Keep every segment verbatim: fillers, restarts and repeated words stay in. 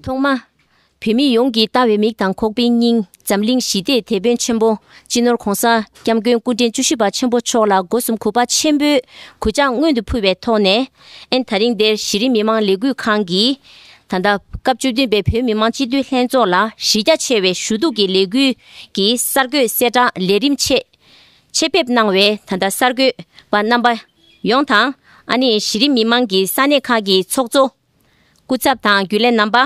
ཐོག་མ། བོད་མི་ཡོངས་ཀྱི་ལྟ་བའི་མིག་དང་ཁོག་པའི་སྙིང་འཛམ་གླིང་ཞི་བདེའི་དེད་དཔོན་ཆེན་པོ་སྤྱི་ནོར་གོང་ས་སྐྱབས་མགོན་སྐུ་ཕྲེང་བཅུ་བཞི་པ་ཆེན་པོ་མཆོག་ལ་སྒོ་གསུམ་གུས་པ་ཆེན་པོས་གུས་ཕྱག་སྔོན་དུ་ཕུལ་བའི་ཐོག་ནས། ཨན་དེ་རིང་འདིར་གཞི་རིམ་མི་མང་ལས་འགུལ་ཁང་གིས་ད་ལྟ་སྐབས་བཅུ་བདུན་པའི་བོད་མི་མང་སྤྱི་འཐུས་ལྷན་ཚོགས་ལ་གཞི་རྒྱ་ཆེ་བའི་ཞུ་གཏུག་གི་ལས་འགུལ་གྱི་གསར་འགོད་གསལ་བསྒྲགས་ལས་རིམ་ཆེད་ཆེད་ཕེབས་གནང་བའི་ད་ལྟ་གསར་འགོད་པ་རྣམ་པ་ཡོངས་དང་། ཨ་ནི་གཞི་རིམ་མི་མང་གི་ས་གནས་ཁག་གི་ཚོགས་གཙོ། སྐུ་ཚབ་དང་རྒྱུན་ལས་རྣམ་པ།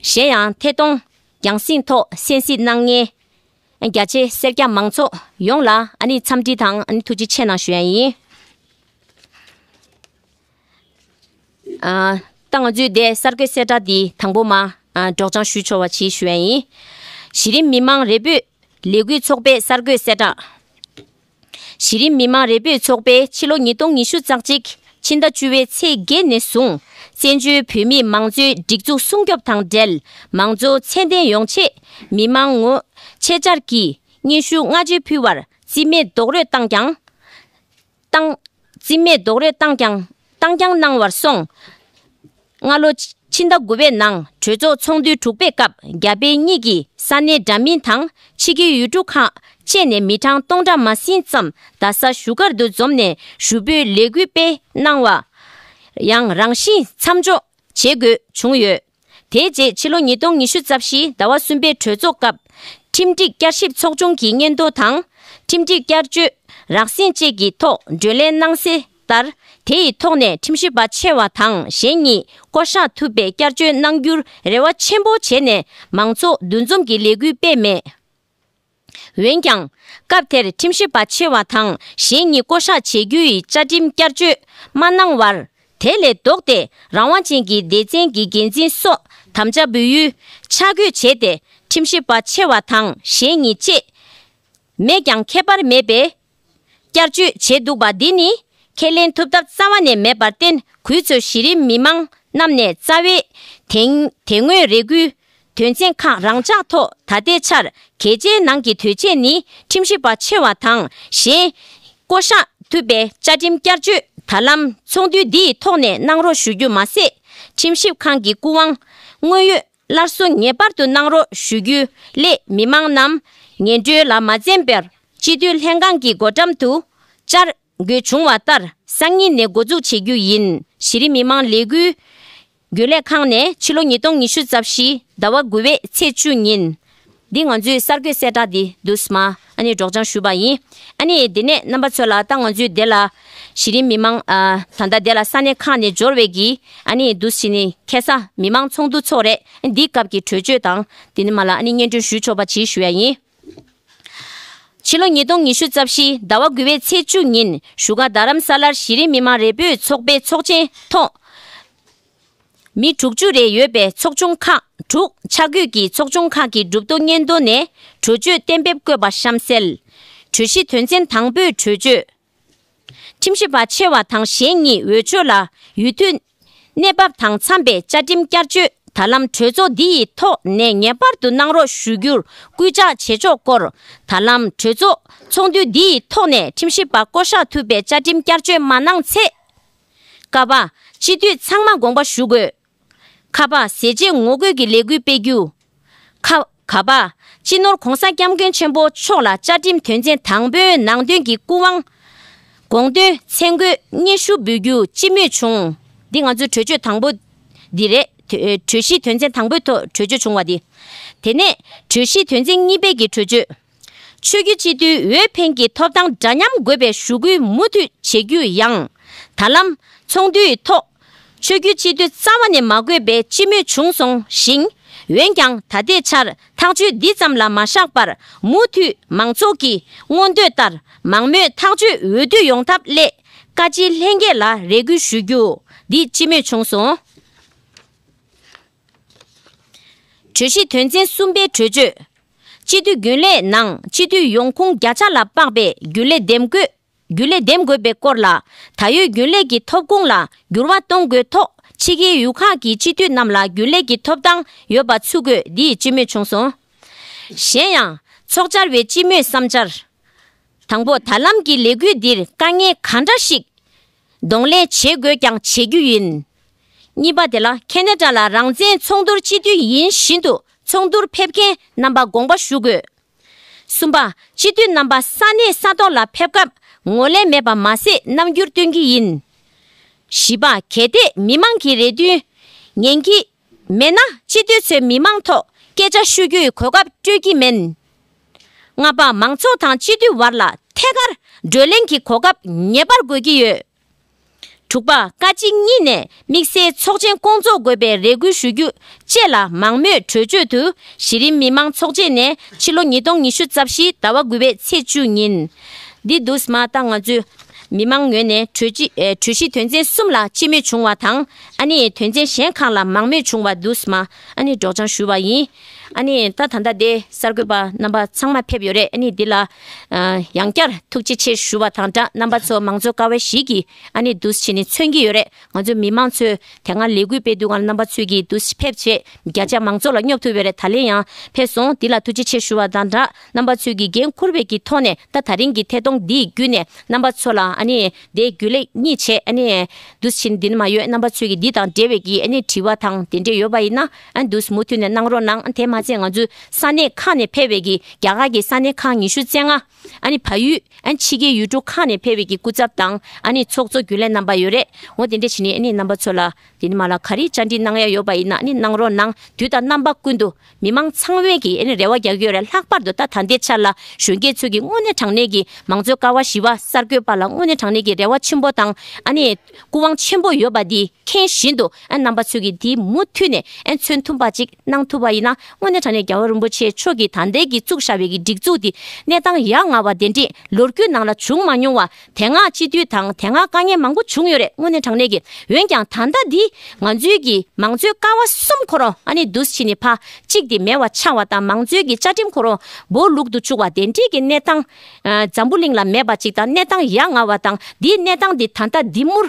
གཞན་ཡང་ཐད་གཏོང་རྒྱང་སྲིང་ཐོག་གསན་གཟིགས་གནང་མཁན་རྒྱ་ཆེ་སེར་སྐྱ་མང་ཚོགས་ཡོངས་ལ་ཨ་ནི་འཚམས་འདྲི་དང་ཨ་ནི་ཐུགས་རྗེ་ཆེ་གནང་ཞུ་ཡ་ཡིན། ཨ། ད་ང་ཚོས་དེ་གསར་འགོད་གསལ་བསྒྲགས་འདི་དང་པོ་མ་ཨ་སྒྲོག་སྦྱང་ཞུས་ཆོག་པ་ཅིག་ཞུ་ཡ་ཡིན། གཞི་རིམ་མི་མང་རེ་འབོད་ལས་འགུལ་ཚོགས་པའི་གསར་འགོད་གསལ་བསྒྲགས། གཞི་རིམ་མི་མང་རེ་འབོད་ཚོགས་པས་ཕྱི་ལོ་ཉིས་སྟོང་ཉི་ཤུ་རྩ་གཅིག་ཕྱི་ཟླ་བཅུ་པའི་ཚེས་བརྒྱད་ནས་བཟུང་བཙན་བྱོལ་བོད་མིའི་མང་གཙོའི་སྒྲིག་འཛུགས་སྲུང་སྐྱོབ་དང་འབྲེལ་མང་གཙོ་ཚད་ལྡན་ཡོང་ཆེད་མི་མང་ངོ་ཆེད་བཅར་གྱིས་སྙན་ཞུ་སྔ་རྗེས་ཕུལ་བར་རྩིས་མེད་རྡོག་རོལ་བཏང་ཀྱང་བཏང་རྩིས་མེད་རྡོག་རོལ་བཏང་ཀྱང་བཏང་རྐྱང་གནང་བར་སོང་། སྔ་ལོ་ཕྱི་ཟླ་དགུ་པའི་ནང་གྲོས་ཚོགས་ཚོགས་འདུ་དྲུག་པའི་སྐབས་རྒྱ་བལ་གཉིས་ཀྱི་ས་གནས་འདྲ་མིན་དང་ཕྱི་རྒྱལ་ཡུལ་གྲུ་ཁག་བཅས་ནས་མི་གྲངས་སྟོང་ཕྲག་མ་ཟིན་ཙམ་རྡ་ས་བཞུགས་སྒར་དུ་འཛོམས་ནས་ཞུ་འབོད་ལས་འགུལ་སྤེལ་གནང་བ་ཡང་རང་བཞིན་མཚམས་འཇོག་བྱེད་དགོས་བྱུང་ཡོད། དེའི་རྗེས་ཕྱི་ལོ་ཉིས་སྟོང་ཉི་ཤུ་རྩ་བཞི་ཟླ་བ་གསུམ་པའི་གྲོས་ཚོགས་སྐབས་ཁྲིམས་སྒྲིག་བསྐྱར་ཞིབ་ཚོགས་ཆུང་གི་སྙན་ཐོ་དང་ཁྲིམས་སྒྲིག་བསྐྱར་བཅོས་རགས་ཟིན་བཅས་ཀྱི་ཐོག་བགྲོ་གླེང་གནང་གསལ་ལྟར། དེ་ཡི་ཐོག་ནས་ཁྲིམས་ཞིབ་པ་ཆེ་བ་དང་གཞན་གཉིས་བསྐོ་གཞག་ཐུབ་པའི་བསྐྱར་བཅོས་གནང་རྒྱུར་རེ་བ་ཆེན་པོ་བྱས་ནས་མང་ཚོགས་འདུ་འཛོམས་ཀྱི་ལས་འགུལ་སྤེལ་མེད། འོན་ཀྱང་། སྐབས་དེར་ཁྲིམས་ཞིབ་པ་ཆེ་བ་དང་གཞན་གཉིས་བསྐོ་གཞག་བྱེད་རྒྱུ་ཡི་བཅའ་ཁྲིམས་བསྐྱར་བཅོས་མ་གནང་བར། དེ་ལས་ལྡོག་སྟེ་རང་དབང་ཅན་གྱི་སྡེ་ཚན་གྱི་འགན་འཛིན་སོགས་དམ་བཅའ་འབུལ་ཡུལ་ཆ་བགོས་བྱས་ཏེ་ཁྲིམས་ཞིབ་པ་ཆེ་བ་དང་གཞན་གཉིས་བཅས་མེད་ཀྱང་ཁྱད་པར་མེད་པའི་བསྐྱར་བཅོས་བྱས་འདུག་པ་འདི་ནི་ཁས་ལེན་ཐུབ་ཐབས་རྩ་བ་ནས་མེད་པར་བརྟེན། གུས་གཙོས་གཞི་རིམ་མི་མང་རྣམས་ནས་རྩ་བའི་དེ་དེ་སྔོན་རེ་སྐུལ་དོན་ཚན་ཁག་རང་འཇགས་ཐོག་ད་ལྟའི་ཆར་གལ་ཆེའི་ནང་གི་དོན་ཆེན་ནི་ཁྲིམས་ཞིབ་པ་ཆེ་བ་དང་གཞན་བསྐོ་གཞག་ཐུབ་པའི་བཅའ་ཁྲིམས་བསྐྱར་བཅོས་ད་ལམ་ཚོགས་འདུ་འདིའི་ཐོག་ནས་གནང་རོགས་ཞུ་རྒྱུ་མ་ཟད། ཁྲིམས་ཞིབ་ཁང་གི་སྐུ་དབང་དངོས་ཡོད་སླར་གསོ་ངེས་པར་དུ་གནང་རོགས་ཞུ་རྒྱུ་ལས་མི་མང་རྣམས་ངན་འགྲོས་ལ་མ་འཛེམས་པར་སྤྱི་འཐུས་ལྷན་ཁང་གི་སྒོ་འགྲམ་དུ་བཅར་དགོས་བྱུང་བ་ལྟར་སང་ཉིན་ནས་འགོ་འཛུགས་བྱེད་རྒྱུ་ཡིན། གཞི་རིམ་མི་མང་ལས་འགུལ་རྒྱུན་ལས་ཁང་ནས་ཕྱི་ལོ་ཉིས་སྟོང་ཉི་ཤུ་རྩ་བཞི་ཟླ་བ་དགུ་པའི་ཚེས་བཅུ་ཉིན། འདི་ང་ཚོའི་གསར་འགོད་གསལ་བསྒྲགས་འདི་འདུག་སེ་མ་ཨ་ནི་སྒྲོག་སྦྱང་ཞུས་པ་ཡིན། ཨ་ནི་འདི་ནས་རྣམ་པ་ཚོ་ལ་ད་ང་ཚོའི་འདི་ལ་གཞི་རིམ་མི་མང་ཨ་ད་ལྟ་འདི་ལ་ས་གནས་ཁག་ནས་འབྱོར་བའི་གི་ཨ་ནི་འདུག་སེ་ནི་ཁ་སང་མི་མང་ཚོགས་འདུ་ཚོགས་རེད། འདིའི་སྐབས་ཀྱི་གྲོས་ཆོད་དང་འདི་ནི་མ་ལ་ཨ་ནི་སྙན་སྒྲོན་ཞུས་ཆོག་པ་ཅིག་ཞུ་ཡ་ཡིན། ཕྱི་ལོ་ཉིས་སྟོང་ཉི་ཤུ་རྩ་བཞི་ཟླ་བ་དགུ་པའི་ཚེས་བཅུ་ཉིན་བཞུགས་སྒར་རྡ་རམ་ས་ལར་གཞི་རིམ་མི་མང་རེ་འབོད་ཚོགས་པའི་ཚོགས་ཆེན་ཐོག་མི་དྲུག་ཅུ་རེ་ཡོད་པའི་ཚོགས་ཆུང་ཁག་དྲུག་ཆ་བགོས་ཀྱིས་ཚོགས་ཆུང་ཁག་གི་གྲུབ་ཐོབ་སྙན་ཐོ་ནས་གྲོས་ཆོད་གཏན་འབེབས་བཀོད་པ་གཤམ་གསལ། གྲོས་གཞི་དོན་ཚན་དང་པོའི་གྲོས་ཆོད། ཁྲིམས་ཞིབ་པ་ཆེ་བ་དང་གཞན་གཉིས་འོས་ཆོས་ལ་ཡུལ་དུས་གནས་བབ་དང་འཚམས་པའི་བཅའ་ཁྲིམས་བསྐྱར་བཅོས་ད་ལམ་གྲོས་ཚོགས་འདི་ཡི་ཐོག་ནས་ངེས་པར་དུ་གནང་རོགས་ཞུ་རྒྱུར་སྐུལ་ལྕག་བྱེད་ཕྱོགས་སྐོར། ད་ལམ་གྲོས་ཚོགས་ཚོགས་འདུ་འདི་ཡི་ཐོག་ནས་ཁྲིམས་ཞིབ་པ་བསྐོ་གཞག་ཐུབ་པའི་བཅའ་ཁྲིམས་བསྐྱར་བཅོས་མ་གནང་ཚེ། ཀ་པ། སྤྱི་འཐུས་ཚང་མ་དགོངས་པ་ཞུ་དགོས། ཁ་པ། ཟས་བཅད་ངོ་རྒོལ་གྱི་ལས་འགུལ་སྤེལ་རྒྱུ། ཁ། ག་པ། སྤྱི་ནོར་༸གོང་ས་༸སྐྱབས་མགོན་ཆེན་པོ་མཆོག་ལ་བཅའ་ཁྲིམས་དོན་ཚན་དང་པོའི་ནང་དོན་གྱི་སྐུ་དབང་། དགོངས་དོན་མཚན་འགོད་སྙན་ཞུ་འབུལ་རྒྱུ་སྤྱི་མོས་བྱུང་། འདི་ང་ཚོའི་གྲོས་ཆོད་དང་པོ་འདི་རེད། དོ་ཨེ་གྲོས་གཞིའི་དོན་ཚན་དང་པོའི་ཐོག་གྲོས་ཆོད་བྱུང་བ་འདི། དེ་ནས་གྲོས་གཞིའི་དོན་ཚན་གཉིས་པའི་གི་གྲོས་ཆོད། ཆོས་བརྒྱུད་སྤྱི་འཐུས་འོས་འཕེན་གྱི་ཐོབ་ཐང་འདྲ་མཉམ་དགོས་པའི་ཞུ་སྐུལ་མུ་མཐུད་བྱེད་རྒྱུ་ཡང་། ད་ལམ་ཚོགས་འདུའི་ཐོག་ཆོས་བརྒྱུད་སྤྱི་འཐུས་རྩ་བ་ནས་མ་དགོས་པའི་སྤྱི་མོས་བྱུང་སོང་ཞིང་། འོན་ཀྱང་ད་ལྟའི་ཆར་ཐག་གཅོད་འདི་ཙམ་ལ་མ་བཞག་པར་མུ་མཐུད་མང་ཚོགས་ཀྱི་མངོན་འདོད་ལྟར་མང་མོས་ཐག་གཅོད་འོས་བསྡུ་ཡོང་ཐབས་སླད་བཀའ་སྤྱི་ལྷན་རྒྱས་ལ་རེ་སྐུལ་ཞུ་རྒྱུ་འདི་སྤྱི་མོས་བྱུང་སོང་། གྲོས་གཞི་དོན་ཚན་གསུམ་པའི་གྲོས་ཆོད། སྤྱི་འཐུས་རྒྱུན་ལས་ནང་སྤྱི་འཐུས་ཡོང་ཁུངས་བརྒྱ་ཆ་ལ་དཔག་པའི་རྒྱུན་ལས་འདེམས་དགོས། རྒྱུན་ལས་འདེམས་དགོས་པའི་སྐོར་ལ་ད་ཡོད་རྒྱུན་ལས་ཀྱི་ཐོབ་ཁུངས་ལ་འགྱུར་བ་གཏོང་དགོས་ཐོག་ཕྱི་རྒྱལ་ཡུལ་ཁག་གི་སྤྱི་འཐུས་རྣམས་ལ་རྒྱུན་ལས་ཀྱི་ཐོབ་ཐང་ཡོད་པ་ཚུད་དགོས་འདི་ཡི་སྤྱི་མོས་བྱུང་སོང་། གཞན་ཡང་ཚོགས་བཅར་བའི་སྤྱི་མོས་བསམ་འཆར། དང་པོ། ད་ལམ་གྱི་ལས་འགུལ་འདིར་དཀའ་ངལ་གང་འདྲ་ཞིག་གདོང་ལེན་བྱེད་དགོས་ཀྱང་བྱེད་རྒྱུ་ཡིན། གཉིས་པ་དེ་ལ་ཁེ་ན་ཌ་ལ་རང་བཙན་ཚོགས་འདུར་སྤྱི་འཐུས་ཡིན་བཞིན་དུ་ཚོགས་འདུར་ཕེབས་མཁན་རྣམ་པ་དགོངས་པ་ཞུ་དགོས། གསུམ་པ། སྤྱི་འཐུས་རྣམ་པ་ས་གནས་ས་ཐོག་ལ་ཕེབས་སྐབས་ངོས་ལེན་མེད་པ་མ་ཟད་རྣམ་འགྱུར་སྟོན་གྱི་ཡིན། བཞི་པ། གལ་ཏེ་མི་མང་གི་རེ་འདུན་ཉན་གྱི་མེད་ན་སྤྱི་འཐུས་ཚོས་མི་མང་ཐོག་སྐད་ཆ་ཤོད་རྒྱུའི་གོ་སྐབས་སྤྲོད་ཀྱི་མིན། ལྔ་པ། མང་ཚོགས་དང་སྤྱི་འཐུས་བར་ལ་ཐད་ཀར་བགྲོ་གླེང་གི་གོ་སྐབས་ངེས་པར་དགོས་ཀྱི་ཡོད། དྲུག་པ། བཀའ་སྤྱི་གཉིས་ནས་དམིགས་བསལ་ཚོགས་ཆེན་སྐོང་ཚོགས་དགོས་པའི་རེ་སྐུལ་ཞུ་རྒྱུ་བཅས་ལ་མང་མོས་གྲོས་ཆོད་དུ་གཞི་རིམ་མི་མང་ཚོགས་ཆེན་ནས་ཕྱི་ལོ་ཉིས་སྟོང་ཉི་ཤུ་རྩ་བཞི་ཟླ་བ་དགུ་པའི་ཚེས་བཅུ་ཉིན། འདི་འདུག་སེ་མ་ད་ང་ཚོས་མི་མང་ངོས་ནས་གྲོས་གཞི་ཨེ་གྲོས་གཞི་དོན་ཚན་གསུམ་ལ་སྤྱི་མོས་བྱུང་བ་དང་ཨ་ནི་དོན་ཚན་གཞན་ཁག་ལ་མང་མོས་བྱུང་བ་འདུག་སེ་མ་ཨ་ནི་སྒྲོག་སྦྱང་ཞུས་པ་ཡིན། ཨ་ནི་ད་ད་ལྟ་དེ་གསར་འགོད་པ་རྣམ་པ་ཚང་མ་ཕེབས་ཡོད་རེད། ཨ་ནི་འདི་ལ་ཨ་ཡང་བསྐྱར་ཐུགས་རྗེ་ཆེ་ཞུ་བ་དང་སྦྲགས་རྣམ་པ་ཚོ་མང་གཙོ་ཀ་བ་བཞི་གིས་ཨ་ནི་འདུག་སེ་བྱས་ནས་མཚོན་གྱི་ཡོད་རེད། ང་ཚོ་མི་མང་ཚོས་དེ་སྔ་ལས་འགུལ་སྤེལ་དུས་སྒང་ལ་རྣམ་པ་ཚོས་ཀྱིས་འདུག་སེ་ཕེབས་བྱས་བརྒྱ་ཆ་མང་ཚོགས་ལ་སྙོབ་ཐུབ་ཡོད་རེད། ད་ལན་ཡང་ཕེབས་སོང་། འདི་ལ་ཐུགས་རྗེ་ཆེ་ཞུ་བ་དང་སྦྲགས་རྣམ་པ་ཚོས་ཀྱིས་འགན་འཁུར་བའི་གི་ཐོག་ནས་ད་ད་རིང་གི་ཐད་གཏོང་འདིའི་བརྒྱུད་ནས་རྣམ་པ་ཚོ་ལ་ཨ་ནི་དེ་རྒྱུན་ལས་གཉིས་བྱས་ཨ་ནི་འདུག་སེ་བྱས་ནས་འདི་ནས་མ་ཡོད་རྣམ་པ་ཚོས་ཀྱིས་འདི་དང་འབྲེལ་བའི་གི་ཨ་ནི་དྲི་བ་དང་དེ་འདྲས་ཡོད་པ་ཡིན་ན་ཨ་འདུག་སེ་མུ་མཐུད་ནས་གནང་རོགས་གནང་། དེ་མ་ཚད་ང་ཚོའི་ས་གནས་ཁག་ནས་ཕེབས་པའི་གི་རྒྱ་གར་གྱི་ས་གནས་ཁག་ཉི་ཤུ་རྩ་ལྔ། ཨ་ནི་བལ་ཡུལ་ཨ་ནི་ཕྱི་རྒྱལ་ཡུལ་གྲུ་ཁག་ནས་ཕེབས་པའི་གི་སྐུ་ཚབ་དང་ཨ་ནི་ཚོགས་གཙོ་རྒྱུན་ལས་རྣམ་པ་ཡོད་རེད། འོ་དེ་འདྲས་བྱས་ནས་ཨ་ནི་རྣམ་པ་ཚོ་ལ་དེ་ནས་མ་ལ་ག་རེ་བཅར་འདྲི་གནང་ཡ་ཡོད་པ་ཡིན་ན་ཨ་ནི་གནང་རོགས་གནང་། དུས་དང་རྣམ་པ་ཀུན་ཏུ་མི་མང་ཚང་མས་ཀྱི་ཨ་ནི་རེ་བ་རྒྱག་གི་ཡོད་རེད། ལྷག་པར་དུ་ད་ད་ལྟའི་ཆར་ལ་གཞོན་སྐྱེས་ཚོས་ཀྱི་དངོས་གནས་དྲང་གནས་ཀྱི་མང་གཙོའི་ཀ་བ་བཞི་པ་གསར་འགོད་པ་ལ་དངོས་གནས་དྲང་གནས་ཀྱི་རེ་བ་ཆེན་པོ་དང་ཨ་ནི་སྐུ་དབང་ཆེན་པོ་ཡོད་པ་འདི་མཁྱེན་བཞིན་དུ་ཨ་རྣམ་པ་ཚོས་ཀྱིས་འདི་མུ་མཐུད་ནས་ཨ་མཚོན་ཐུབ་པ་ཅིག་གནང་ཐུབ་པ་ཡིན་ན་དངོས་གནས་དྲང་གནས་རྒྱལ་བ་རིན་པོ་ཆེ་མཆོག་གིས་ད་ལྟའི་གི་བཙུགས་བཞག་པའི་གི་སྒྲིག་འཛུགས་འདི་གནས་སྟངས་ཡ་ང་བ་དེ་འདྲས་ལོ་རྒྱུས་ནང་ལ་བྱུང་མ་མྱོང་བ། དེ་སྔ་སྤྱི་འཐུས་དང་དེ་སྔ་དཀའ་ངལ་མང་པོ་བྱུང་ཡོད་རེད། དངོས་གནས་དྲང་གནས་ཀྱི་འོན་ཀྱང་ད་ལྟ་འདི་ང་ཚོའི་གི་མང་གཙོའི་ཀ་བ་གསུམ་ཁོ་རང་ཨ་ནི་འདུག་སེ་བྱས་ནས་ཕར་གཅིག་དེ་མེད་པ་ཆགས་པ་དང་མང་གཙོའི་གི་བཅའ་ཁྲིམས་ཁོ་རང་སྦོ་ལུག་ཏུ་བཅུག་པ་དེ་འདྲས་ཀྱི་གནས་སྟངས་ཨ་འཛམ་བུ་གླིང་ལ་མེད་པ་ཅིག་དང་གནས་སྟངས་ཡ་ང་བ་དང་འདིའི་གནས་སྟངས་འདི་ད་ལྟ་འདི་མུར་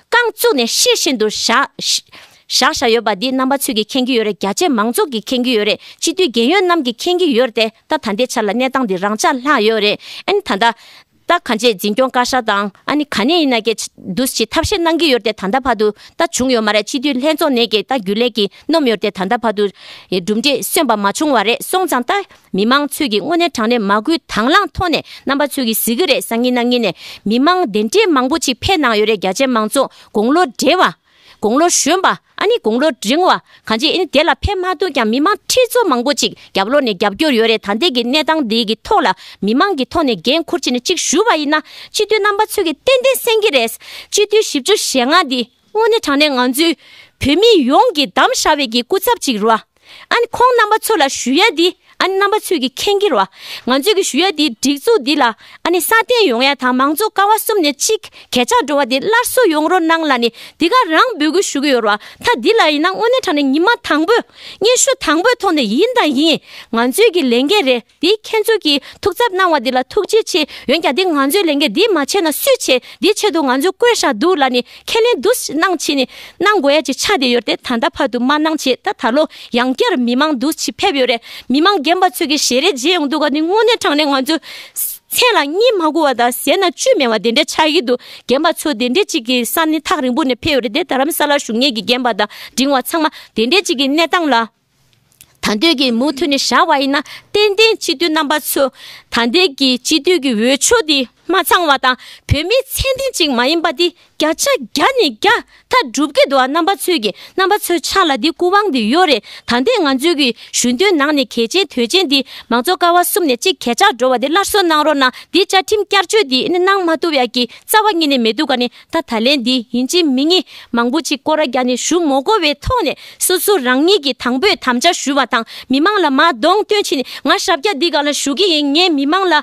རྐང་བཙུགས་ནས་ཤེས་བཞིན་དུ་བཞག་བཞག་བཞག་ཡོད་པ་འདི་རྣམ་པ་ཚོས་ཀྱིས་མཁྱེན་གྱི་ཡོད་རེད། རྒྱ་ཆེ་མང་ཚོགས་ཀྱིས་མཁྱེན་གྱི་ཡོད་རེད། སྤྱི་འཐུས་རྒན་ཡོལ་རྣམས་ཀྱིས་མཁྱེན་གྱི་ཡོད་རེད་དེ། ད་ད་ལྟའི་ཆ་ལ་གནས་སྟངས་འདི་རང་འཇགས་ལྷག་ཡོད་རེད། ཨ་ནི་ད་ལྟ་ད་གང་ཅི་འཛིན་སྐྱོང་བཀའ་ཤག་དང་ཨ་ནི་ག་ནས་ཡིན་ན་ཀྱེ་འདུག་སེ་ཐབས་ཤེས་གནང་གི་ཡོད་རེད་དེ། ད་ལྟ་བར་དུ་ད་བྱུང་ཡོད་མ་རེད། སྤྱི་འཐུས་ལྷན་ཚོགས་ནས་ཀྱེ་ད་རྒྱུན་ལས་ཀྱིས་གནང་ཡོད་རེད་དེ། ད་ལྟ་བར་དུ་གྲུབ་འབྲས་སོན་པ་མ་བྱུང་བ་རེད། སོང་ཙང་ད་མི་མང་ཚོས་ཀྱིས་དངོས་གནས་དྲང་གནས་མ་སྐུལ་དང་བླངས་ཐོག་ནས་རྣམ་པ་ཚོས་ཀྱིས་གཟིགས་ཀྱི་རེད། སང་ཉིན་གནངས་ཉིན་ནས་མི་མང་དེ་འདྲས་མང་པོ་ཅིག་ཕེབས་གནང་ཡོད་རེད། རྒྱ་ཆེ་མང་ཚོགས་དགུང་ལོ་བགྲེས་པ། དགུང་ལོ་གཞོན་པ། ཨ་ནི་དགུང་ལོ་འབྲིང་བ། གང་ཅི་ཨ་ནི་དེ་ལ་ཕེབས་མ་ཐུབ་ཀྱང་མི་མང་ཁྲི་ཚོ་མང་པོ་ཅིག་རྒྱབ་ལོགས་ནས་རྒྱབ་སྐྱོར་ཡོད་རེད། ད་ལྟའི་གི་གནས་སྟངས་འདི་གི་ཐོག་ལ་མི་མང་གི་ཐོག་ནས་འགན་འཁུར་བྱས་ནས་ཅིག་ཞུ་བ་ཡིན་ན་སྤྱི་འཐུས་རྣམ་པ་ཚོས་ཀྱི་ཏན་ཏན་གསན་གྱི་རེད། སྤྱི་འཐུས་བཞི་བཅུ་ཞེ་ལྔ་འདི་དངོས་གནས་དྲང་གནས་ང་ཚོའི་བོད་མི་ཡོངས་ཀྱིས་བདམས་བཞག་པའི་གི་སྐུ་ཚབ་ཅིག་རེད་བ། ཨ་ནི་ཁོང་རྣམ་པ་ཚོ་ལ་ཞུ་ཡ་འདི་ཨ་ནི་རྣམ་པ་ཚོས་ཀྱིས་མཁྱེན་གྱི་རེད་བ། ང་ཚོས་ཀྱིས་ཞུ་ཡ་འདི་སྒྲིག་འཛུགས་འདི་ལ་ཨ་ནི་སྲ་བརྟན་ཡོང་ཡ་དང་མང་གཙོ་ཀ་བ་གསུམ་ནས་གཅིག་གས་ཆག་འགྲོ་བ་འདི་སླར་གསོ་ཡོང་རོགས་གནང་ལབ་ནས་འདི་ག་རང་འབོད་སྐུལ་ཞུ་གི་ཡོད་རེད་བ། ད་འདི་ལ་ཡིན་ན་དངོས་གནས་དྲང་གནས་ཉི་མ་དང་པོས་སྙན་ཞུ་དང་པོའི་ཐོག་ནས་ཡིན་དང་ཡིན་ང་ཚོའི་གི་ལས་འགན་རེད། འདི་ཁྱེད་ཚོས་ཀྱིས་ཐུགས་འཚབ་གནང་བ་འདི་ལ་ཐུགས་རྗེ་ཆེ། འོན་ཀྱང་འདི་ང་ཚོའི་ལས་འགན་འདི་མ་བྱས་ན་སུས་བྱེད། འདི་ཆེད་དུ་ང་ཚོས་བསྐོས་བཞག་འདུག་ལབ་ནས་ཁས་ལེན་འདུག་གནང་བྱས་ནས་གནང་དགོས་ཡ་ཅིག་ཆགས་བསྡད་ཡོད་རེད་དེ། ད་ལྟ་བར་དུ་མ་གནང་བྱས་ད་ད་ལོ་ཡང་བསྐྱར་མི་མང་འདུག་ཅིག་ཕེབས་ཡོད་རེད། མི་མང་རྒན་པ་ཚོས་ཀྱི་ཞལ་རས་མཇལ་ཡོང་འདུག་ག་ནི་དངོས་གནས་དྲང་གནས་ང་ཚོ་མཚན་ལ་གཉིས་མ་གོ་བ་དང་ཟས་ན་བཅུད་མེད་པ་དེ་འདྲ་ཆགས་ཀྱི་འདུག་རྒན་པ་ཚོ་དེ་འདྲ་ཅིག་གི་ས་གནས་ཐག་རིང་པོ་ནས་ཕེབས་ཡོད་རེད་དེ། རྡ་རམ་ས་ལར་བཞུགས་མཁན་གྱི་རྒན་པ་དང་འབྲིང་བ་ཚང་མ་དེ་འདྲ་ཅིག་གི་གནས་སྟངས་ལ། ད་འདོད་ཀྱི་མུ་མཐུད་ནས་བཞག་པ་ཡིན་ན་ཏན་ཏན་སྤྱི་འཐུས་རྣམ་པ་ཚོ་ད་ལྟའི་གི་སྤྱི་འཐུས་ཀྱི་འོས་ཆོས་འདི་མ་ཚང་བ་དང་བོད་མིའི་མཚན་ལྡན་ཅིག་མ་ཡིན་པ་འདི་བརྒྱ་ཆ་བརྒྱ་ནས་བརྒྱ་ད་སྒྲུབ་ཀྱི་འདུག་ཨ་རྣམ་པ་ཚོས་ཀྱི་རྣམ་པ་ཚོའི་ཕྱག་ལ་འདི་སྐུ་དབང་འདི་ཡོད་རེད། ད་ལྟའི་ང་ཚོའི་གི་ཞུ་འདོན་ནང་ནས་གལ་ཆེན་དོན་ཆེན་འདི་མང་གཙོ་ཀ་བ་གསུམ་ནས་གཅིག་གས་ཆག་འགྲོ་བ་འདི་སླར་གསོ་གནང་རོགས་གནང་། འདི་བཅའ་ཁྲིམས་བསྐྱར་བཅོས་འདི་ཨ་ནི་གནང་མ་ཐུབ་ཡ་གི་རྩ་བ་ཉིད་ནས་མི་འདུག་ག་ནི། ད་ད་ལན་འདི་ཡིན་གཅིག་མིན་གཉིས་མང་པོ་ཅིག་སྐོར་ར་རྒྱག་ནས་ཞུ་མ་དགོས་པའི་ཐོག་ནས་སོ་སོ་རང་ཉིད་ཀྱིས་དང་པོས་དམ་བཅའ་ཞུ་བ་དང་མི་མང་ལ་མར་གདོང་སྟོན་བྱས་ནས་ང་ཞབས་བཀྱག་འདི་སྒང་ལ་བཞུགས་ཀྱི་ཡིན། ངས་མི་མང་ལ་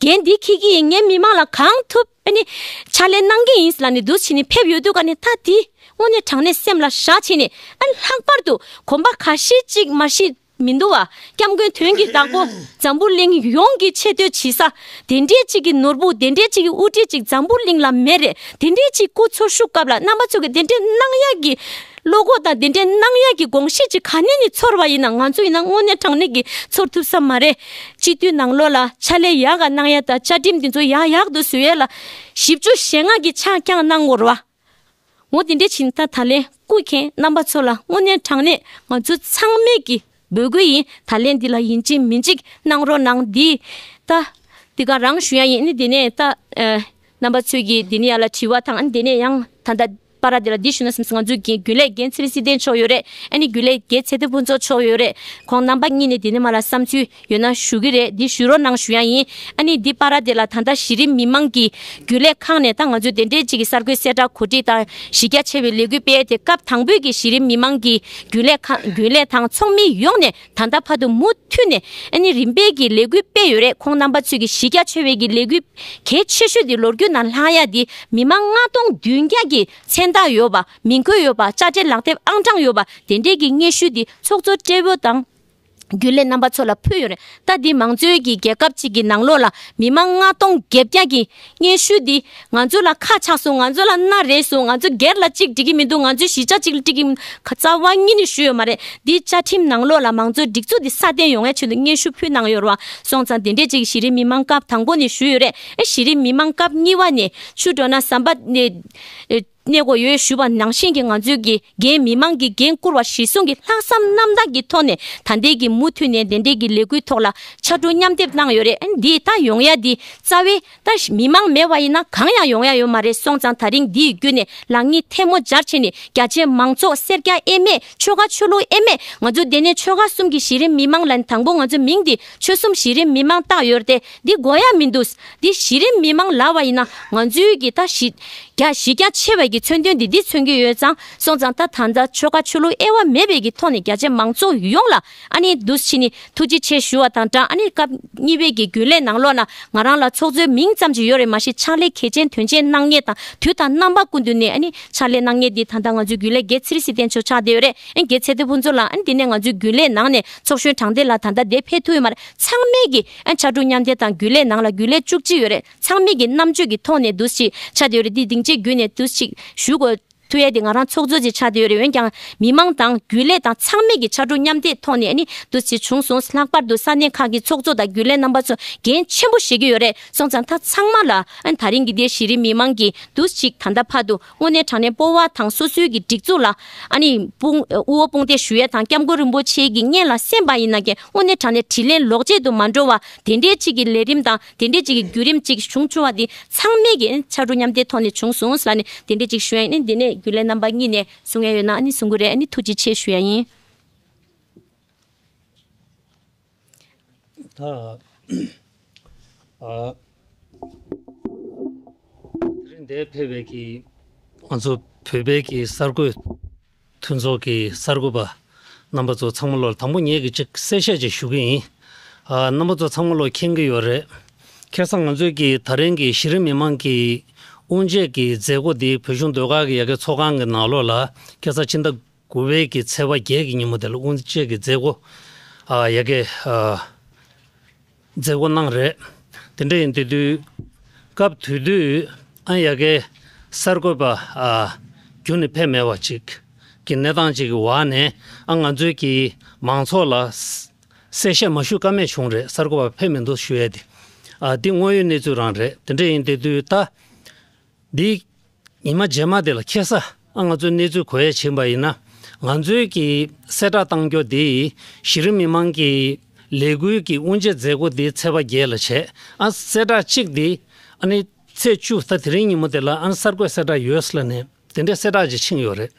འགན་འདི་འཁྱེར་གྱི་ཡིན། ངས་མི་མང་ལ་གང་ཐུབ་ཨ་ནི་ཕྱག་ལས་གནང་གི་ཡིན་ལབ་ནས་འདུག་བྱས་ནས་ཕེབས་ཡོད་འདུག་ག་ནི། ད་འདི་དངོས་གནས་དྲང་གནས་སེམས་ལ་བཞག་བྱས་ནས་ཨ་ནི་ལྷག་པར་དུ་གོམ་པ་ག་ཤེད་ཅིག་མ་ཤེད་མི་འདུག་བ། སྐྱབས་མགོན་དོན་གྱི་བདག་པོ་འཛམ་བུ་གླིང་ཡོངས་ཀྱི་ཆེ་བསྟོད་བྱེད་ས་དེ་འདྲའི་གཅིག་གི་ནོར་བུ། དེ་འདྲའི་གཅིག་གི་དབུ་ཁྲིད་ཅིག་འཛམ་བུ་གླིང་ལ་མེད་རེད། དེ་འདྲའི་གཅིག་སྐུ་འཚོ་བཞུགས་སྐབས་ལ་རྣམ་པ་ཚོ་གི་དེ་འདྲའི་གནང་ཡག་གི་བློ་ཁོག་དང་དེ་འདྲའི་གནང་ཡག་གི་དགོངས་གཞི་ཅིག་ག་ནས་ནས་ཚོར་བ་ཡིན་ན། ང་ཚོ་ཡིན་ན་དངོས་གནས་དྲང་གནས་ཀྱི་ཚོར་ཐུབ་ས་མ་རེད། སྤྱི་འཐུས་ནང་ལོགས་ལ་ཕྱག་ལས་ཡག་ག་གནང་ཡ་དང་བཅའ་ཁྲིམས་འདི་ཚོ་ཡག་ཡག་ཏུ་བཟོ་ཡ་ལ་བཞི་བཅུ་ཞེ་ལྔ་གི་ཕྱག་བརྐྱངས་གནང་དགོས་རེད་བ། འོ་དེ་འདྲས་བྱས་ནས་ད་ད་ལན་སྐུ་མཁྱེན་རྣམ་པ་ཚོ་ལ་དངོས་གནས་དྲང་གནས་ང་ཚོ་ཚང་མས་ཀྱི་འབོད་སྐུལ་ཡིན། ད་ལན་འདི་ལ་ཡིན་གཅིག་མིན་གཅིག་གནང་རོགས་གནང་། འདི་ད་འདི་ག་རང་ཞུ་ཡ་ཡིན། ཨ་ནི་དེ་ནས་ད་ཨ་རྣམ་པ་ཚོས་ཀྱི་འདི་ནས་ཡར་ལ་དྲི་བ་དང་། ཨ་ནི་དེ་ནས་ཡང་ད་ད་བར་དེ་ལ་འདི་ཞུ་ན་བསམ་སོང་། ང་ཚོའི་རྒན་རྒྱུན་ལས་རྒན་ཚེ་རིང་སྲིད་བརྟན་མཆོག་ཡོད་རེད། ཨ་ནི་རྒྱུན་ལས་རྒན་ཚེ་བརྟན་ཕུན་ཚོགས་མཆོག་ཡོད་རེད། ཁོང་རྣམ་པ་གཉིས་ནས་དེ་ནས་མར་ལ་བསམ་ཚུལ་ཡོད་ན་ཞུ་གི་རེད། འདི་ཞུ་རོགས་གནང་ཞུ་ཡ་ཡིན། ཨ་ནི་འདི་བར་དེ་ལ་ད་ལྟ་གཞི་རིམ་མི་མང་གི་རྒྱུན་ལས་ཁང་ནས་ད་ང་ཚོ་དེ་འདྲའི་ཅིག་གི་གསར་འགོད་གསལ་བསྒྲགས་གོ་སྒྲིག་དང་གཞི་རྒྱ་ཆེ་བའི་ལས་འགུལ་སྤེལ་ཏེ། སྐབས་དང་པོའི་གི་གཞི་རིམ་མི་མང་གི་རྒྱུན་ལས་ཁང་རྒྱུན་ལས་དང་ཚོགས་མི་ཡོངས་ནས་ད་ལྟ་བར་དུ་མུ་མཐུད་ནས་ཨ་ནི་རིམ་པས་ཀྱི་ལས་འགུལ་སྤེལ་ཡོད་རེད། ཁོང་རྣམ་པ་ཚོས་ཀྱི་གཞི་རྒྱ་ཆེ་བའི་གི་ལས་འགུལ་གལ་ཆེ་ཤོས་དེ་ལོ་རྒྱུས་ནང་ལྷག་ཡ་དེ་མི་མང་ལྔ་སྟོང་བདུན་བརྒྱ་གི་མཚན་རྟགས་ཡོད་པ། མིང་འཁོད་ཡོད་པ། དཔྱ་ཁྲལ་ལག་དེབ་ཨང་གྲངས་ཡོད་པ། དེ་འདྲས་ཀྱི་སྙན་ཞུ་དེ་ཚོགས་གཙོ་སྤྲེལ་པོ་དང་རྒྱུན་ལས་རྣམ་པ་ཚོ་ལ་ཕུལ་ཡོད་རེད། ད་འདི་མང་གཙོའི་གི་རྒྱལ་ཁབ་ཅིག་གི་ནང་ལོགས་ལ་མི་མང་ལྔ་སྟོང་བརྒྱད་བརྒྱ་གི་སྙན་ཞུ་འདི་ང་ཚོ་ལ་ཁ་ཆག་སོང་། ང་ཚོ་ལ་སྣ་རལ་སོང་། ང་ཚོ་སྒེར་ལ་གཅིག་འགྲིག་གི་མི་འདུག། ང་ཚོའི་གཞིས་ཆགས་གཅིག་ལ་འགྲིག་གི་མི་འདུག། རྩ་བ་ཉིད་ནས་ཞུས་ཡོད་མ་རེད། འདི་བཅའ་ཁྲིམས་ནང་ལོགས་ལ་མང་གཙོའི་སྒྲིག་འཛུགས་འདི་སྲ་བརྟན་ཡོང་ཡ་ཆེད་དུ་སྙན་ཞུ་ཕུལ་གནང་ཡོད་རེད་བ། སོང་ཙང་དེ་འདྲས་ཅིག་གཞི་རིམ་མི་མང་སྐབས་དང་པོ་ནས་ཞུས་ཡོད་རེད། ཨེ་གཞི་རིམ་མི་མང་སྐབས་གཉིས་པ་ནས་ཆུ་འགྲོ་ན་ཟམ་པ་ནས་ཨེ་གནས་དགོས་ཡོད་ཞུས་པ་ནང་བཞིན་གྱི་ང་ཚོའི་གི་འགན་མི་མང་གི་འགན་བསྐུར་བ་གཞིར་བཟུང་གི་ལྷག་བསམ་རྣམ་དག་གི་ཐོག་ནས་ད་ལྟའི་གི་མུ་མཐུད་ནས་དེ་འདྲའི་གི་ལས་འགུལ་ཐོག་ལ་ཕྱར་གྲུ་མཉམ་འདེགས་གནང་ཡོད་རེད། ཨ་ནི་འདི་ད་ཡོང་ཡ་འདི་རྩ་བའི་ད་མི་མང་མེད་པ་ཡིན་ན་གང་ཡང་ཡོང་ཡ་ཡོད་མ་རེད། སོང་ཙང་ད་རིང་འདིའི་བརྒྱུད་ནས་ལག་གཉིས་ཐལ་མོ་སྦྱར་བྱས་ནས་རྒྱ་ཆེའི་མང་ཚོགས་སེར་སྐྱ་དབྱེ་མེད། ཆོལ་ཁ་ཆོས་ལུགས་དབྱེ་མེད། ང་ཚོ་འདི་ནས་ཆོལ་ཁ་གསུམ་གྱི་གཞི་རིམ་མི་མང་ལ་དང་པོ་ང་ཚོ་མིང་འདི་ཆོལ་གསུམ་གཞི་རིམ་མི་མང་བཏགས་ཡོད་རེད་དེ། འདི་དགོས་ཡ་མི་འདུག། འདི་གཞི་རིམ་མི་མང་ལབ་པ་ཡིན་ན་ང་ཚོའི་གི་ད་གཞི་རྒྱ་གཞི་རྒྱ་ཆེ་བའི་གི་མཚོན་དོན་འདི་འདི་མཚོན་གྱི་ཡོད་ཙང་། སོང་ཙང་ད་ད་ལྟ་ཆོལ་ཁ་ཆོས་ལུགས་དབྱེ་བ་མེད་པའི་གི་ཐོག་ནས་རྒྱ་ཆེ་མང་ཚོགས་ཡོངས་ལ་ཨ་ནི་འདུག་སེ་བྱས་ནས་ཐུགས་རྗེ་ཆེ་ཞུ་བ་དང་སྦྲགས། ཨ་ནི་སྐབས་གཉིས་པའི་གི་རྒྱུན་ལས་ནང་ལོགས་ན་ང་རང་ལ་ཚོགས་གཙོའི་མིང་ཙམ་ཅིག་ཡོད་རེད་མ་གཞི་ཕྱག་ལས་གལ་ཆེན་དོན་ཆེན་གནང་མཁན་དང་དུས་དང་རྣམ་པ་ཀུན་ཏུ་ནས་ཨ་ནི་ཕྱག་ལས་གནང་མཁན་འདི་ད་ལྟ་ང་ཚོའི་རྒྱུན་ལས་རྒན་ཚེ་རིང་སྲིད་བརྟན་མཆོག་ཆགས་བསྡད་ཡོད་རེད། ཨ་ནི་རྒན་ཚེ་བརྟན་ཕུན་ཚོགས་ལགས་ཨ་ནི་འདི་ནས་ང་ཚོའི་རྒྱུན་ལས་ནང་ནས་ཚོགས་གཞོན་དྲང་བདེན་ལགས་ད་ལྟ་འདིར་ཕེབས་ཐུབ་ཡོད་མ་རེད། ཚང་མས་ཀྱི་ཨ་ཕྱར་གྲུ་མཉམ་འདེགས་དང་རྒྱུན་ལས་ནང་ལ་རྒྱུན་ལས་བཅུ་གཅིག་ཡོད་རེད། ཚང་མས་ཀྱི་རྣམ་དཔྱོད་ཀྱི་ཐོག་ནས་འདུག་སེ་ཆགས་བསྡད་ཡོད་རེད། འདི་སྡིངས་ཆའི་བརྒྱུད་ནས་འདུག་སེ་ཞུ་དགོས་ཐུག་ཡས་དེ་ང་རང་ཚོགས་གཙོ་ཅིག་ཆགས་བསྡད་ཡོད་རེད། འོན་ཀྱང་མི་མང་དང་རྒྱུན་ལས་དང་ཚང་མས་ཀྱི་ཕྱར་གྲུ་མཉམ་འདེགས་ཐོག་ནས་ཨ་ནི་འདུག་སེ་བྱུང་སོང་། ལྷག་པར་དུ་ས་གནས་ཁག་གི་ཚོགས་གཙོ་དང་རྒྱུན་ལས་རྣམ་པ་ཚོ་འགན་ཆེན་པོ་བཞེས་ཀྱི་ཡོད་རེད། སོང་ཙང་ད་ཚང་མ་ལ་ཨ་ནི་ད་རིང་གི་འདིའི་གཞི་རིམ་མི་མང་གི་འདུག་སེ་ད་ལྟ་བར་དུ་དངོས་གནས་དྲང་གནས་སྤོབས་པ་དང་སོ་སོའི་གི་སྒྲིག་འཛུགས་ལ་ཨ་ནི་དཔུང་དབུ་བ་དཔུང་འདེགས་ཞུ་ཡས་དང་སྐྱབས་མགོན་རིན་པོ་ཆེ་གི་སྙན་ལ་གསན་པ་ཡིན་ན་ཀྱང་དངོས་གནས་དྲང་གནས་དྲིན་ལན་ལོག་བྱེད་དུ་མ་འགྲོ་བ་དེ་འདྲའི་ཅིག་གི་ལས་རིམ་དང་དེ་འདྲའི་ཅིག་གི་བརྒྱུད་རིམ་ཅིག་བྱུང་བྱུང་བ་འདི་ཚང་མས་ཀྱི་ཕྱར་གྲུ་མཉམ་འདེགས་ཐོག་ནས་བྱུང་སོང་ལབ་ནས་དེ་འདྲའི་ཅིག་ཞུ་ཡ་ཡིན། འདི་ནས་རྒྱུན་ལས་རྣམ་པ་གཉིས་ནས་གསུང་ཡ་ཡོད་ན་ཨ་ནི་གསུང་གི་རེད། ཨ་ནི་ཐུགས་རྗེ་ཆེ་ཞུ་ཡ་ཡིན། ད་ཨ་དེ་རིང་འདིར་ཕེབས་པའི་གི་ང་ཚོ་བོད་པའི་གི་གསར་འགོད་མཐུན་ཚོགས་ཀྱི་གསར་འགོད་པ་རྣམ་པ་ཚོ་ཚང་མ་ལོ་དང་པོ་ངེད་ཀྱིས་ཅིག་གསལ་བཤད་ཅིག་ཞུ་གི་ཡིན། ཨ་རྣམ་པ་ཚོ་ཚང་མ་ལོ་མཁྱེན་གྱི་ཡོད་རེད། ཁ་སང་ང་ཚོའི་གི་ད་རིང་གི་གཞི་རིམ་མི་མང་གི་དབུ་འབྱེད་ཀྱི་མཛད་སྒོ་འདི་བོད་གཞུང་ཟློས་གར་གྱི་ཡ་གི་ཚོགས་ཁང་གི་ནང་ལོགས་ལ་ཁ་སང་ཕྱི་ཟླ་དགུ་པའི་གི་ཚེས་པ་བརྒྱད་ཀྱི་ཉིན་མོ་དེ་ལ་དབུ་འབྱེད་ཀྱི་མཛད་སྒོ་ཨ་ཡ་གི་ཨ་མཛད་སྒོ་གནང་རེད། དེ་འདྲ་ཡིན་དུས་དུས་སྐབས་དེ་དུས་ཨ་ཡ་གི་གསར་འགོད་པ་ཨ་རྒྱུན་ནས་ཕེབས་མེད་པ་ཅིག་གི་གནས་སྟངས་ཅིག་གི་འོག་ནས་ཨ་ང་ཚོའི་གི་མང་ཚོགས་ལ་གསལ་བཤད་མ་ཞུ་ཀ་མེད་བྱུང་རེད། གསར་འགོད་པ་ཕེབས་མི་འདུག་ཞུ་ཡས་དེ་ཨ་འདི་དངོས་ཡོད་གནས་ཚུལ་རང་རེད། དེ་འདྲ་ཡིན་དུས་དུས་ད། འདི་ཉི་མ་རྗེས་མ་དེ་ལ་ཁ་སང་ཨ་ང་ཚོའི་གནས་ཚུལ་གོ་ཡས་ཕྱིན་པ་ཡིན་ན། ང་ཚོའི་གི་གསལ་བསྒྲགས་བཏང་རྒྱུ་དེ་གཞི་རིམ་མི་མང་གི་ལས་འགུལ་གྱི་དབུ་འབྱེད་མཛད་སྒོ་དེ་ཚེས་པ་བརྒྱད་ལ་བྱས། ཨ་གསལ་བསྒྲགས་གཅིག་དེ་ཨ་ནི་ཚེས་བཅུ་ད་དེ་རིང་ཉིན་མོ་དེ་ལ་ཨ་ནི་གསར་འགོད་གསལ་བསྒྲགས་ཡོད་ཟེར་ལབ་ནས་དེ་འདྲའི་གསལ་བསྒྲགས་ཅིག་ཕྱིན་ཡོད་རེད།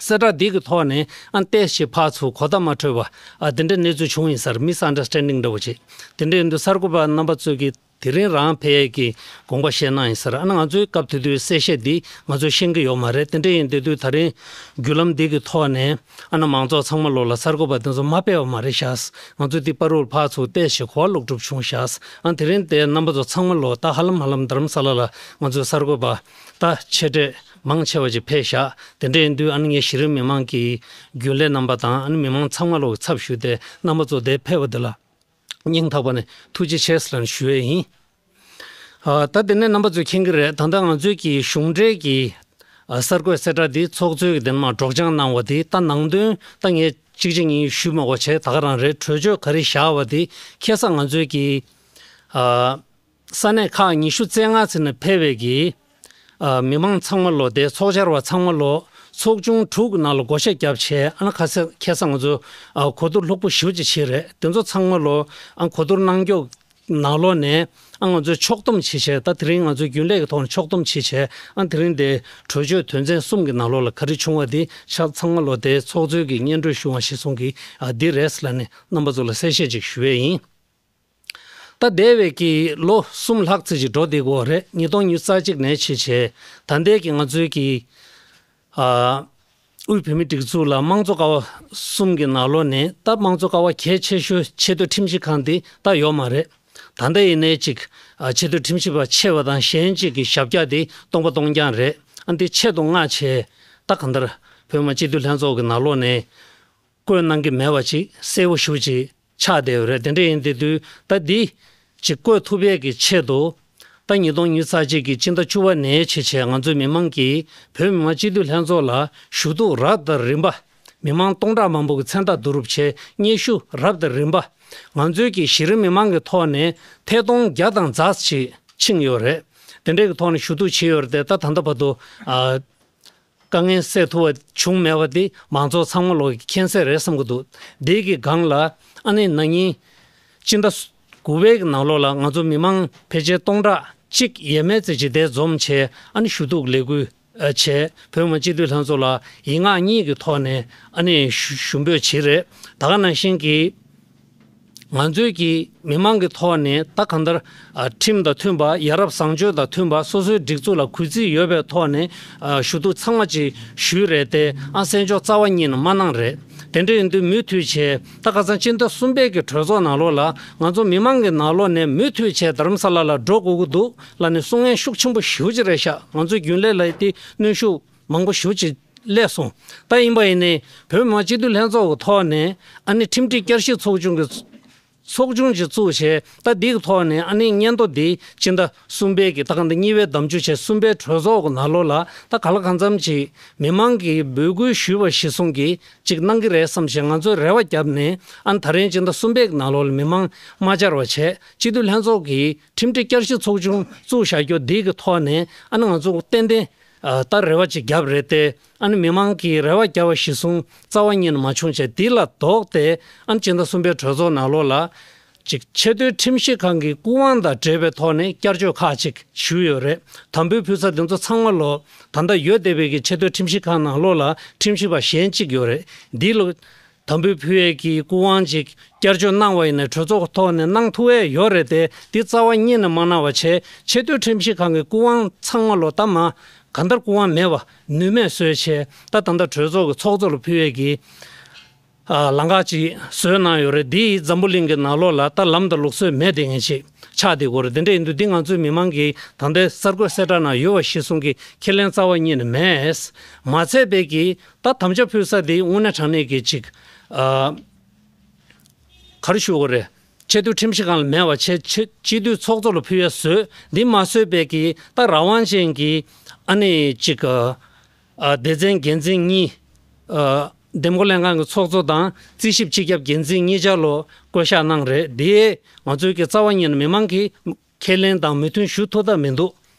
གསལ་བསྒྲགས་འདི་གི་ཐོག་ནས་ཨ་ཏོག་ཙམ་ཕར་ཚུར་གོ་བརྡ་མ་འཕྲོད་པ་ཨ་དེ་འདྲའི་གནས་ཚུལ་བྱུང་ཡིན་ས་རེད། མིས་ཨན་ཌར་སི་ཊེན་ཌིང་འདྲ་བོ་ཅིག་དེ་འདྲ་ཡིན་དུས་གསར་འགོད་པ་རྣམ་པ་ཚོས་ཀྱི་དེ་རིང་རང་ཕེབས་ཡས་ཀྱི་དགོངས་པ་བཞེས་གནང་ཡིན་ས་རེད། ཨ་ནི་ང་ཚོའི་སྐབས་དེ་དུས་གསལ་བཤད་འདི་ང་ཚོས་ཤེས་ཀྱི་ཡོད་མ་རེད། དེ་འདྲ་ཡིན་དུས་དུས་ད་རིང་བརྒྱུད་ལམ་འདི་གི་ཐོག་ནས་ཨ་ནི་མང་ཚོགས་ཚང་མ་ལོག་ལ་གསར་འགོད་པ་དེ་ཚོ་མ་ཕེབས་པ་མ་རེད་ཤག་ང་ཚོས་འདི་བར་དུ་ཕར་ཚུར་ཏོག་ཙམ་གོ་བ་ལོག་གྲུབ་བྱུང་ཤག་ཨ་དེ་རིང་དེ་རྣམ་པ་ཚོ་ཚང་མ་ལོག་ད་ཧ་ལམ་ཧ་ལམ་རྡ་རམ་ས་ལ་ལ་ང་ཚོའི་གསར་འགོད་པ་ད་ཆེ་གྲས་མང་ཆེ་བ་ཅིག་ཕེབས་ཤག་དེ་འདྲ་ཡིན་དུས་ཨ་ནི་ངས་གཞི་རིམ་མི་མང་གི་རྒྱུན་ལས་རྣམ་པ་དང་ཨ་ནི་མི་མང་ཚང་མ་ལོག་གི་ཚབ་ཞུས་ཏེ་རྣམ་པ་ཚོ་དེ་ཕེབས་པ་དེ་ལ་སྙིང་ཐག་པ་ནས་ཐུགས་རྗེ་ཆེ་ཟེར་ལབ་ནས་ཞུ་ཡས་ཡིན། ཨ་ད་དེ་ནས་རྣམ་པ་ཚོས་མཁྱེན་གྱི་རེད། ད་ལྟ་ང་ཚོའི་གི་གཞུང་འབྲེལ་གྱི་ཨ་གསར་འགོད་གསལ་བསྒྲགས་འདི་ཚོགས་གཙོས་ཀྱི་དེ་ནས་མར་སྒྲོག་སྦྱང་གནང་བ་འདི་ད་ནང་དོན་ད་ངས་གཅིག་གཅིག་གཉིས་ཞུས་མ་དགོས་བྱས་ད་ག་རང་རེད། གྲོས་ཆོད་ག་རེ་བཞག་པ་འདི་ཁ་སང་ང་ཚོའི་གི་ཨ་ས་གནས་ཁག་ཉི་ཤུ་རྩ་ལྔ་ཚོ་ནས་ཕེབས་པའི་གི་ ཨ། མི་མང་ཚང་མ་ལོ། དེ་ཚོགས་བཅར་བ་ཚང་མ་ལོ། ཚོགས་ཆུང་དྲུག་གི་ནང་ལ་བགོ་བཤའ་བརྒྱབ་བྱས། ཨ་ནི་ཁ་སང་ཁ་སང་ང་ཚོ་ཨ་གོ་བསྡུར་ལྷུག་པོ་ཞེ་པོ་ཅིག་བྱས་རེད། དེ་ཚོ་ཚང་མ་ལོ། ཨ། གོ་བསྡུར་གནང་རྒྱུ་ནང་ལོགས་ནས། ཨ། ང་ཚོས་ཕྱོགས་བསྡོམས་བྱས་བྱས། ད་དེ་རིང་ང་ཚོའི་རྒྱུན་ལས་ཀྱི་ཐོག་ནས་ཕྱོགས་བསྡོམས་བྱས་བྱས། ཨ། དེ་རིང་དེ་གྲོས་ཆོད་དོན་ཚན་གསུམ་གྱི་ནང་ལོགས་ལ་ག་རེ་བྱུང་བ་དེ་ཆ་ཚང་མ་ལོ། དེ་ཚོགས་གཙོས་ཀྱི་སྙན་སྒྲོན་ཞུ་བ་གཞིར་བཟུང་གིས། ཨ། འདི་རེད་ལབ་ནས་རྣམ་པ་ཚོ་ལ་གསལ་བཤད་ཅིག་ཞུ་ཡས་ཡིན། ད་འདས་པའི་གི་ལོ་གསུམ་ལྷག་ཙམ་ཅིག་འགྲོ་བསྡད་ཀྱི་ཡོད་རེད། ཉིས་སྟོང་ཉི་ཤུ་རྩ་གཅིག་ནས་བྱས་བྱས། ད་ལྟའི་གི་ང་ཚོའི་གི། ཨ། དབུས་བོད་མིའི་སྒྲིག་འཛུགས་ལ་དམངས་གཙོ་ཀ་བ་གསུམ་གྱི་ནང་ལོགས་ནས། ད་དམངས་གཙོ་ཀ་བ་གལ་ཆེ་ཤོས་ཆེས་མཐོའི་ཁྲིམས་ཞིབ་ཁང་འདི་ད་ཡོད་མ་རེད། ད་ལྟ་ཡིན་ནའི་ཅིག། ཨ། ཆེས་མཐོའི་ཁྲིམས་ཞིབ་པ་ཆེ་བ་དང་གཞན་གཅིག་གི་ཞབས་བཀྱག་འདི་སྟོང་པ་སྟོང་རྐྱང་རེད། ཨ། འདི་ཆེད་དུ་མངགས་བྱས། ད་གང་ལྟར་བོད་མི་མང་སྤྱི་འཐུས་ལྷན་ཚོགས་ཀྱི་ནང་ལོགས་ནས་བསྐོས་གནང་གི་མེད་པ་ཅིག་གསལ་པོ་ཞེ་པོ་ཅིག་ཆགས་བསྡད་ཡོད་རེད། དེ་འདྲ་ཡིན་དེ་དུས། ད་འདི་ཅིག་བསྐོས་ཐུབ་པའི་གི་ཆེད་དུ། ད་ཉིས་སྟོང་ཉི་ཤུ་རྩ་གཅིག་གི་སྤྱི་ཟླ་བཅུ་པ་ནས་བྱས་བྱས། ང་ཚོའི་མི་མང་གིས་བོད་མི་མང་སྤྱི་འཐུས་ལྷན་ཚོགས་ལ་ཞུ་གཏུག་རབ་དང་རིམ་པ། མི་མང་སྟོང་ཕྲག་མང་པོ་གི་མཚན་རྟགས་བསྡུ་རུབ་བྱས། སྙན་ཞུ་རབ་དང་རིམ་པ། ང་ཚོའི་གི་གཞི་རིམ་མི་མང་གི་ཐོག་ནས་ཐད་གཏོང་བརྒྱ་དང་ཙམ་ཞིག་ཕྱིན་ཡོད་རེད། དེ་འདྲའི་གི་ཐོག་ནས་ཞུ་གཏུག་བྱས་ཡོད་རེད་དེ། ད་ད་ལྟ་བར་དུ། ཨ། དཀའ་ངལ་སེལ་ཐུབ་པ་བྱུང་མེད་པ་དེ་མང་ཚོགས་ཚང་མ་ལོག་གི་མཁྱེན་གསལ་རེད་བསམ་གྱི་འདུག། དེ་གི་སྒང་ལ། ཨ་ནི་ན་ནིང་སྤྱི་ཟླ་དགུ་པའི་གི་ནང་ལོགས་ལ་ང་ཚོ་མི་མང་ཕལ་ཆེར་སྟོང་ཕྲག་གཅིག་ཡས་མས་ཙམ་ཅིག་དེ་འཛོམས་བྱས། ཨ་ནི་ཞུ་གཏུག་ལས་འགུལ། ཨ། བྱས། བོད་མི་མང་སྤྱི་འཐུས་ལྷན་ཚོགས་ལ་ཡིག་ངག་གཉིས་ཀྱི་ཐོག་ནས། ཨ་ནི་ཞུ་ཞུ་འབོད་བྱས་རེད། ད་ག་ནང་བཞིན་གྱི། ང་ཚོའི་གི་མི་མང་གི་ཐོག་ནས་ད་གང་ལྟར། ཨ། ཁྲིམས་དང་མཐུན་པ། ཡ་རབས་བཟང་སྤྱོད་དང་མཐུན་པ། སོ་སོའི་སྒྲིག་འཛུགས་ལ་གུས་བརྩི་ཡོད་པའི་ཐོག་ནས། ཨ། ཞུ་གཏུག་ཚང་མ་ཅིག་ཞུས་རེད་དེ། ཨ། གསན་འཇོག་རྩ་བ་ཉིད་ནས་མ་གནང་རེད། དེ་འདྲ་ཡིན་དུས་མུ་མཐུད་བྱས། ད་ཁ་སང་སྤྱི་ཟླ་གསུམ་པའི་གི་གྲོས་ཚོགས་ནང་ལོགས་ལ་ང་ཚོ་མི་མང་གི་ནང་ལོགས་ནས་མུ་མཐུད་བྱས་རྡ་རམ་ས་ལ་ལ་འགྲོ་དགོས་ཀྱི་འདུག་ལབ་ནས་གསུང་མཁན་ཤུགས་ཆེན་པོ་ཞེ་པོ་ཅིག་རེད་ཤག། ང་ཚོའི་རྒྱུན་ལས་ལ་དེ་གནོན་ཤུགས་མང་པོ་ཞེ་པོ་ཅིག་སླེབས་སོང་། ད་ཡིན་པ་ཡིན་ནའི་བོད་མི་མང་སྤྱི་འཐུས་ལྷན་ཚོགས་ཀྱི་ཐོག་ནས། ཨ་ནི་ཁྲིམས་སྒྲིག་བསྐྱར་ཞིབ་ཚོགས་ཆུང་གི་ཚོགས་ཆུང་ཅིག་བཙུགས་བྱས། ད་འདི་གི་ཐོག་ནས། ཨ་ནི་སྙན་ཐོ་འདི་སྤྱི་ཟླ་གསུམ་པའི་གི། ད་གང་ལྟར་གཉིས་པའི་ཟླ་མཇུག་བྱས་གསུམ་པའི་གྲོས་ཚོགས་ཀྱི་ནང་ལོགས་ལ། ད་གང་ལ་གང་འཚམ་ཅིག་མི་མང་གིས་འབོད་སྐུལ་ཞུས་པ་གཞིར་བཟུང་གིས་ཅིག་གནང་གི་རེད་བསམ་བྱས་ང་ཚོས་རེ་བ་བརྒྱབ་ནས། ཨ་ནི་ད་རིང་སྤྱི་ཟླ་གསུམ་པའི་གི་ནང་ལོགས་ལ་མི་མང་མ་བཅར་བ་བྱས། སྤྱི་འཐུས་ལྷན་ཚོགས་ཀྱིས་ཁྲིམས་སྒྲིག་བསྐྱར་ཞིབ་ཚོགས་ཆུང་བཙུགས་བཞག་རྒྱུ་འདི་གི་ཐོག་ནས། ཨ་ནི་ང་ཚོ་ཏན་ཏན། ཨ། ད་རེ་བ་ཅིག་བརྒྱབ་རེད་དེ། ཨ་ནི་མི་མང་གིས་རེ་བ་བརྒྱབ་པ་གཞིར་བཟུང་རྩ་བ་ཉིད་ནས་མ་བྱུང་བྱས། འདི་ལ་ལྡོག་སྟེ། ཨ་ནི་སྤྱི་ཟླ་གསུམ་པའི་གྲོས་ཚོགས་ནང་ལོགས་ལ་ཅིག་ཆེས་མཐོའི་ཁྲིམས་ཞིབ་ཁང་གི་སྐུ་དབང་དང་འབྲེལ་བའི་ཐོག་ནས་བསྐྱར་བཅོས་ཁག་ཅིག་ཞུས་ཡོད་རེད། དམ་འབུལ་ཕུལ་ས་དེ་ཚོ་ཚང་མ་ལོ། ད་ལྟ་ཡོད་བསྡད་པའི་གི་ཆེས་མཐོའི་ཁྲིམས་ཞིབ་ཁང་ནང་ལོགས་ལ་ཁྲིམས་ཞིབ་པ་གཞན་གཅིག་ཡོད་རེད། འདི་ལོ། དམ་འབུལ་ཕུལ་ཡས་ཀྱི་སྐུ་དབང་ཅིག་བསྐྱར་བཅོས་གནང་བ་ཡིན་ན། གྲོས་ཚོགས་ཐོག་ནས་གནང་ཐུབ་ཡས་ཡོད་རེད་དེ། འདི་རྩ་བ་ཉིད་ནས་མ་གནང་བ་བྱས། ཆེས་མཐོའི་ཁྲིམས་ཞིབ་ཁང་གི་སྐུ་དབང་ཚང་མ་ལོ། ད་མ་གང་ལྟར་སྐུ་དབང་མེད་པ་ནུས་མེད་བཟོས་བྱས། ད་ད་ལྟ་གྲོས་ཚོགས་ཀྱི་ཚོགས་གཙོ་ལ་ཕུལ་ཡས་ཀྱི། ཨ། ལམ་ཁ་ཅིག་བཟོས་གནང་ཡོད་རེད། འདི་འཛམ་བུ་གླིང་གི་ནང་ལོགས་ལ་ད་ལམ་དང་ལུགས་སྲོལ་མེད་བསྡད་མཁན་ཅིག་ཆགས་བསྡད་ཀྱི་ཡོད་རེད། དེ་འདྲ་ཡིན་དུས་འདི་ང་ཚོའི་མི་མང་གིས་ད་ལྟའི་གསར་འགོད་གསལ་བསྒྲགས་ནང་ཡོད་པ་གཞིར་བཟུང་གི་ཁས་ལེན་རྩ་བ་ཉིད་ནས་མེད། མ་ཚད་པའི་གི། ད་དམ་བཅའ་ཕུལ་ས་དེ་དངོས་གནས་དྲང་གནས་ཀྱི་ཅིག། ཨ། ག་རེ་ཞུ་དགོས་རེད། ཆེས་མཐོའི་ཁྲིམས་ཞིབ་ཁང་ལ་མེད་པ་བྱས། ཆེ། སྤྱི་འཐུས་ཚོགས་གཙོ་ལ་ཕུལ་ཡས་བཟོས། འདི་མ་བཟོས་པའི་གི། ད་རང་དབང་ཅན་གྱི། ཨ་ནི་ཅིག། ཨ། སྡེ་ཚན་འགན་འཛིན་གཉིས། ཨ། འདེམས་བསྐོ་ལྷན་ཁང་གི་ཚོགས་གཙོ་དང་རྩིས་ཞིབ་སྤྱི་ཁྱབ་འགན་འཛིན་གཉིས་ཆ་ལོ་བསྐོ་གཞག་གནང་རེད། འདི་ང་ཚོའི་གི་རྩ་བ་ཉིད་ནས་མི་མང་གིས་ཁས་ལེན་དང་མོས་མཐུན་ཞུ་ཐུབ་ཐབས་མི་འདུག།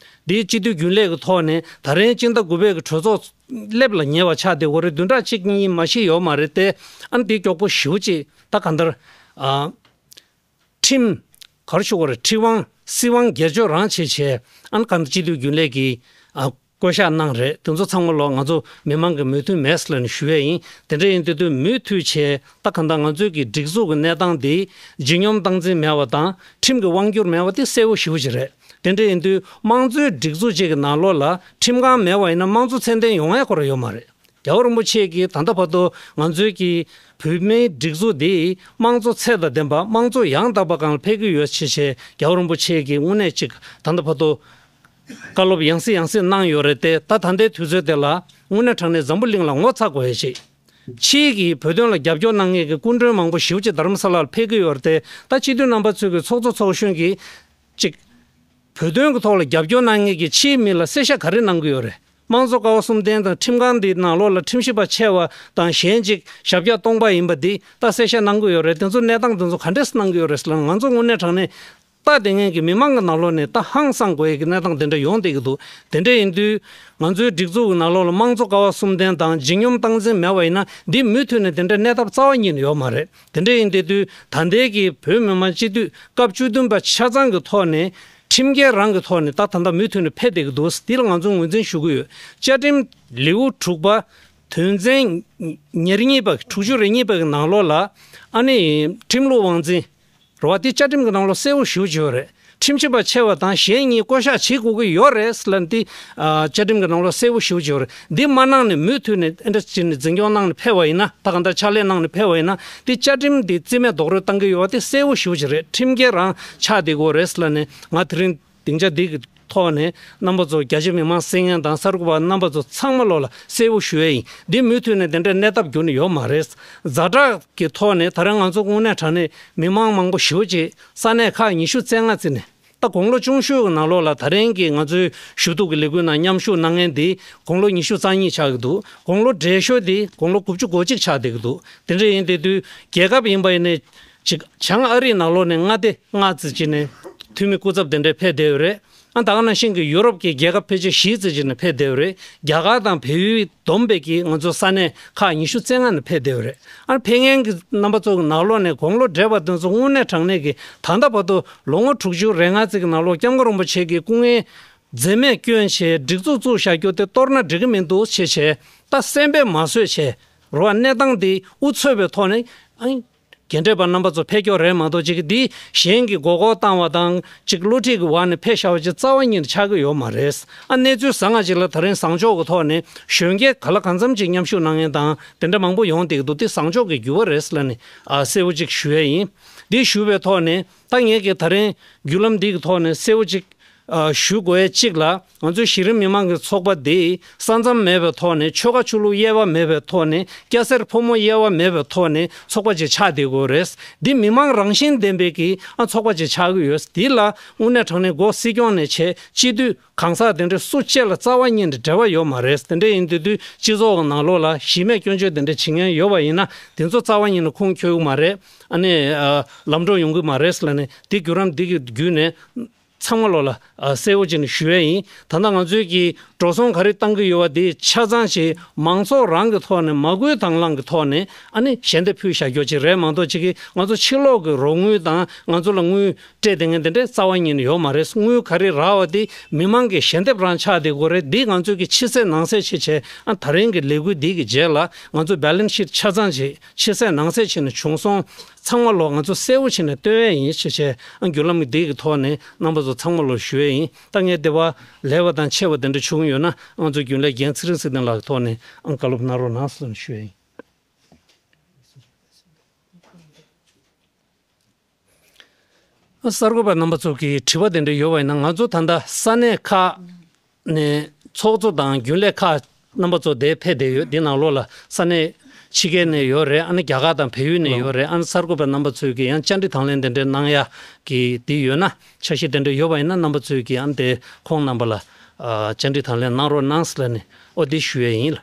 འདི་སྤྱི་འཐུས་རྒྱུན་ལས་ཀྱི་ཐོག་ནས་ད་རིང་སྤྱི་ཟླ་དགུ་པའི་གི་གྲོས་ཚོགས་སླེབས་ལ་ཉེ་བ་ཆགས་བསྡད་ཡོད་རེད། བདུན་ཕྲག་གཅིག་གཉིས་མ་གཞི་ཡོད་མ་རེད་དེ། ཨ་ནི་འདི་མགྱོགས་པོ་ཞེ་པོ་ཅིག་ད་གང་ལྟར། ཨ། ཁྲིམས། ག་རེ་ཞུ་དགོས་རེད། ཁྲིམས་དབང་སྲིད་དབང་སྒེར་གཅོད་རང་བྱེད་བྱས། ཨ་ནི་གང་ལྟར་སྤྱི་འཐུས་རྒྱུན་ལས་ཀྱི། ཨ། བསྐོ་གཞག་གནང་རེད། དེ་ཚོ་ཚང་མ་ལོ་ང་ཚོ་མི་མང་གི་མོས་མཐུན་མེད་ཟེར་ལབ་ནས་ཞུ་ཡས་ཡིན། དེ་འདྲ་ཡིན་དུས་དུས་མུ་མཐུད་བྱས། ད་གང་ལྟར་ང་ཚོའི་གི་སྒྲིག་འཛུགས་ཀྱི་གནས་སྟངས་འདི་ལྗིད་སྙོམས་སྟངས་འཛིན་མེད་པ་དང་ཁྲིམས་ཀྱི་དབང་སྒྱུར་མེད་པ་དེ་གསལ་པོ་ཞེ་པོ་ཅིག་རེད། དེ་འདྲ་ཡིན་དུས་དམངས་གཙོའི་སྒྲིག་འཛུགས་ཅིག་གི་ནང་ལོགས་ལ་ཁྲིམས་ཁང་མེད་པ་ཡིན་ན་དམངས་གཙོ་ཚད་ལྡན་ཡོང་ཡས་ཁོ་རང་ཡོད་མ་རེད། རྒྱལ་བ་རིན་པོ་ཆེ་གིས་ད་ལྟ་བར་དུ་ང་ཚོའི་གི་བོད་མིའི་སྒྲིག་འཛུགས་འདི་དམངས་གཙོ་ཚད་དང་ལྡན་པ། དམངས་གཙོ་ཡང་དག་པ་སྒང་ལ་འཕེལ་གྱི་ཡོད་ཅེས་བྱས། རྒྱལ་བ་རིན་པོ་ཆེ་གིས་དངོས་གནས་ཅིག་ད་ལྟ་བར་དུ་བཀའ་སློབ་ཡང་སེ་ཡང་སེ་གནང་ཡོད་རེད་དེ། ད་ད་ལྟའི་དུས་ཚོད་དེ་ལ་དངོས་གནས་དྲང་གནས་འཛམ་བུ་གླིང་ལ་ངོ་ཚ་དགོས་ཡ་ཅིག། ཕྱིའི་གི་བོད་དོན་ལ་རྒྱབ་སྐྱོར་གནང་མཁན་གྱི་སྐུ་མགྲོན་མང་པོ་ཞེ་པོ་ཅིག་རྡ་རམ་ས་ལར་ཕེབས་ཀྱི་ཡོད་རེད་དེ། ད་སྤྱི་འཐུས་རྣམ་པ་ཚོས་ཀྱི་ཚོགས་གཙོ་ཚོགས་གཞོན་གྱིས་ཅིག་བོད་དོན་གྱི་ཐོག་ལ་རྒྱབ་སྐྱོར་གནང་མཁན་གྱི་ཕྱིའི་མི་ལ་གསལ་བཤད་ག་རེ་གནང་གི་ཡོད་རེད། དམངས་གཙོ་ཀ་བ་གསུམ་ལྡན་དང་ཁྲིམས་ཁང་འདིའི་ནང་ལོགས་ལ་ཁྲིམས་ཞིབ་པ་ཆེ་བ་དང་གཞན་ཅིག་ཞབས་བཀྱག་སྟོང་པ་ཡིན་པ་འདི་ད་གསལ་བཤད་གནང་གི་ཡོད་རེད། དེ་ཚོ་གནས་སྟངས་དེ་ཚོ་ག་འདྲས་གནང་གི་ཡོད་རེད་ཟེར་ན། ང་ཚོ་དངོས་གནས་དྲང་གནས་ ལྟ་བསྡད་མཁན་གྱི་མི་མང་གི་ནང་ལོགས་ནས་ད་ཧང་སང་དགོས་ཡ་གི་གནས་སྟངས་དེ་འདྲ་ཡོང་བསྡད་ཀྱི་འདུག་དེ་འདྲ་ཡིན་དུས་ང་ཚོའི་སྒྲིག་འཛུགས་ཀྱི་ནང་ལོགས་ལ་དམངས་གཙོ་ཀ་བ་གསུམ་ལྡན་དང་ལྗིད་སྙོམས་སྟངས་འཛིན་མེད་པ་ཡིན་ན་འདི་མུ་མཐུད་ནས་དེ་འདྲ་གནས་ཐབས་རྩ་བ་ཉིད་ནས་ཡོད་མ་རེད། དེ་འདྲ་ཡིན་བསྡད་དུས་ད་ལྟའི་གི་བོད་མི་མང་སྤྱི་འཐུས་སྐབས་བཅུ་བདུན་པ་ཆ་ཚང་གི་ཐོག་ནས་ཁྲིམས་འགལ་རང་གི་ཐོག་ནས་ད་ད་ལྟ་མུ་མཐུད་ནས་ཕེབས་བསྡད་ཀྱི་འདུག་འདི་ལ་ང་ཚོ་ངོས་འཛིན་ཞུ་གི་ཡོད། བཅའ་ཁྲིམས་ལེའུ་དྲུག་པ་དོན་ཚན་ཉེར་གཉིས་པ་དྲུག་ཅུ་རེ་གཉིས་པ་གི་ནང་ལོགས་ལ་ཨ་ནི་ཁྲིམས་ལུགས་དབང་འཛིན་རེད་བ། དེ་བཅའ་ཁྲིམས་ཀྱི་ནང་ལོགས་གསལ་པོ་ཞེ་པོ་ཅིག་ཡོད་རེད། ཁྲིམས་ཞིབ་པ་ཆེ་བ་དང་གཞན་གཉིས་བསྐོ་གཞག་བྱེད་དགོས་ཀྱི་ཡོད་རེད་ཟེར་ལབ་འདི་ཨ་བཅའ་ཁྲིམས་ཀྱི་ནང་ལོགས་གསལ་པོ་ཞེ་པོ་ཅིག་ཡོད་རེད། འདི་མ་གནང་ནས་མུ་མཐུད་ནས་ཨེ་འདྲ་བྱས་ནས་འཛིན་སྐྱོང་གནང་ནས་ཕེབས་པ་ཡིན་ན་ད་ག་འདྲ་ཕྱག་ལས་གནང་ནས་ཕེབས་པ་ཡིན་ན་འདི་བཅའ་ཁྲིམས་འདི་རྩིས་མེད་རྡོག་རོལ་བཏང་གི་ཡོད་པ་དེ་གསལ་པོ་ཞེ་པོ་ཅིག་རེད། ཁྲིམས་འགལ་རང་ཆགས་བསྡད་ཀྱི་ཡོད་རེད་ཟེར་ལབ་ནས་ང་དེ་རིང་སྡིངས་ཆ་འདི་གི་ཐོག་ནས་རྣམ་པ་ཚོ་རྒྱ་ཆེ་མི་མང་གསན་མཁན་དང་གསར་འགོད་པ་རྣམ་པ་ཚོ་ཚང་མ་ལོག་ལ་གསལ་པོ་ཞུ་ཡས་ཡིན། འདི་མུ་མཐུད་ནས་དེ་འདྲའི་གནས་སྟངས་འགྱུར་ནི་ཡོད་མ་རེད། ཛ་དྲག་གི་ཐོག་ནས་ད་རེས་ང་ཚོ་དངོས་གནས་དྲང་གནས་མི་མང་མང་པོ་ཞེ་པོ་ཅིག་ས་གནས་ཁག་ཉི་ཤུ་རྩ་ལྔ་བརྩིས་ནས་ད་དགུང་ལོ་ཆུང་ཤོས་ཀྱི་ནང་ལོགས་ལ་ད་རེས་ཀྱི་ང་ཚོའི་ཞུ་གཏུག་གི་ལས་འགུལ་ནང་མཉམ་ཞུགས་གནང་མཁན་འདི་དགུང་ལོ་ཉི་ཤུ་རྩ་གཉིས་ཆགས་ཀྱི་འདུག་དགུང་ལོ་བགྲེས་ཤོས་འདི་དགུང་ལོ་དགུ་བཅུ་གོ་གཅིག་ཆགས་བསྡད་ཀྱི་འདུག་དེ་འདྲ་ཡིན་བསྡད་དུས་རྒྱལ་ཁབ་ཡིན་པ་ཡིན་ནའི་ཅིག་བྱང་ཨ་རིའི་ནང་ལོགས་ནས་མངའ་སྡེ་ལྔ་བརྩིས་བྱས་ནས་འཐུས་མི་སྐུ་ཚབ་དེ་འདྲ་ཕེབས་བསྡད་ཡོད་རེད། ཨ་ད་ག་ནང་བཞིན་གྱི་ཡུ་རོབ་ཀྱི་རྒྱལ་ཁབ་ཕལ་ཆེར་བཞི་བརྩིས་བྱས་ནས་ཕེབས་བསྡད་ཡོད་རེད། རྒྱ་གར་དང་བལ་ཡུལ་བསྡོམས་པས་ཀྱི་ང་ཚོ་ས་གནས་ཁག་ཉི་ཤུ་རྩ་ལྔ་ནས་ཕེབས་བསྡད་ཡོད་རེད། ཨ་ཕེབས་མཁན་གྱི་རྣམ་པ་ཚོ་གི་ནང་ལོགས་ནས་དགུང་ལོ་བགྲེས་པ་དེ་ཚོ་དངོས་གནས་དྲང་གནས་ཀྱི་ད་ལྟ་བར་དུ་ལོ་ངོ་དྲུག་ཅུ་རེ་ལྔ་ཙམ་གྱི་ནང་ལོགས་སྐྱབས་མགོན་རིན་པོ་ཆེ་གི་སྐུ་ངལ་འཛེམས་མེད་བསྐྱོན་བྱས་སྒྲིག་འཛུགས་བཙུགས་བཞག་རྒྱུ་དེ་གཏོར་ན་འགྲིག་གི་མི་འདུག་ཅེས་བྱས་ད་སེམས་པས་མ་བཟོད་བྱས་རེད་བ། གནས་སྟངས་འདི་དབུ་ཚུགས་པའི་ཐོག་ནས་ཨ་རྒན་གྲས་པ་རྣམ་པ་ཚོ་ཕེབས་སྐྱོར་རེད་མ་གཏོགས་ཅིག་འདི་གཞན་གྱིས་མགོ་སྐོར་བཏང་བ་དང་ཅིག་བསླུ་བྲིད་ཀྱི་འོག་ནས་ཕེབས་བཞག་པ་ཅིག་རྩ་བ་ཉིད་ནས་ཆགས་ཀྱི་ཡོད་མ་རེད། ཨ་གནས་ཚུལ་བཟང་ང་ཅིག་ལ་ད་རིང་བཟང་ཕྱོགས་ཀྱི་ཐོག་ནས་གཞོན་སྐྱེས་ག་ལ་གང་འཚམ་ཅིག་མཉམ་ཞུགས་གནང་མཁན་དང་དེ་འདྲ་མང་པོ་ཡོང་བསྡད་ཀྱི་འདུག་དེ་བཟང་ཕྱོགས་ཀྱི་འགྱུར་བ་རེད་ཟེར་ལབ་ནས་ཨ་གསལ་པོ་ཅིག་ཞུ་ཡས་ཡིན། འདི་ཞུ་བའི་ཐོག་ནས་ད་ངས་ཀྱི་ད་རིང་བརྒྱུད་ལམ་འདི་གི་ཐོག་ནས་གསལ་པོ་ཅིག་ཨ་ཞུ་དགོས་ཡས་གཅིག་ལ་ང་ཚོའི་གཞི་རིམ་མི་མང་གི་ཚོགས་པ་འདི་ས་མཚམས་མེད་པའི་ཐོག་ནས་ཆོལ་ཁ་ཆོས་ལུགས་དབྱེ་བ་མེད་པའི་ཐོག་ནས་སྐྱ་སེར་ཕོ་མོ་དབྱེ་བ་མེད་པའི་ཐོག་ནས་ཚོགས་པ་ཅིག་ཆགས་བསྡད་དགོས་རེད། འདི་མི་མང་རང་བཞིན་ལྡན་པའི་གི་ཨ་ཚོགས་པ་ཅིག་ཆགས་ཀྱི་ཡོད། འདི་ལ་དངོས་གནས་དྲང་གནས་འགོ་སྲིད་སྐྱོང་ནས་བྱས་སྤྱི་འཐུས་གང་ཟག་དེ་འདྲ་སུ་བཅས་ལ་རྩ་བ་ཉིད་ནས་འབྲེལ་བ་ཡོད་མ་རེད། དེ་འདྲ་ཡིན་དུས་དུས་སྤྱི་ཚོགས་ཀྱི་ནང་ལོགས་ལ་གཞི་མེད་སྐྱོན་བརྗོད་དེ་འདྲ་བྱེད་མཁན་ཡོད་པ་ཡིན་ན་དེ་ཚོ་རྩ་བ་ཉིད་ནས་ཁུངས་འཁྱོལ་གྱི་མ་རེད། ཨ་ནི་ཨ་ལམ་འགྲོ་ཡོང་གི་མ་རེད་ཟེར་ལབ་ནས་འདི་བརྒྱུད་རིམ་འདི་གི་བརྒྱུད་ནས་ཚང་མ་ལོག་ལ་ཨ་གསལ་པོ་བྱས་ནས་ཞུ་ཡས་ཡིན། ད་ལྟ་ང་ཚོའི་གི་འགྲོ་སོང་ག་རེ་བཏང་གི་ཡོད་པ་དེ་ཆ་ཚང་ཞིག་མང་ཚོགས་རང་གི་ཐོག་ནས་མ་བསྐུལ་དང་བླངས་ཀྱི་ཐོག་ནས་ཨ་ནི་ཞལ་འདེབས་ཕུལ་བཞག་རྒྱུ་ཅིག་རེད་མ་གཏོགས་ཅིག་གི་ང་ཚོ་ཕྱི་ལོགས་ཀྱི་རོགས་དངུལ་དང་ང་ཚོ་ལ་དངུལ་སྤྲད་བསྡད་མཁན་དེ་འདྲས་རྩ་བ་ཉིད་ནས་ཡོད་མ་རེད། དངུལ་ག་རེ་རག་པ་དེ་མི་མང་གི་ཞལ་འདེབས་རང་ཆགས་བསྡད་ཀྱི་ཡོད་རེད། འདི་ང་ཚོས་ཀྱི་ཕྱི་གསལ་ནང་གསལ་བྱེད་བྱས་ཨ་ད་རིང་གི་ལས་འགུལ་འདི་གི་རྗེས་ལ་ང་ཚོ་བེ་ལན་སི་ཤིཊ་ཆ་ཚང་བྱས་ཕྱི་གསལ་ནང་གསལ་བྱས་ནས་བྱུང་སོང་། ཚང་མ་ལོག་ང་ཚོ་གསལ་པོ་བྱས་ནས་སྟོན་ཡས་ཡིན་ཞེས་བྱས་ཨ་བརྒྱུད་ལམ་འདི་གི་ཐོག་ནས་རྣམ་པ་ཚོ་ཚང་མ་ལོག་ཞུ་ཡས་ཡིན། ད་ངས་དེ་བ་ལས་པ་དང་ཆེ་བ་དེ་འདྲ་བྱུང་ཡོད་ན་ང་ཚོ་རྒྱུན་ལས་རྒན་ཚེ་རིང་ཚེ་བརྟན་ལགས་ཀྱི་ཐོག་ནས་ཨ་བཀའ་སློབ་གནང་རོགས་གནང་ཟེར་ནས་ཞུ་ཡས་ཡིན། གསར་འགོད་པ་རྣམ་པ་ཚོ་གི་དྲི་བ་དེ་འདྲ་ཡོད་པ་ཡིན་ན་ང་ཚོ་ད་ལྟ་ས་གནས་ཁག་ནས་ཚོགས་གཙོ་དང་རྒྱུན་ལས་ཁག་རྣམ་པ་ཚོ་དེ་ཕེབས་བསྡད་ཡོད། འདི་ནང་ལོགས་ལ་ས་གནས་ཕྱི་རྒྱལ་ནས་ཡོད་རེད། ཨ་ནི་རྒྱ་གར་དང་བལ་ཡུལ་ནས་ཡོད་རེད། ཨ་ནི་གསར་འགོད་པ་རྣམ་པ་ཚོས་ཀྱི་ཡང་བཅར་འདྲི་དང་ལེན་དེ་འདྲ་གནང་ཡ་གི་འདི་ཡོད་ན་འཆར་གཞི་དེ་འདྲ་ཡོད་པ་ཡིན་ན་རྣམ་པ་ཚོས་ཀྱི་ཨ་ནི་དེ་ཁོང་རྣམ་པ་ལ་ཨ་བཅར་འདྲི་དང་ལེན་གནང་རོགས་གནང་ཟེར་ལབ་ནས་ཨོ་འདི་ཞུ་ཡས་ཡིན་ལ།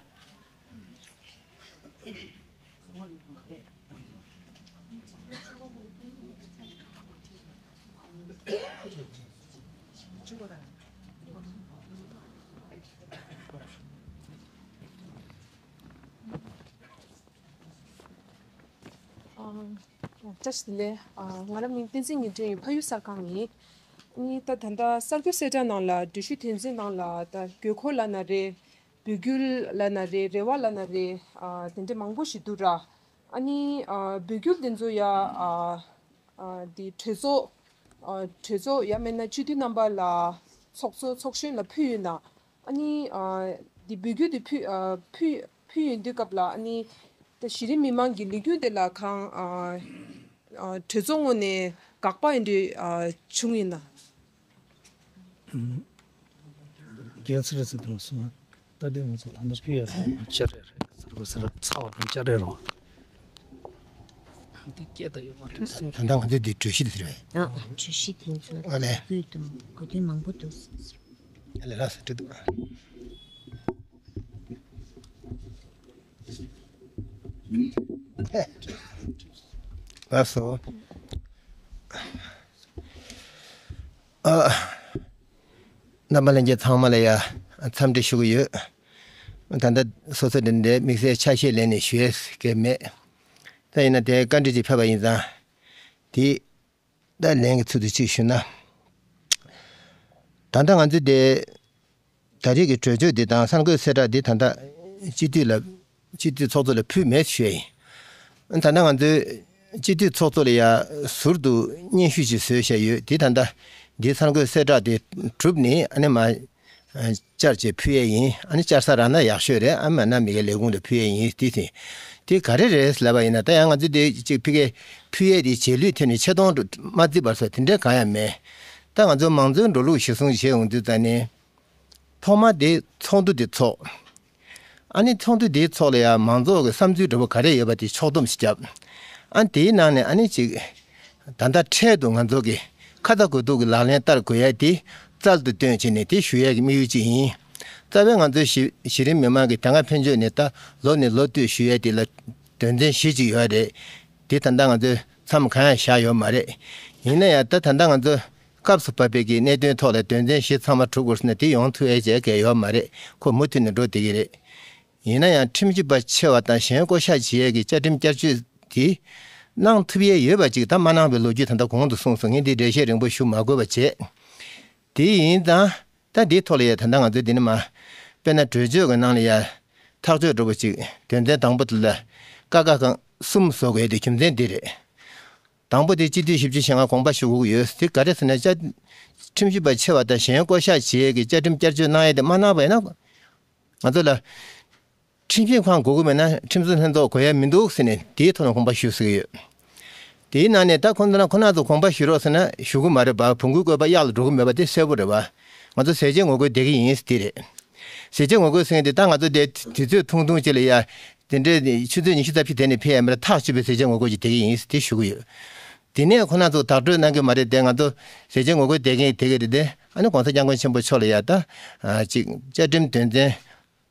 ཨ། བཀྲ་ཤིས་བདེ་ལེགས། ཨ། ང་རང་མིང་བསྟན་འཛིན་ཉི་སྒྲོན་ཡིན། ཕ་ཡུལ་གསར་ཁང་ཡིན། ཨ་ནི་ད་ད་ལྟ་གསར་འགྱུར་གསལ་བསྒྲགས་ནང་ལ་འགྲེལ་བཤད་དོན་ཚན་ནང་ལ་ད་དགོས་མཁོ་ལབ་ན་རེད། འབོད་སྐུལ་ལབ་ན་རེད། རེ་བ་ལབ་ན་རེད། ཨ། དེ་འདྲ་མང་པོ་ཞིག་འདུག་ར། ཨ་ནི་ཨ་འབོད་སྐུལ་དེ་ཚོ་ཡ་ཨ་ཨ་འདི་གྲོས་ཚོགས་ཨ་གྲོས་ཚོགས་ཡ་མེད་ན་སྤྱི་འཐུས་རྣམ་པ་ལ་ཚོགས་གཙོ་ཚོགས་གཞོན་ལ་ཕུལ་ཡོད་ན། ཨ་ནི་ཨ་འདི་འབོད་སྐུལ་དེ་ཕུལ་ཨ་ཕུལ་ཕུལ་ཡོང་དུས་སྐབས་ལ་ཨ་ནི་ད་གཞི་རིམ་མི་མང་གི་ལས་འགུལ་དེ་ལ་གང་ཨ་ཨ་གྲོས་ཚོགས་ངོས་ནས་དགག་པ་ཡིན་དུས་ཨ་བྱུང་ཡིན་ན། རྒྱལ་སྲས་ཟེར་དུས་སོང་ད་དེ་ང་ཚོ་ད་ལྟ་ཕུལ་ཡ་ལ་བཅར་རེ་རེད། ཟེར་བ་ཟེར་ཚ་བ་དང་བཅར་རེ་རོ། འདི་སྐད་ད་ཡོད་མ་རེད། ད་ལྟ་ང་ཚོས་འདི་གྲོས་གཞི་འདི་ཟེར་བས། ཨ་གྲོས་གཞི་དེ་ཚོ་ཨ་ལས། གོ་དོན་གོ་དོན་མང་པོ་འདུག་ཨ་ལས་ལ་ཟེར་འདྲི་འདུག་ལགས་སོ། ཨ། རྣམ་པ་ལྷན་རྒྱས་ཚང་མ་ལ་ཡ་འཚམས་འདྲི་ཞུ་གི་ཡོད། ད་ལྟ་སོ་སོ་འདི་འདྲའི་དམིགས་བསལ་ཆ་ཤས་ལེན་ནས་ཞུ་ཡས་གལ་མེད། ད་ཡིན་ན་དེ་བཀའ་འདྲི་ཅིག་ཕེབས་པ་ཡིན་ཙང་། དེ་ད་ལན་གྱི་ཚུལ་དུ་ཅིག་ཞུ་ན། ད་ལྟ་ང་ཚོ་དེ་ད་རེས་ཀྱི་གྲོས་ཆོད་འདི་དང་གསར་འགོད་གསལ་བསྒྲགས་འདི་ད་ལྟ་སྤྱི་འཐུས་ལ་སྤྱི་འཐུས་ཚོགས་གཙོ་ལ་ཕུལ་མེད་ཞུ་ཡ་ཡིན། ད་ལྟ་ང་ཚོའི་སྤྱི་འཐུས་ཚོགས་གཙོ་ལ་ཡ་ཟུར་དུ་སྙན་ཞུ་ཞིག་བཟོས་བཞག་ཡོད། འདི་ད་ལྟ་འདི་གསར་འགོད་གསལ་བསྒྲགས་འདི་གྲུབ་ནས་ཨ་ནི་མ་བཅར་བྱས་ཕུལ་ཡས་ཡིན། ཨ་ནི་བཅར་ས་རག་ན་ཡག་ཤོས་རེད། ཨ་མ་ན་མི་གའི་ལས་ཁུངས་ལ་ཕུལ་ཡས་ཡིན། འདི་ཟིན་འདི་ག་རེ་རེད་ལབ་པ་ཡིན་ན། ད་ཡང་ང་ཚོ་འདི་གཅིག་ཕི་གའི་ཕུལ་ཡས་འདི་རྗེས་ལུས་ཐོན་ནས་ཆེ་མཐོང་མ་བརྩི་བར་སོགས་དེ་འདྲ་གང་ཡང་མེད། ད་ང་ཚོ་མང་གཙོའི་འགྲོ་ལུགས་གཞི་བཟུང་བྱས་ཡོང་དུས་ད་ནི། ཐོག་མ་དེ་ཚོགས་འདུ་དེ་ཚོགས། ཨ་ནི་ཚོགས་འདུ་དེའི་ཚོགས་ལ་ཡང་མང་ཚོགས་ཀྱི་བསམ་ཚུལ་འདྲ་པོ་ག་རེ་ཡོད་པ་དེ་ཕྱོགས་བསྡོམས་ཤིག་བརྒྱབ། ཨ་ནི་དེའི་ནང་ནས་ཨ་ནི་ཅིག་ད་ལྟ་འཕྲལ་དུ་ང་ཚོ་གི་ཁ་ཚ་དགོས་གཏུག་གི་ལག་ལེན་བསྟར་དགོས་ཡ་དེ་རྩལ་དུ་བཏོན་བྱས་ནས་དེ་ཞུ་ཡ་གི་དམིགས་ཡུལ་ཅིག་ཡིན། རྩ་བའི་ང་ཚོའི་གཞི་གཞི་རིམ་མི་མང་གི་ད་སྔ་ཕན་ཆོད་ནས་ད་ལོ་ནས་ལོ་བསྟུད་ཞུ་ཡ་དེ་ལ་དོན་ཚན་བཞི་ཅིག་ཡོད་རེད། དེ་ད་ལྟ་ང་ཚོའི་མཚམས་གང་ཡང་བཞག་ཡོད་མ་རེད། ཡིན་ན་ཡང་ད་ད་ལྟ་ང་ཚོ་སྐབས་སུ་བབས་པའི་གི་གནད་དོན་ཐོག་ལ་དོན་ཚན་བཞི་ཚང་མ་གྲུབ་དགོས་ཟེར་ན་དེ་ཡོང་ཐུབ་ཡས་བྱས་གལ་ཡོད་མ་རེད། ཁོ་མུ་མཐུད་ནས་འགྲོ་བསྡད་ཀྱི་རེད། ཡིན་ན་ཡང་ཁྲིམས་ཞིབ་པ་ཆེ་བ་དང་གཞན་བསྐོ་གཞག་བྱེད་ཡས་ཀྱི་བཅའ་ཁྲིམས་བསྐྱར་བཅོས་དེ་གནང་ཐུབ་ཡས་ཡོད་པ་ཅིག་ད་མ་གནང་བའི་ལོ་རྒྱུས་ད་ལྟ་གོང་དུ་གསུངས་སོང་། ངས་འདི་འགྲེལ་བཤད་རིང་པོ་ཞུ་མ་དགོས་པ་བྱས། དེ་ཡིན་ཙང་ད་འདིའི་ཐོག་ལ་ཡ་ད་ལྟ་ང་ཚོས་འདི་ནི་མ། དཔེར་ན་གྲོས་ཆོད་ཀྱི་ནང་ལ་ཡ་ཐག་གཅོད་འགྲོ་བ་ཅིག་དོན་ཚན་དང་པོ་དེ་ལ་ཀ་ཁ་གང་གསུམ་བཟོ་དགོས་ཡ་དེ་རྒྱུ་མཚན་འདི་རེད། དང་པོ་དེ་སྤྱི་འཐུས་བཞི་བཅུ་ཞེ་ལྔ་དགོངས་པ་ཞུ་དགོས་ཀྱི་ཡོད། དེ་ག་རེ་ཟེར་ན་བཅའ་ཁྲིམས་ཞིབ་པ་ཆེ་བ་དང་གཞན་བསྐོ་གཞག་བྱེད་ཡས་ཀྱི་བཅའ་ཁྲིམས་བསྐྱར་བཅོས་གནང་ཡས་དེ་མ་གནང་བ་ཡིན་ན། ང་ཚོ་ལ་ཁྲིམས་ཞིབ་ཁང་དགོས་ཀྱི་མེད་ན་ཁྲིམས་བཟོ་ལྷན་ཚོགས་དགོས་ཡ་མི་འདུག་ཟེར་ནས་དེའི་ཐོག་ནས་དགོངས་པ་ཞུས་ཟེར་གྱི་ཡོད། དེའི་ནང་ནས་ད་ཁོང་ཚོ་ན་ཁོ་ན་ཚོ་དགོངས་པ་ཞུ་རོགས་ཟེར་ན་ཞུ་གི་མ་རེད་པ། བོང་གུའི་བཀོད་པ་གཡག་ལ་འགྲོ་གི་མེད་པ་དེ་གསལ་པོ་རེད་པ། ང་ཚོ་ཟས་བཅད་ངོ་རྒོལ་བསྡད་ཀྱི་ཡིན་ཟེར་དེ་རེད། ཟས་བཅད་ངོ་རྒོལ་ཟེར་མཁན་དེ་ད་ང་ཚོ་དེ་དུས་ཚོད་ཐུང་ཐུང་ཅིག་ལ་ཡ་དེ་འདྲའི་ཆུ་ཚོད་ཉི་ཤུ་རྩ་བཞི་དེ་ནས་ཕེབས་ཡ་མ་རེད། ཐག་ཆོད་པའི་ཟས་བཅད་ངོ་རྒོལ་ཅིག་བསྡད་ཀྱི་ཡིན་ཟེར་དེ་ཞུ་གི་ཡོད། དེ་ནས་ཁོ་ན་ཚོ་བདག་སྤྲོད་གནང་གི་མ་རེད་དེ། ང་ཚོ་ཟས་བཅད་ངོ་རྒོལ་བསྡད་མཁན་དེ་ག་རེད་དེ། ཨ་ནི་༸གོང་ས་༸སྐྱབས་མགོན་ཆེན་པོ་མཆོག་ལ་ཡ་ད་ཅིག་བཅའ་ཁྲིམས་དོན་ཚན་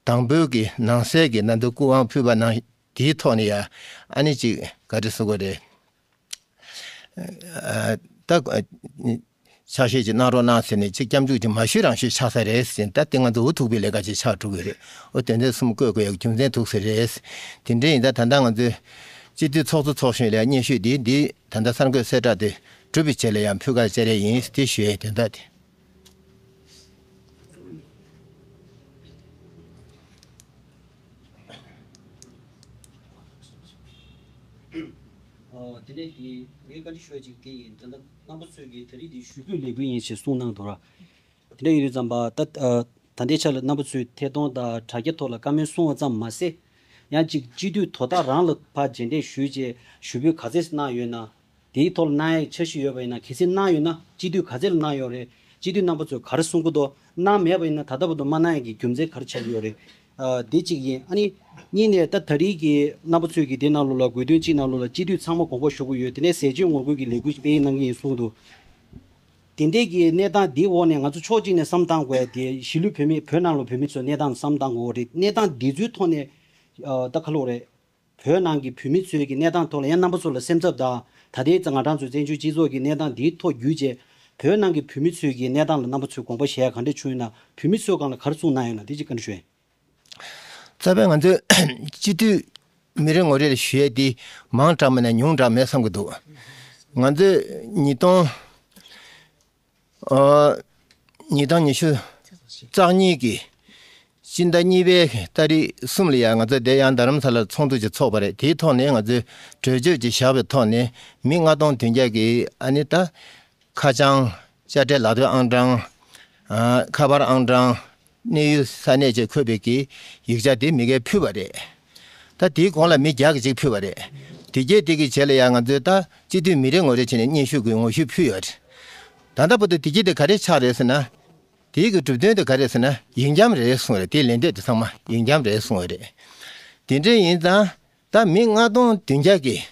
དང་པོའི་གི་ནང་གསེས་ཀྱི་ནང་དུ་སྐུ་དབང་ཕུལ་བ་ནང་དེའི་ཐོག་ནས་ཡ་ཨ་ནི་ཅིག་ག་རེ་ཟེར་དགོས་རེད། ཨ། ད་ཕྱག་བཞེས་ཅིག་གནང་རོགས་གནང་ཟེར་ནས་ཅིག་སྐྱབས་འཇུག་ཅིག་མ་ཞུས་རང་ཞུས་ཆགས་ས་རེད་ཟེར། ད་དེ་ང་ཚོ་འུ་ཐུག་པའི་ལས་ཀ་ཅིག་ཆགས་འགྲོ་གི་རེད། འོ་དོན་ཚན་གསུམ་བཀོད་དགོས་ཡག་རྒྱུ་མཚན་ཐུག་ས་རེད། དེ་འདྲ་ཡིན་ད་ད་ལྟ་ང་ཚོའི་སྤྱི་འཐུས་ཚོགས་གཙོ་ཚོགས་གཞོན་ལ་ཡང་སྙན་ཞུ་འདི་འདི་ད་ལྟ་གསར་འགོད་གསལ་བསྒྲགས་དེ་གྲུབ་པའི་རྗེས་ལ་ཡང་ཕུལ་ག་བཅར་ཡས་ཡིན་དེ་ཞུ་ཡས་དོན་དག་དེ། ཨོ། དེ་ནས་དེ་ངས་བཀའ་འདྲི་ཞུ་བ་ཅིག་དེ་ཡིན། ད་ལྟ་རྣམ་པ་ཚོས་ཀྱིས་ད་རེས་དེ་ཞུ་འབོད་ལས་འགུལ་ཡིན་ཞེས་གསུངས་གནང་འདུག་ར། དེ་འདྲ་ཡིན་དུས་ཙམ་པ་ད་ད་ལྟའི་ཆ་ལ་རྣམ་པ་ཚོས་ཐད་གཏོང་དང་དྲ་རྒྱ་ཐོག་ལ་བཀའ་མོལ་གསུང་བ་ཙམ་མ་ཟད། ཡང་ཅིག་སྤྱི་འཐུས་དོ་བདག་རང་ལ་ཕར་རྗེས་འདེད་ཞུས་རྗེས་ཞུ་འབོད་ག་ཚད་གནང་ཡོད་ན། དེའི་ཐོག་ལ་གནང་ཡག་འཆར་གཞི་ཡོད་པ་ཡིན་ན། གལ་སྲིད་གནང་ཡོད་ན་སྤྱི་འཐུས་ག་ཚད་ལ་གནང་ཡོད་རེད། སྤྱི་འཐུས་རྣམ་པ་ཚོས་ག་རེ་གསུང་གི་འདུག་གནང་མེད་པ་ཡིན་ན་ད་ལྟ་བར་དུ་མ་གནང་ཡག་གི་རྒྱུ་མཚན་ག་རེ་ཆགས་ཀྱི་ཡོད་རེད། ཨ། དེ་གཅིག་ཡིན། ཨ་ནི་གཉིས་ནས་ད་ད་རེས་ཀྱི་རྣམ་པ་ཚོས་ཀྱི་དེ་ནང་ལོགས་ལ་དགོས་འདུན་གཅིག་ནང་ལོགས་ལ་སྤྱི་འཐུས་ཚང་མ་དགོངས་པ་ཞུ་གི་ཡོད། དེ་ནས་ཟས་བཅད་ངོ་རྒོལ་གྱི་ལས་འགུལ་སྤེལ་གནང་གི་ཡིན་གསུངས་འདུག་དེ་འདྲས་ཀྱི་གནས་སྟངས་འདིའི་འོག་ནས་ང་ཚོ་ཕྱོགས་གཅིག་ནས་བསམ་བཏང་དགོས་ཡ་དེ་གཞིས་ལུས་བོད་མི་བོད་ནང་ལ་བོད་མི་ཚོའི་གནས་སྟངས་བསམ་བཏང་དགོས་རེད། གནས་སྟངས་འདི་ཚོའི་ཐོག་ནས་ཨ། ད་ག་ལབ་དགོས་རེད། བོད་ནང་གི་བོད་མི་ཚོའི་གི་གནས་སྟངས་ཐོག་ལ་ཡང་རྣམ་པ་ཚོ་ལ་སེམས་འཚབ་དང་། ད་ལྟའི་ང་རང་ཚོའི་བཙན་བྱོལ་སྤྱི་ཚོགས་ཀྱི་གནས་སྟངས་འདིའི་ཐོག་བརྒྱུད་བྱས་བོད་ནང་གི་བོད་མི་ཚོའི་གི་གནས་སྟངས་ལ་རྣམ་པ་ཚོས་དགོངས་པ་བཞེས་ཡ་ག་འདྲ་བྱུང་ཡོད་ན། བོད་མི་ཚོའི་སྒང་ལ་ག་རེ་གསུངས་གནང་ཡོད་ན་དེ་གཅིག་བཀའ་འདྲི་ཞུ་ཡིན། རྩ་བའི་ང་ཚོའི་སྤྱི་འཐུས་མི་རེ་ངོ་རེ་ལ་ཞུ་ཡས་དེ་མང་དྲགས་མིན་ན་ཉུང་དྲགས་མེད་བསམ་གྱི་འདུག་ང་ཚོས་ཉིས་སྟོང་ཨ། ཉིས་སྟོང་ཉི་ཤུ་རྩ་གཉིས་ཀྱི་སྤྱི་ཟླ་གཉིས་པའི་ཏ་རིག་གསུམ་ལ་ཡང་ང་ཚོ་དེ་ཡང་རྡ་རམ་ས་ལར་ཚོགས་འདུ་ཅིག་ཚོགས་པ་རེད། དེའི་ཐོག་ནས་ང་ཚོས་གྲོས་ཆོད་ཅིག་བཞག་པའི་ཐོག་ནས་མི་ལྔ་སྟོང་བདུན་བརྒྱ་གིས་ཨ་ནི་ད་ཁ་བྱང་། དཔྱ་ཁྲལ་ལག་དེབ་ཨང་གྲངས། ཨ། ཁ་པར་ཨང་གྲངས། གནས་ཡུལ་ས་གནས་བཅས་འཁོད་པའི་གི་ཡིག་ཆ་དེ་མི་སྒེར་ཕུལ་བ་རེད། ད་དེའི་གོང་ལ་མི་བརྒྱ་གི་གཅིག་ཕུལ་བ་རེད། དེ་རྗེས་དེ་གི་རྗེས་ལ་ཡང་ང་ཚོས་ད་སྤྱི་འཐུས་མི་རེ་ངོ་རེ་བྱས་ནས་སྙན་ཞུ་གི་ངོ་ཤེས་ཕུལ་ཡོད་རེད། ད་ལྟ་བར་དུ་དེ་རྗེས་དེ་ག་རེ་ཆགས་རེད་ཟེར་ན། དེའི་གི་གྲུབ་དོན་དེ་ག་རེད་ཟེར་ན་ཡིག་འཁྱམ་རེད་གསུངས་རེད། དེའི་ལན་འདེབས་དེ་ཚང་མ་ཡིག་འཁྱམ་རེད་གསུངས་རེད། དེ་འདྲ་ཡིན་ཙང་། ད་མི་ལྔ་སྟོང་བདུན་བརྒྱ་གིས་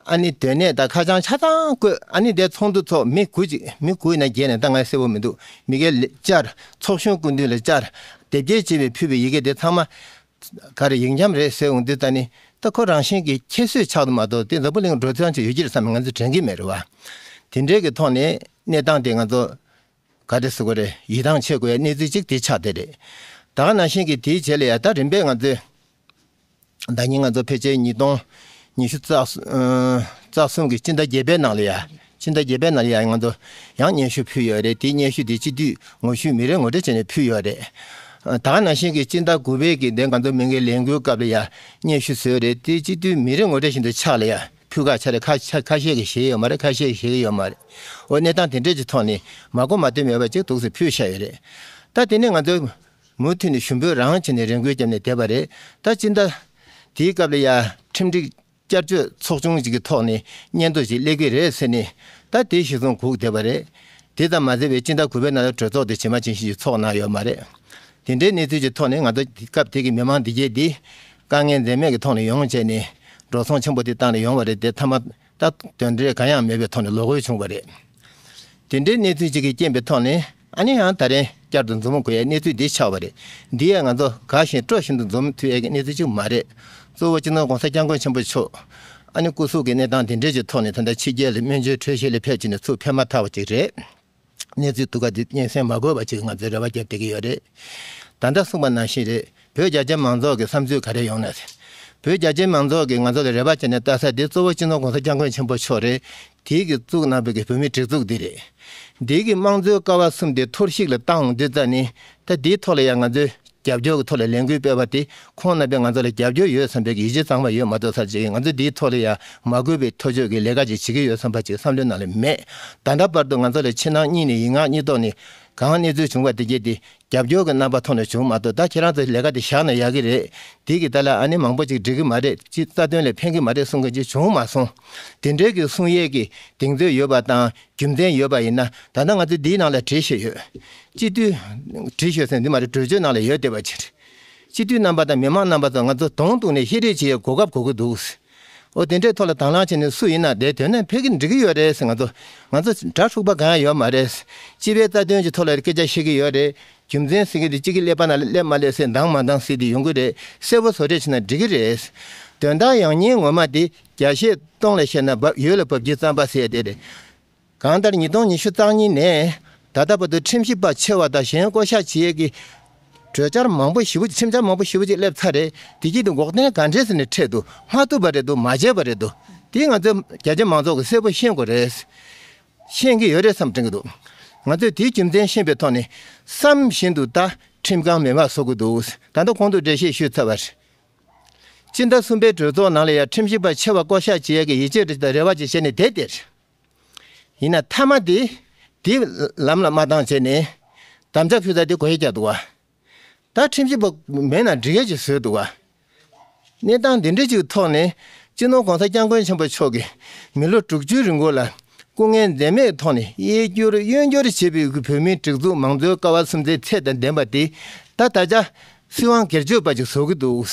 ཨ་ནི་སྡོད་གནས་དང་ཁ་བྱང་ཆ་ཚང་བཀོད། ཨ་ནི་དེ་ཚོགས་འདུ་ཚོགས་མི་དགུ་ཅིག་མི་དགུ་ཡིན་ན་བརྒྱད་ཡིན་ན་ད་ང་གསལ་པོ་མི་འདུག་མི་སྒེར་ལ་བཅར། ཚོགས་གཞོན་སྐུ་མདུན་ལ་བཅར། དེབ་སྐྱེལ་བྱས་པའི་ཕུལ་བའི་ཡི་གེ་དེ་ཚང་མ་ག་རེ་ཡིག་འཁྱམ་རེད་ཟེར་འོང་དུས་ད་ནི་ད་ཁོ་རང་བཞིན་གྱི་ཁྱད་གསོད་ཆགས་འདུག་མ་གཏོགས་དེ་འཛམ་བུ་གླིང་འགྲོ་སྟངས་ཅིག་ཡོད་ཀྱི་རེད་བསམ་ནས་ང་ཚོ་དྲན་གྱི་མེད་རེད་བ། དེ་འདྲའི་གི་ཐོག་ནས་གནས་སྟངས་དེ་ང་ཚོ་ ག་རེ་ཟེར་དགོས་རེད། ཡིད་ཐང་ཆད་དགོས་ཡ་གནས་ཚུལ་གཅིག་དེ་ཆགས་བསྡད་རེད། ད་ག་ནང་བཞིན་གྱི་དེའི་རྗེས་ལ་ཡ་ད་རིམ་པས་ང་ཚོས་ཟླ་ཉིན་ང་ཚོ་ཕལ་ཆེར་ཉིས་སྟོང་ཉི་ཤུ་རྩ་ཨ་རྩ་གསུམ་གྱི་སྤྱི་ཟླ་བརྒྱད་པའི་ནང་ལ་ཡ། སྤྱི་ཟླ་བརྒྱད་པའི་ནང་ལ་ཡ་ང་ཚོ་ཡང་སྙན་ཞུ་ཕུལ་ཡོད་རེད། དེའི་སྙན་ཞུ་དེ་སྤྱི་འཐུས་ངོ་བཤུས་མི་རེ་ངོ་སྤྲོད་བྱས་ནས་ཕུལ་ཡོད་རེད། ད་ག་ནང་བཞིན་གྱི་སྤྱི་ཟླ་དགུ་པའི་གི་དེ་ང་ཚོ་མི་འགའི་ལས་འགུལ་སྐབས་ལ་ཡ་སྙན་ཞུ་བཟོས་རེད། དེ་སྤྱི་འཐུས་མི་རེ་ངོ་སྤྲོད་བཞིན་དུ་ཕྱག་ལ་ཡ་ཕུལ་ཁག་ཆགས་རེད། ཁ་ཁ་ཁ་ཤས་ཀྱིས་བཞེས་ཡོད་མ་རེད། ཁ་ཤས་ཀྱིས་བཞེས་ཀྱི་ཡོད་མ་རེད། འོ་གནས་སྟངས་དེ་འདྲས་ཀྱི་ཐོག་ནས་མ་གོ་མ་ཐོས་མེད་པ་ཅིག་འདུག་སེ་ཕུལ་བཞག་ཡོད་རེད། ད་དེ་ནས་ང་ཚོ་མུ་མཐུད་ནས་ཞུ་འབོད་རང་བྱས་ནས་རེ་སྐུལ་བརྒྱབ་ནས་བསྡད་པ་རེད། ད་སྤྱི་ཟླ་དེའི་སྐབས་ལ་ཡ་ཁྲིམས་སྒྲིག་བསྐྱར་བཅོས་ཚོགས་ཆུང་ཞིག་གི་ཐོག་ནས་སྙན་ཐོ་ཞིག་སླེབས་ཀྱི་རེད་ཟེར་ནས་ད་དེ་གཞི་བཟུང་སྒུག་བསྡད་པ་རེད། དེ་ཙམ་མ་ཟད་པའི་སྤྱི་ཟླ་དགུ་པའི་ནང་ལ་གྲོས་ཚོགས་དེ་ཇི་མ་ཇི་བཞིན་ཞིག་ཚོགས་གནང་ཡོད་མ་རེད། དེ་འདྲའི་གནས་ཚུལ་གྱི་ཐོག་ནས་ང་ཚོ་སྐབས་དེ་གི་མི་མང་འདི་གས་འདི་དཀའ་ངལ་འཛེམས་མེད་ཀྱི་ཐོག་ནས་ཡོང་བྱས་ནས་འགྲོ་སོང་ཆེན་པོ་དེ་བཏང་ནས་ཡོང་བ་རེད། དེ་མཐའ་མ་ད་དོན་འབྲས་གང་ཡང་མེད་པའི་ཐོག་ནས་ལོག་འོས་བྱུང་བ་རེད། དེ་འདྲའི་གནས་ཚུལ་ཅིག་གི་རྐྱེན་པའི་ཐོག་ནས་ཨ་ནི་ཡང་ད་རེས་བསྐྱར་དུ་འཛོམས་དགོས་ཡའི་གནས་ཚུལ་འདི་ཆགས་པ་རེད། འདི་ཡང་ང་ཚོ་དགའ་ཞིང་སྤྲོ་བཞིན་དུ་འཛོམས་ཐུབ་ཡའི་གནས་ཚུལ་ཅིག་མ་རེད། གཙོ་བོ་སྤྱི་ནོར་༸གོང་ས་༸སྐྱབས་མགོན་ཆེན་པོ་མཆོག་ཨ་ནི་སྐུ་གཟུགས་ཀྱི་གནས་སྟངས་འདི་འདྲའི་ཅིག་ཐོག་ནས་ད་ལྟ་ཕྱི་རྒྱལ་ལ་སྨན་བཅོས་འཕྲོད་བཞེས་ལ་ཕེབས་ཕྱིན་ནས་ཚུར་ཕེབས་མ་ཐག་པ་ཅིག་རེད། གནས་ཚུལ་སྡུག་ཁ་འདི་སྙན་སེང་མ་དགོས་པ་ཅིག་ང་ཚོས་རེ་བ་བརྒྱབ་བསྡད་ཀྱི་ཡོད་རེད། ད་ལྟ་གསུངས་པ་ནང་བཞིན་རེད། བོད་རྒྱ་ཆེ་མང་ཚོགས་ཀྱི་བསམ་ཚུལ་ག་རེ་ཡོང་ན་ཟེར། བོད་རྒྱ་ཆེ་མང་ཚོགས་ཀྱིས་ང་ཚོ་ལ་རེ་བ་བྱས་ནས་ལྟ་ས་འདི་གཙོ་བོ་སྤྱི་ནོར་༸གོང་ས་༸སྐྱབས་མགོན་ཆེན་པོ་མཆོག་རེད། དེའི་གི་བཙུགས་གནང་བའི་གི་བོད་མིའི་སྒྲིག་འཛུགས་འདི་རེད། འདི་གི་དམངས་གཙོའི་ཀ་བ་གསུམ་དེ་འཐོར་ཞིག་ལ་བཏང་འོང་དུས་ཙ་ནི་ད་འདིའི་ཐོག་ལ་ཡང་ང་ཚོས་རྒྱབ་སྐྱོར་གྱི་ཐོག་ལ་ལས་འགུལ་སྤེལ་བ་དེ་ཁོང་རྣམ་པས་ང་ཚོ་ལ་རྒྱབ་སྐྱོར་ཡོད་བསམ་པའི་གི་ཡིད་ཆེས་གཙང་མ་ཡོད་མ་གཏོགས་ས་ཅིག་ང་ཚོས་འདིའི་ཐོག་ལ་ཡང་མ་དགོས་པའི་ཐོ་ཅོ་གི་ལས་ཀ་ཅིག་བྱེད་ཀྱི་ཡོད་བསམ་པ་ཅིག་བསམ་བློའི་ནང་ལ་མེད། ད་ལྟ་བར་དུ་ང་ཚོ་ལ་ཕྱི་ནང་གཉིས་ནས་ཡིག་ངག་གཉིས་ཐོག་ནས་གང་གནས་ཚུལ་བྱུང་བ་དེ་གྱད་དེ་རྒྱབ་སྐྱོར་གྱི་རྣམ་པ་ཐོག་ནས་བྱུང་མ་གཏོགས། ད་ཁྱེད་རང་ཚོས་ལས་ཀ་དེ་བཞག་ན་ཡག་གི་རེད། དེ་གི་ད་ལ་ཨ་ནི་མང་པོ་ཅིག་འགྲིག་གི་མ་རེད། ཅི་རྩ་དོན་ལ་ཕན་གི་མ་རེད་གསུང་མཁན་ཅིག་བྱུང་མ་སོང་། དེ་འདྲའི་གི་གསུང་ཡས་ཀྱི་གདེང་ཚོད་ཡོད་པ་དང་རྒྱུ་མཚན་ཡོད་པ་ཡིན་ན་ད་ལྟ་ང་ཚོས་འདིའི་ནང་ལ་བྲིས་བཞག་ཡོད། སྤྱི་འཐུས་བྲིས་བཞག་ཟེར་འདི་མ་རེད། གྲོས་ཆོད་ནང་ལ་ཡོད་བསྡད་པ་ཅིག་རེད། སྤྱི་འཐུས་རྣམ་པ་དང་མི་མང་རྣམ་པ་ཚོ་ང་ཚོ་གདོང་གཏུགས་ནས་བཤད་རེས་བྱེད་ཡས་གོ་སྐབས་དགོས་ཀྱི་འདུག་འོ་དེ་འདྲའི་ཐོག་ལ་དང་བླངས་བྱས་ནས་སུ་ཡིན་ན་དེ་དོན་ནས་ཕེབས་ཀྱི་འགྲིག་གི་ཡོད་རེད་ཟེར། ང་ཚོ་ང་ཚོ་དགྲ་འཁྲུག་པ་གང་ཡང་ཡོད་མ་རེད། སྤྱི་པའི་རྩ་དོན་གྱི་ཐོག་ལ་སྐད་ཆ་བཤད་ཀྱི་ཡོད་རེད། རྒྱུ་མཚན་ཟེར་གྱི་འདི་གཅིག་གི་ཀླད་པ་ནང་ལ་སླེབས་མ་སླེབས་ཟེར་འདང་མ་འདང་ཟེར་དེ་ཡོང་གི་རེད། གསལ་པོ་བཟོ་གྲྭས་བྱས་ན་འགྲིག་གི་རེད། དོན་དག་ཡང་སྙིང་ངོ་མ་དེ་བརྒྱ་བཤད་སྟོང་ལ་བཤད་ན་འབབ་ཡོད་ལ་འབབ་རྒྱུ་རྩམ་པ་ཟེར་དེ་རེད། གང་ལྟར་ཉིས་སྟོང་ཉི་ཤུ་རྩ་གཉིས་ནས་ད་ལྟ་བར་དུ་ཁྲིམས་ཞིབ་པ་ཆེ་བ་དང་གཞན་བསྐོ་བཞག་བྱེད་ཡས་ཀྱི་གྲོས་འཆར་མང་པོ་ཞེ་པོ་ཁྲིམས་འཆར་མང་པོ་ཞེ་པོ་ཅིག་སླེབས་ཚར་རེད། དེ་གྱིས་དེ་འགོག་རྟེན་ག་འདྲས་ཟེར་ནས་འཕྲད་འདུག་མ་ཐུབ་པ་རེད་འདུག་མ་བྱས་པ་རེད་འདུག་དེ་ང་ཚོ་རྒྱ་ཆེ་མང་ཚོགས་ཀྱིས་གསལ་པོ་ཤེས་དགོས་རེད། ཤེས་ཀྱི་ཡོད་རེད་བསམ་དྲན་གྱི་འདུག་ང་ཚོས་དེའི་རྒྱུ་མཚན་ཤེས་པའི་ཐོག་ནས་བསམ་བཞིན་དུ་ད་ཁྲིམས་ཁང་མེ་མར་བཟོ་དགོས་འདུག་ད་ལྟ་གོང་དུ་འགྲེལ་བཤད་ཞུས་ཚར་བ་རེད། སྤྱི་ཟླ་གསུམ་པའི་གྲོས་ཚོགས་ནང་ལ་ཡང་ཁྲིམས་ཞིབ་པ་ཆེ་བ་བསྐོ་གཞག་བྱེད་ཡས་ཀྱི་ཡིད་ཆེས་དང་རེ་བ་ཅིག་བྱས་ནས་བསྡད་དེ། ཡིན་ན་མཐའ་མ་དེ་དེ་ལམ་ལ་མ་བཏང་བྱས་ནས་དམ་བཅའ་ཕུལ་ས་དེ་གོ་ཡས་རྒྱག་འདུག་བ། ད་ཁྲིམས་ཞིབ་པ་མེད་ན་འགྲིག་ཡས་ཅིག་བཟོས་འདུག་བ། གནས་སྟངས་འདི་འདྲ་ཅིག་ཐོག་ནས་སྤྱི་ནོར་༸གོང་ས་༸སྐྱབས་མགོན་ཆེན་པོ་མཆོག་གིས་མི་ལོ་དྲུག་ཅུའི་རིང་གོང་ལ་སྐུ་ངལ་འཛེམས་མེད་ཐོག་ནས་གཡས་བསྐྱུར་གཡོན་བསྐྱུར་བྱས་པའི་བོད་མིའི་སྒྲིག་འཛུགས་མང་གཙོའི་ཀ་བ་གསུམ་ཚའི་ཚད་དང་ལྡན་པ་དེ་ད་ད་ཆ་སྲིད་དབང་སྒེར་གཅོད་པ་ཅིག་བཟོ་གི་འདུག་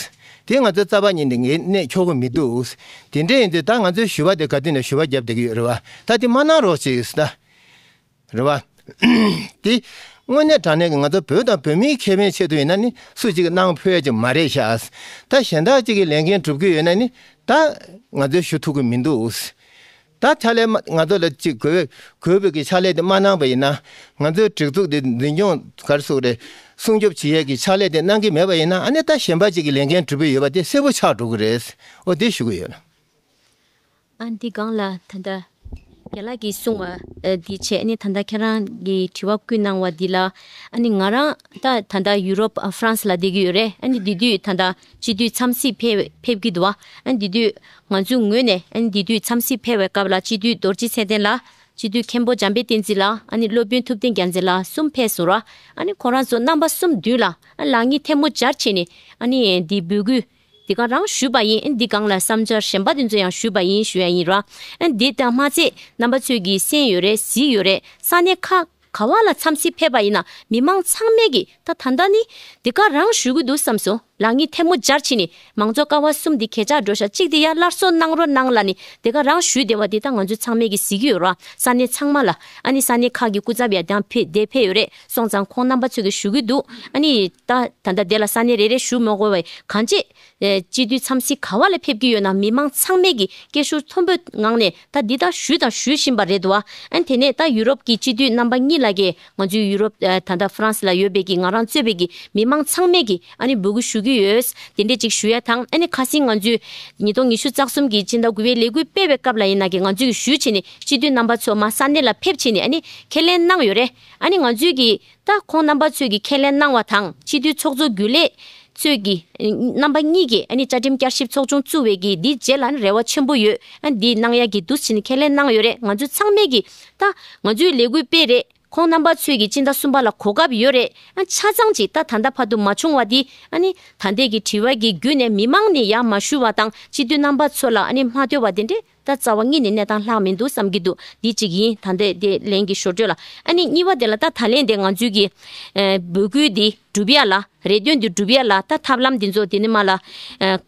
དེ་ང་ཚོའི་རྩ་བ་ཉིད་ནས་ངེས་གནས་འཁྱོག་གི་མི་འདུག་དེ་འདྲ་ཡིན་དུས་ད་ང་ཚོའི་ཞུ་བ་དེ་ག་དུས་ནས་ཞུ་བ་བརྒྱབ་བསྡད་ཀྱི་ཡོད་རེད་བ། ད་དེ་མ་གནང་རོགས་ཅིག་ད། རེད་བ། དེ་དངོས་གནས་དྲང་གནས་ཀྱི་ང་ཚོ་བོད་དང་བོད་མིའི་ཁེ་ཕན་ཆེད་དུ་ཡིན་ན་ནི་སུ་གཅིག་གིས་གནང་ཕོད་ཡ་ཅིག་མ་རེད་ཤག་ད་གཞན་དག་ཅིག་གིས་ལས་འགན་སྒྲུབ་ཀྱི་ཡོད་ན་ནི་ད་ང་ཚོས་ཞུ་ཐུབ་ཀྱི་མི་འདུག་ད་ཕྱག་ལས་མ་ང་ཚོ་ལ་ཅིག་དགོས་དགོས་པའི་གི་ཕྱག་ལས་དེ་མ་གནང་པ་ཡིན་ན། ང་ཚོའི་སྒྲིག་འཛུགས་དེ་འཛིན་སྐྱོང་ག་རེ་ཟེར་དགོས་རེད། སྲུང་སྐྱོབ་བྱེད་ཡས་ཀྱི་ཕྱག་ལས་དེ་གནང་གི་མེད་པ་ཡིན་ན། ཨ་ནི་ད་གཞན་པ་ཅིག་གིས་ལས་འགན་སྒྲུབ་ཀྱི་ཡོད་པ་དེ་གསལ་པོ་ཆགས་འགྲོ་གི་རེད། འོ་དེ་ཞུ་གི་ཡོད། ཨ་འདི་སྒང་ལ་ད་ལྟ་རྒན་ལགས་ཀྱིས་གསུངས་པ་ཨ་འདི་བྱས་ནས་ད་ལྟ་ཁྱེད་རང་གིས་དྲི་བ་བསྐུལ་གནང་བ་འདི་ལ། ཨ་ནི་ང་རང་ད་ད་ལྟ་ཡུ་རོབ་ཨ་ཧྥ་རན་སི་ལ་བསྡད་ཀྱི་ཡོད་རེད། ཨ་ནི་འདི་དུས་ད་ལྟ་སྤྱི་འཐུས་འཚམས་གཟིགས་ཕེབས་ཕེབས་ཀྱི་འདུག་བ། ཨ་ནི་འདི་དུས་ང་ཚོའི་ངོས་ནས་ཨ་ནི་འདི་དུས་འཚམས་གཟིགས་ཕེབས་པའི་སྐབས་ལ་སྤྱི་འཐུས་རྡོ་རྗེ་ཚེ་བརྟན་ལགས། སྤྱི་འཐུས་མཁན་པོ་འཇམ་དཔལ་བསྟན་འཛིན་ལགས། ཨ་ནི་སློབ་དཔོན་ཐུབ་བསྟན་རྒྱལ་མཚན་ལགས་གསུམ་ཕེབས་སོང་ར། ཨ་ནི་ཁོ་རང་ཚོ་རྣམ་པ་གསུམ་མདུན་ལ་ཨ་ལག་གཉིས་ཐལ་མོ་སྦྱར་བྱས་ནས་ཨ་ནི་འདི་འབོད་སྐུལ། འདི་ག་རང་ཞུས་པ་ཡིན། འདི་སྒང་ལ་བསམ་འཆར་གཞན་པ་དེ་ཚོ་ཡང་ཞུས་པ་ཡིན་ཞུ་ཡ་ཡིན་ར། འདི་དང་མ་ཚད་རྣམ་པ་ཚོས་ཀྱིས་གསན་ཡོད་རེད། གཟིགས་ཡོད་རེད། ས་གནས་ཁག་ག་བ་ལ་འཚམས་གཟིགས་ཕེབས་པ་ཡིན་ན་མི་མང་ཚང་མས་ཀྱིས་ད་ད་ལྟ་ནི་འདི་ག་རང་ཞུ་གི་འདུག་བསམ་སོང་ ལག་གཉིས་ཐལ་མོ་སྦྱར་བྱས་ནས་མང་གཙོ་ཀ་བ་གསུམ་འདི་གས་ཆག་འགྲོ་ཤག་གཅིག་འདི་ཡ་སླར་གསོ་གནང་རོགས་གནང་ལབ་ནས་དེ་ག་རང་ཞུས་བསྡད་པ་འདི་ད་ང་ཚོས་ཚང་མས་ཀྱིས་གཟིགས་ཀྱི་ཡོད་རེད་བ། ས་གནས་ཚང་མ་ལ་ཨ་ནི་ས་གནས་ཁག་གི་སྐུ་ཚབ་ཡ་དང་ཕེ་དེ་ཕེབས་ཡོད་རེད། སོང་ཙང་ཁོང་རྣམ་པ་ཚོས་ཀྱིས་ཞུ་གི་འདུག་ཨ་ནི་ད་ད་ལྟ་དེ་ལ་ས་གནས་རེ་རེ་ཞུ་མི་དགོས་པའི་གང་ཅི། ཨེ། སྤྱི་འཐུས་འཚམས་གཟིགས་ག་བ་ལ་ཕེབས་ཀྱི་ཡོད་ན་མི་མང་ཚང་མས་ཀྱིས་སྐད་ཤུགས་མཐོན་པོའི་ངང་ནས་ད་འདི་ལྟར་ཞུས་དང་ཞུ་བཞིན་པ་རེད་འདུག་བ། ཨ་ནི་དེ་ནས་ད་ཡུ་རོབ་ཀྱི་སྤྱི་འཐུས་རྣམ་པ་གཉིས་ལ་གས་ང་ཚོའི་ཡུ་རོབ་ཨ། ད་ལྟ་ཧྥ་རན་སི་ལ་ཡོད་པའི་གི་ང་རང་གཙོས་པའི་གི་མི་མང་ཚང་མས་ཀྱིས་ཨ་ནི་འབོད་སྐུལ་ཞུ་གི་ཡོད། དེ་འདྲས་ཅིག་ཞུ་ཡ་དང་ཨ་ནི་ཁ་སང་ང་ཚོས་ཉིས་སྟོང་ཉི་ཤུ་རྩ་གསུམ་གི་སྤྱི་ཟླ་དགུ་པའི་ལས་འགུལ་སྤེལ་བའི་སྐབས་ལ་ཡིན་ན་གི་ང་ཚོས་ཞུས་བྱས་ནས་སྤྱི་འཐུས་རྣམ་པ་ཚོ་མར་ས་གནས་ལ་ཕེབས་བྱས་ནས་ཨ་ནི་ཁས་ལེན་གནང་ཡོད་རེད། ཨ་ནི་ང་ཚོས་གི་ད་ཁོང་རྣམ་པ་ཚོས་ཀྱིས་ཁས་ལེན་གནང་བ་དང་སྤྱི་འཐུས་ཚོགས་གཙོ་རྒྱུན་ལས་ཚོས་ཀྱིས་རྣམ་པ་གཉིས་ཀྱིས་ཨ་ནི་བཅའ་ཁྲིམས་བསྐྱར་ཞིབ་ཚོགས་ཆུང་བཙུགས་པའི་གི་འདི་རྗེས་ལ་ཨ་ནི་རེ་བ་ཆེན་པོ་ཡོད། ཨ་ནི་འདི་གནང་ཡ་གི་འདུག་ཟེར་ནས་ཁས་ལེན་གནང་ཡོད་རེད། ང་ཚོ་ཚང་མས་ཀྱིས་ད་ང་ཚོའི་ལས་འགུལ་སྤེལ་རེད། ཁོང་རྣམ་པ་ཚོས་ཀྱིས་སྤྱི་ཟླ་གསུམ་པ་ལ་གོ་སྐབས་ཡོད་རེད། ཨ་ཆ་ཚང་ཅིག་ད་ད་ལྟ་བར་དུ་མ་བྱུང་བ་འདི་ཨ་ནི་ད་ལྟའི་གི་དྲི་བ་གི་བརྒྱུད་ནས་མི་མང་ནས་ཡར་མ་ཞུ་བ་དང་སྤྱི་འཐུས་རྣམ་པ་ཚོ་ལ་ཨ་ནི་མ་ལྟོས་པ་དེ་འདྲས། ད་རྩ་བ་ཉིད་ནས་གནས་སྟངས་ལྷག་མི་འདུག་བསམ་གྱི་འདུག་འདི་གཅིག་ཡིན། ད་ལྟའི་དེ་ལན་གྱི་ཞོར་འཕྲོས་ལ་ཨ་ནི་གཉིས་པ་དེ་ལ་ད་ད་ལན་དེ་ང་ཚོའི་གི་ཨ་འབོད་སྐུལ་འདི་སྒྲུབ་ཡ་ལ་རེ་འདུན་འདི་སྒྲུབ་ཡ་ལ་ད་ཐབས་ལམ་འདི་ཚོ་དེ་ནི་མ་ལ་ཨ་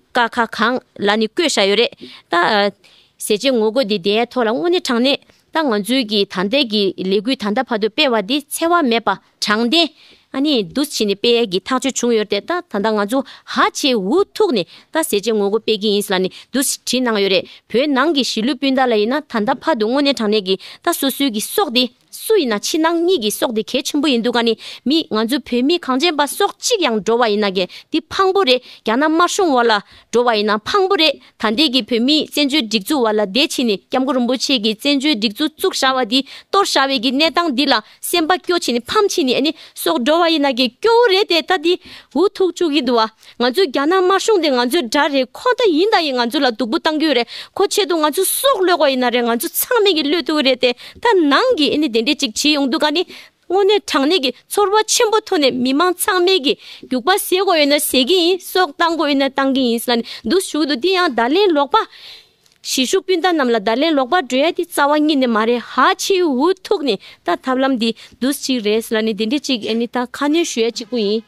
ཀ་ཁ་གང་ལ་ནི་བཀོད་བཞག་ཡོད་རེད། ད་ཨ་ཟས་བཅད་ངོ་རྒོལ་འདི་དེའི་ཐོག་ལ་དངོས་གནས་དྲང་གནས་ད་ང་ཚོའི་གི་ད་ལྟའི་གི་ལས་འགུལ་ད་ལྟ་བར་དུ་སྤེལ་བ་འདི་འཚེ་བ་མེད་པ་དྲང་བདེན། ཨ་ནི་འདུ་བྱས་ནས་སྤེལ་ཡས་ཀྱི་ཐག་གཅོད་བྱུང་ཡོད་དེ། ད་ད་ལྟ་ང་ཚོ་ཧ་ཆེ་འུ་ཐུག་ནས་ད་ཟས་བཅད་ངོ་རྒོལ་སྤེལ་གྱི་ཡིན་ལབ་ནས་འདུ་བྲིས་གནང་ཡོད་རེད། བོད་ནང་གི་གཞིས་ལུས་སྤུན་ཟླ་ལ་ཡིན་ན་ད་ལྟ་བར་དུ་དངོས་གནས་དྲང་གནས་ཀྱི་ད་སོ་སོའི་གི་སྲོག་དེ་སུ་ཡིན་ན་ཕྱི་ནང་གཉིས་ཀྱི་སྲོག་དེ་གལ་ཆེན་པོ་ཡིན་འདུག་ག་ནི་མི་ང་ཚོ་བོད་མི་གངས་ཅན་པ་སྲོག་གཅིག་ཡང་འགྲོ་བ་ཡིན་ན་གི་འདི་ཕངས་པོ་རེད། རྒྱ་ནག་དམར་གཞུང་འོག་ལ་འགྲོ་བ་ཡིན་ན་ཕངས་པོ་རེད། ད་ལྟའི་གི་བོད་མིའི་བཙན་བྱོལ་སྒྲིག་འཛུགས་འོག་ལ་བསྡད་ཕྱིན་ནས་སྐྱབས་མགོན་རིན་པོ་ཆེ་གིས་བཙན་བྱོལ་སྒྲིག་འཛུགས་བཙུགས་བཞག་པ་འདི་གཏོར་བཞག་པའི་གི་གནས་སྟངས་འདི་ལ་སེམས་པ་སྐྱོ་ཕྱིན་ནས་ཕམ་ཕྱིན་ནས་ཨ་ནི་སྲོག་འགྲོ་བ་ཡིན་ན་གི་སྐྱོ་བོ་རེད་དེ། ད་འདི་འུ་ཐུག་བཅུག་གི་འདུག་བ། ང་ཚོའི་རྒྱ་ནག་དམར་གཞུང་དེ་ང་ཚོའི་དགྲ་རེད། ཁོ་ད་ཡིན་ད་ཡིན་ང་ཚོ་ལ་སྡུག་པོ་བཏང་གི་ཡོད་རེད། ཁོ་ཆེད་དུ་ང་ཚོའི་སྲོག་བློས་དགོས་ཡིན་ན་རེད། ང་ཚོ་ཚང་མས་གི་བློས་ཐུབ་ཀྱི་རེད་དེ། ད་ནང་གི་ཨ་ནི་དེ་འདྲས་ཅིག་བྱེད་ཡོང་འདུག་ག་ནི། དངོས་གནས་དྲང་གནས་ཀྱི་ཚོར་བ་ཆེན་པོ་ཐོག་ནས་མི་མང་ཚང་མས་ཀྱི་རྒྱུག་པ་བཟེད་དགོས་ཡོད་ན་བཟེད་ཀྱི་ཡིན། སྲོག་བཏང་དགོས་ཡོད་ན་བཏང་གི་ཡིན་ཟེར་ནས་འདུག་ཞུ་གི་འདུག་འདི་ཡང་བརྡ་ལན་ལོག་པ། གཞིས་བཞུགས་སྤུན་ཟླ་རྣམས་ལ་བརྡ་ལན་ལོག་པ་འགྲོ་ཡ་འདི་རྩ་བ་ཉིད་ནས་མ་རེད། ཧ་ཆེའི་འུ་ཐུག་ནས་ད་ཐབས་ལམ་འདི་འདུག་ཅིག་རེད་ཟེར་ནས་འདི་འདྲས་ཅིག་ཨ་ནི་ད་ཁ་སྣོན་ཞུ་ཡ་གཅིག་པུ་ཡིན།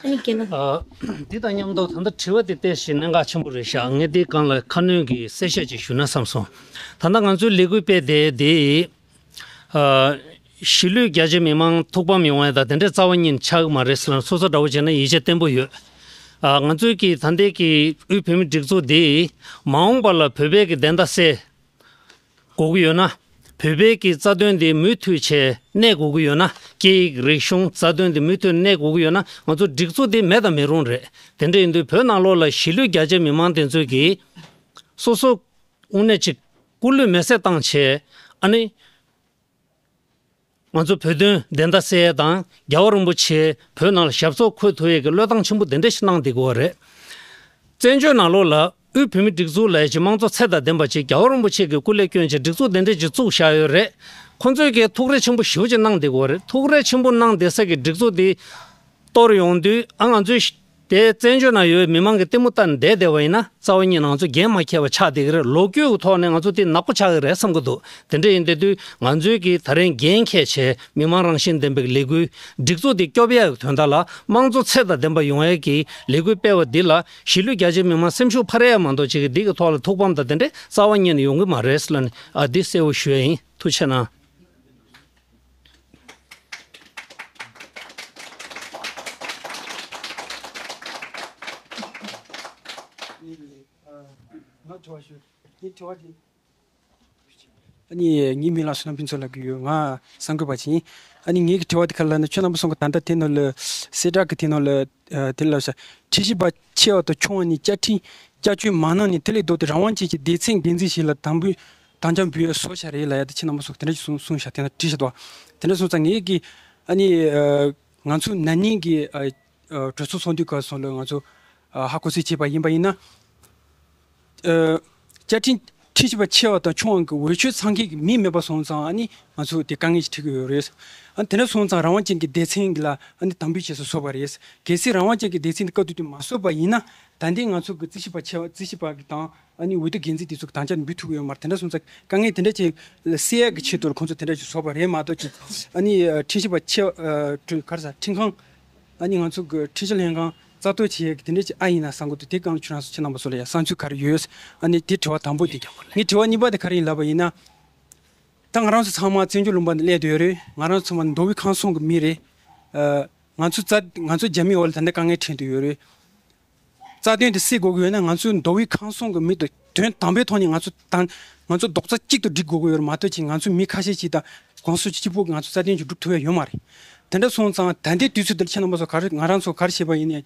ཨ་ནི་རྒན་ལགས། ཨ། འདི་དང་མཉམ་དུ་ད་ལྟ་དྲི་བ་འདི་ཏོག་ཙམ་གནད་འགག་ཆེན་པོ་རེད་ཤག་ངས་འདི་སྒང་ལ་ཁ་སྣོན་གྱི་གསལ་བཤད་ཅིག་ཞུ་ན་བསམ་སོང་། ད་ལྟ་ང་ཚོའི་ལས་འགུལ་སྤེལ་བསྡད་འདི། ཨ། གཞིས་ལུས་རྒྱ་ཆེ་མི་མང་ཐུགས་ཕམ་ཡོང་ཡ་དང་དེ་འདྲའི་རྩ་བ་ཉིད་ཆགས་ཀྱི་མ་རེད་ཟེར་ལ་སོ་སོ་འདྲ་བོ་བྱས་ན་ཡིད་ཆེས་བརྟན་པོ་ཡོད། ཨ། ང་ཚོའི་གི་ད་ལྟའི་གི་དབུས་བོད་མིའི་སྒྲིག་འཛུགས་འདི་མ་འོངས་པ་ལ་བོད་པའི་གི་བདེན་མཐའ་གསལ་དགོས་ཀྱི་ཡོད་ན། བོད་པའི་གི་རྩ་དོན་འདི་མུ་མཐུད་བྱས་གནས་དགོས་ཀྱི་ཡོད་ན། སྐད་ཡིག་རིག་གཞུང་རྩ་དོན་འདི་མུ་མཐུད་གནས་དགོས་ཀྱི་ཡོད་ན་ང་ཚོ་སྒྲིག་འཛུགས་འདི་མེད་དང་མེད་རུང་རེད། དེ་འདྲ་ཡིན་དུས་བོད་ནང་ལོགས་ལ་གཞིས་ལུས་རྒྱ་ཆེ་མི་མང་དེ་ཚོས་གི་སོ་སོ་དངོས་གནས་ཅིག་སྐུ་ལུས་མེ་སྲེག་བཏང་བྱས་ཨ་ནི། ང་ཚོ་བོད་དོན་བདེན་མཐའ་གསལ་ཡས་དང་རྒྱལ་བ་རིན་པོ་ཆེ་བོད་ནང་ལ་ཞབས་སོར་འཁོད་ཐུབ་ཡས་ཀྱི་བློས་བཏང་ཆེན་པོ་དེ་འདྲ་ཞིག་གནང་བསྡད་ཀྱི་ཡོད་རེད། བཙན་བྱོལ་ནང་ལོགས་ལ་དབུས་བོད་མིའི་སྒྲིག་འཛུགས་ལབ་ཡས་ཀྱི་དམངས་གཙོ་ཚད་དང་ལྡན་པ་ཅིག་རྒྱལ་བ་རིན་པོ་ཆེ་གི་སྐུ་ལས་བསྐྱོན་བྱས་སྒྲིག་འཛུགས་དེ་འདྲ་ཅིག་བཙུགས་བཞག་ཡོད་རེད། ཁོང་ཚོས་ཀྱི་ཐུགས་རེ་ཆེན་པོ་ཞེ་པོ་ཅིག་གནང་བསྡད་ཀྱི་ཡོད་རེད། ཐུགས་རེ་ཆེན་པོ་གནང་བསྡད་ས་གི་སྒྲིག་འཛུགས་དེ་གཏོར་ཡོང་དུས་ཨ་ང་ཚོའི་དེ་བཙན་བྱོལ་ནང་ཡོད་མི་མང་གི་ལྟད་མོ་ལྟ་ནས་བསྡད་བསྡད་པ་ཡིན་ན་རྩ་བ་ཉིད་ནས་ང་ཚོ་འགན་མ་འཁྱེར་བ་ཆགས་བསྡད་ཀྱི་རེད། ལོ་རྒྱུས་ཀྱི་ཐོག་ནས་ང་ཚོ་དེ་ནག་པོ་ཆགས་ཀྱི་རེད་བསམ་གྱི་འདུག་དེ་འདྲ་ཡིན་བསྡད་དུས་ང་ཚོའི་གི་ད་རེས་འགན་འཁྱེར་བྱས་མི་མང་རང་བཞིན་ལྡན་པའི་ལས་འགུལ་སྒྲིག་འཛུགས་དེ་སྐྱོབ་ཡག་གི་དོན་དག་ལ་དམངས་གཙོ་ཚད་དང་ལྡན་པ་ཡོང་ཡག་གི་ལས་འགུལ་སྤེལ་བ་འདི་ལ་གཞིས་ལུས་རྒྱ་ཆེ་མི་མང་སེམས་ཤུགས་འཕར་ཡག་མ་གཏོགས་ཅིག་གི་འདི་གི་ཐོག་ལ་ཐུགས་ཕམ་དང་དེ་འདྲ་རྩ་བ་ཉིད་ནས་ཡོང་གི་མ་རེད་ཟེར་ལབ་ནས་ཨ་འདི་གསལ་བོ་ཞུ་ཡ་ཡིན། ཐུགས་རྗེ་གནང་། ཨ་ནི་ངའི་མིང་ལ་བསོད་ནམས་ཕུན་ཚོགས་ལབ་ཀྱི་ཡོད། ང་གསར་འགོད་པ་ཅིག་ཡིན། ཨ་ནི་ངའི་གི་དྲི་བ་དེ་ག་ལ་ན་ཁྱོད་རྣམ་པ་ཚོ་གི་ད་ལྟ་དེ་ནང་ལ་གསལ་བསྒྲགས་ཀྱི་དེ་ནང་ལ་དེ་ལ་ས་ཁྲིམས་ཞིབ་པ་ཆེ་བ་དང་ཆུང་བ་ནས་བཅའ་ཁྲིམས་བསྐྱར་བཅོས་མ་གནང་ནས་དེ་ལས་ལྡོག་སྟེ་རང་དབང་ཅན་གྱི་སྡེ་ཚན་འགན་འཛིན་ཞིག་ལ་དམ་འབུལ་དམ་བཅའ་འབུལ་ཡ་བཟོ་བཞག་རེད་ལབ་ཡ་དེ་ཁྱེད་རྣམ་པ་ཚོ་དེ་འདྲ་ཞིག་གསུངས་གསུངས་བཞག་དེ་ན་བྲིས་བཞག་འདུག་དེ་འདྲ་སོང་ཙང་ངེད་ཀྱིས་ཨ་ནི་ང་ཚོ་ན་ནིང་གི་གྲོས་ཚོགས་ཚོགས་འདུའི་སྐབས་སོང་ལ་ང་ཚོ་ཧ་གོ་སོང་བྱས་པ་ཡིན་པ་ཡིན་ན། བཅའ་ཁྲིམས་ཁྲིམས་ཞིབ་པ་ཆེ་བ་དང་ཆུང་བ་གི་འོས་ཆོས་ཚང་མཁན་གྱི་མི་མེད་པ་སོང་ཙང་ཨ་ནི་ང་ཚོ་དེ་དཀའ་ངལ་ཞིག་འཕྲད་ཀྱི་ཡོད་རེད། ཨ་ནི་དེ་འདྲ་སོང་ཙང་རང་དབང་ཅན་གྱི་སྡེ་ཚན་ལ་ཨ་ནི་དམ་འབུལ་བྱས་སུ་སོང་བ་རེད། གལ་སྲིད་རང་དབང་ཅན་གྱི་སྡེ་ཚན་དེ་སྐབས་དེ་དུས་མ་སོང་བ་ཡིན་ན་ད་ལྟའི་ང་ཚོ་གི་རྩིས་ཞིབ་པ་ཆེ་བ་རྩིས་ཞིབ་པ་གི་དང་ཨ་ནི་འོས་བསྡུ་འགན་འཛིན་དེ་ཚོ་གི་དམ་བཅའ་འབུལ་ཐུབ་ཀྱི་ཡོད་མ་རེད། དེ་འདྲ་སོང་ཙང་དཀའ་ངལ་དེ་འདྲ་ཅིག་སེལ་ཡག་གི་ཆེད་དུ་ཁོང་ཚོ་དེ་འདྲ་ཅིག་བཟོས་པ་རེད་མ་གཏོགས་ཅིག་ཨ་ནི་ཁྲིམས་ཞིབ་པ་ཆེ་བ་ག་རེ་ཟ་ཁྲིམས་ཁང་ཨ་ནི་ང་ཚོ་གི་ཁྲིམས་ཞིབ་ལྷན་ཁང་ རྩ་གཏོར་བྱེད་ཡས་ཀྱི་དེ་འདྲ་ཅིག་ཨ་ཡིན་ན་བསམ་གྱི་འདུག་དེ་སྒང་ལ་ཁྱེད་རང་ཚོ་ཁྱེད་རྣམ་པ་ཚོ་ལ་ཡ་བསམ་ཚུལ་ག་རེ་ཡོད། ཨ་ནི་དེ་དྲི་བ་དང་པོ་དེ། ངའི་དྲི་བ་གཉིས་པ་དེ་ག་རེ་ཡིན་ལབ་པ་ཡིན་ན། ད་ང་རང་ཚོ་ཚང་མ་བཙན་བྱོལ་ལུང་པ་ནས་སླེབས་བསྡད་ཡོད་རེད། ང་རང་ཚོ་ཚང་མ་མདོ་དབུས་ཁམས་གསུམ་གྱི་མི་རེད། ཨ། ང་ཚོ་རྩ་ང་ཚོ་རྒྱ་མིའི་འོག་ལ་ད་ལྟ་དཀའ་ངལ་འཕྲད་བསྡད་ཡོད་རེད། རྩ་དོན་དེ་སེལ་དགོས་ཀྱི་ཡོད་ན་ང་ཚོའི་མདོ་དབུས་ཁམས་གསུམ་གྱི་མི་དང་དོན་དམ་པའི་ཐོག་ནས་ང་ཚོ་དང་ང་ཚོ་རྡོག་རྩ་གཅིག་ཏུ་སྒྲིལ་དགོས་ཀྱི་ཡོད་རེད་མ་གཏོགས་ཅིག་ང་ཚོ་མི་ཁ་ཤས་ཅིག་དང་གོང་ས་མཆོག་གཅིག་པུ་ང་ཚོ་རྩ་དོན་ཅིག་སྒྲུབ་ཐུབ་ཡ་ཡོད་མ་རེད། དེ་འདྲ་སོང་ཙང་ད་ལྟའི་དུས་ཚོད་འདིར་ཁྱེད་རྣམ་པ་ཚོ་ག་རེ་ང་རང་ཚོ་ག་རེ་བྱས་པ་ཡིན་ནའི་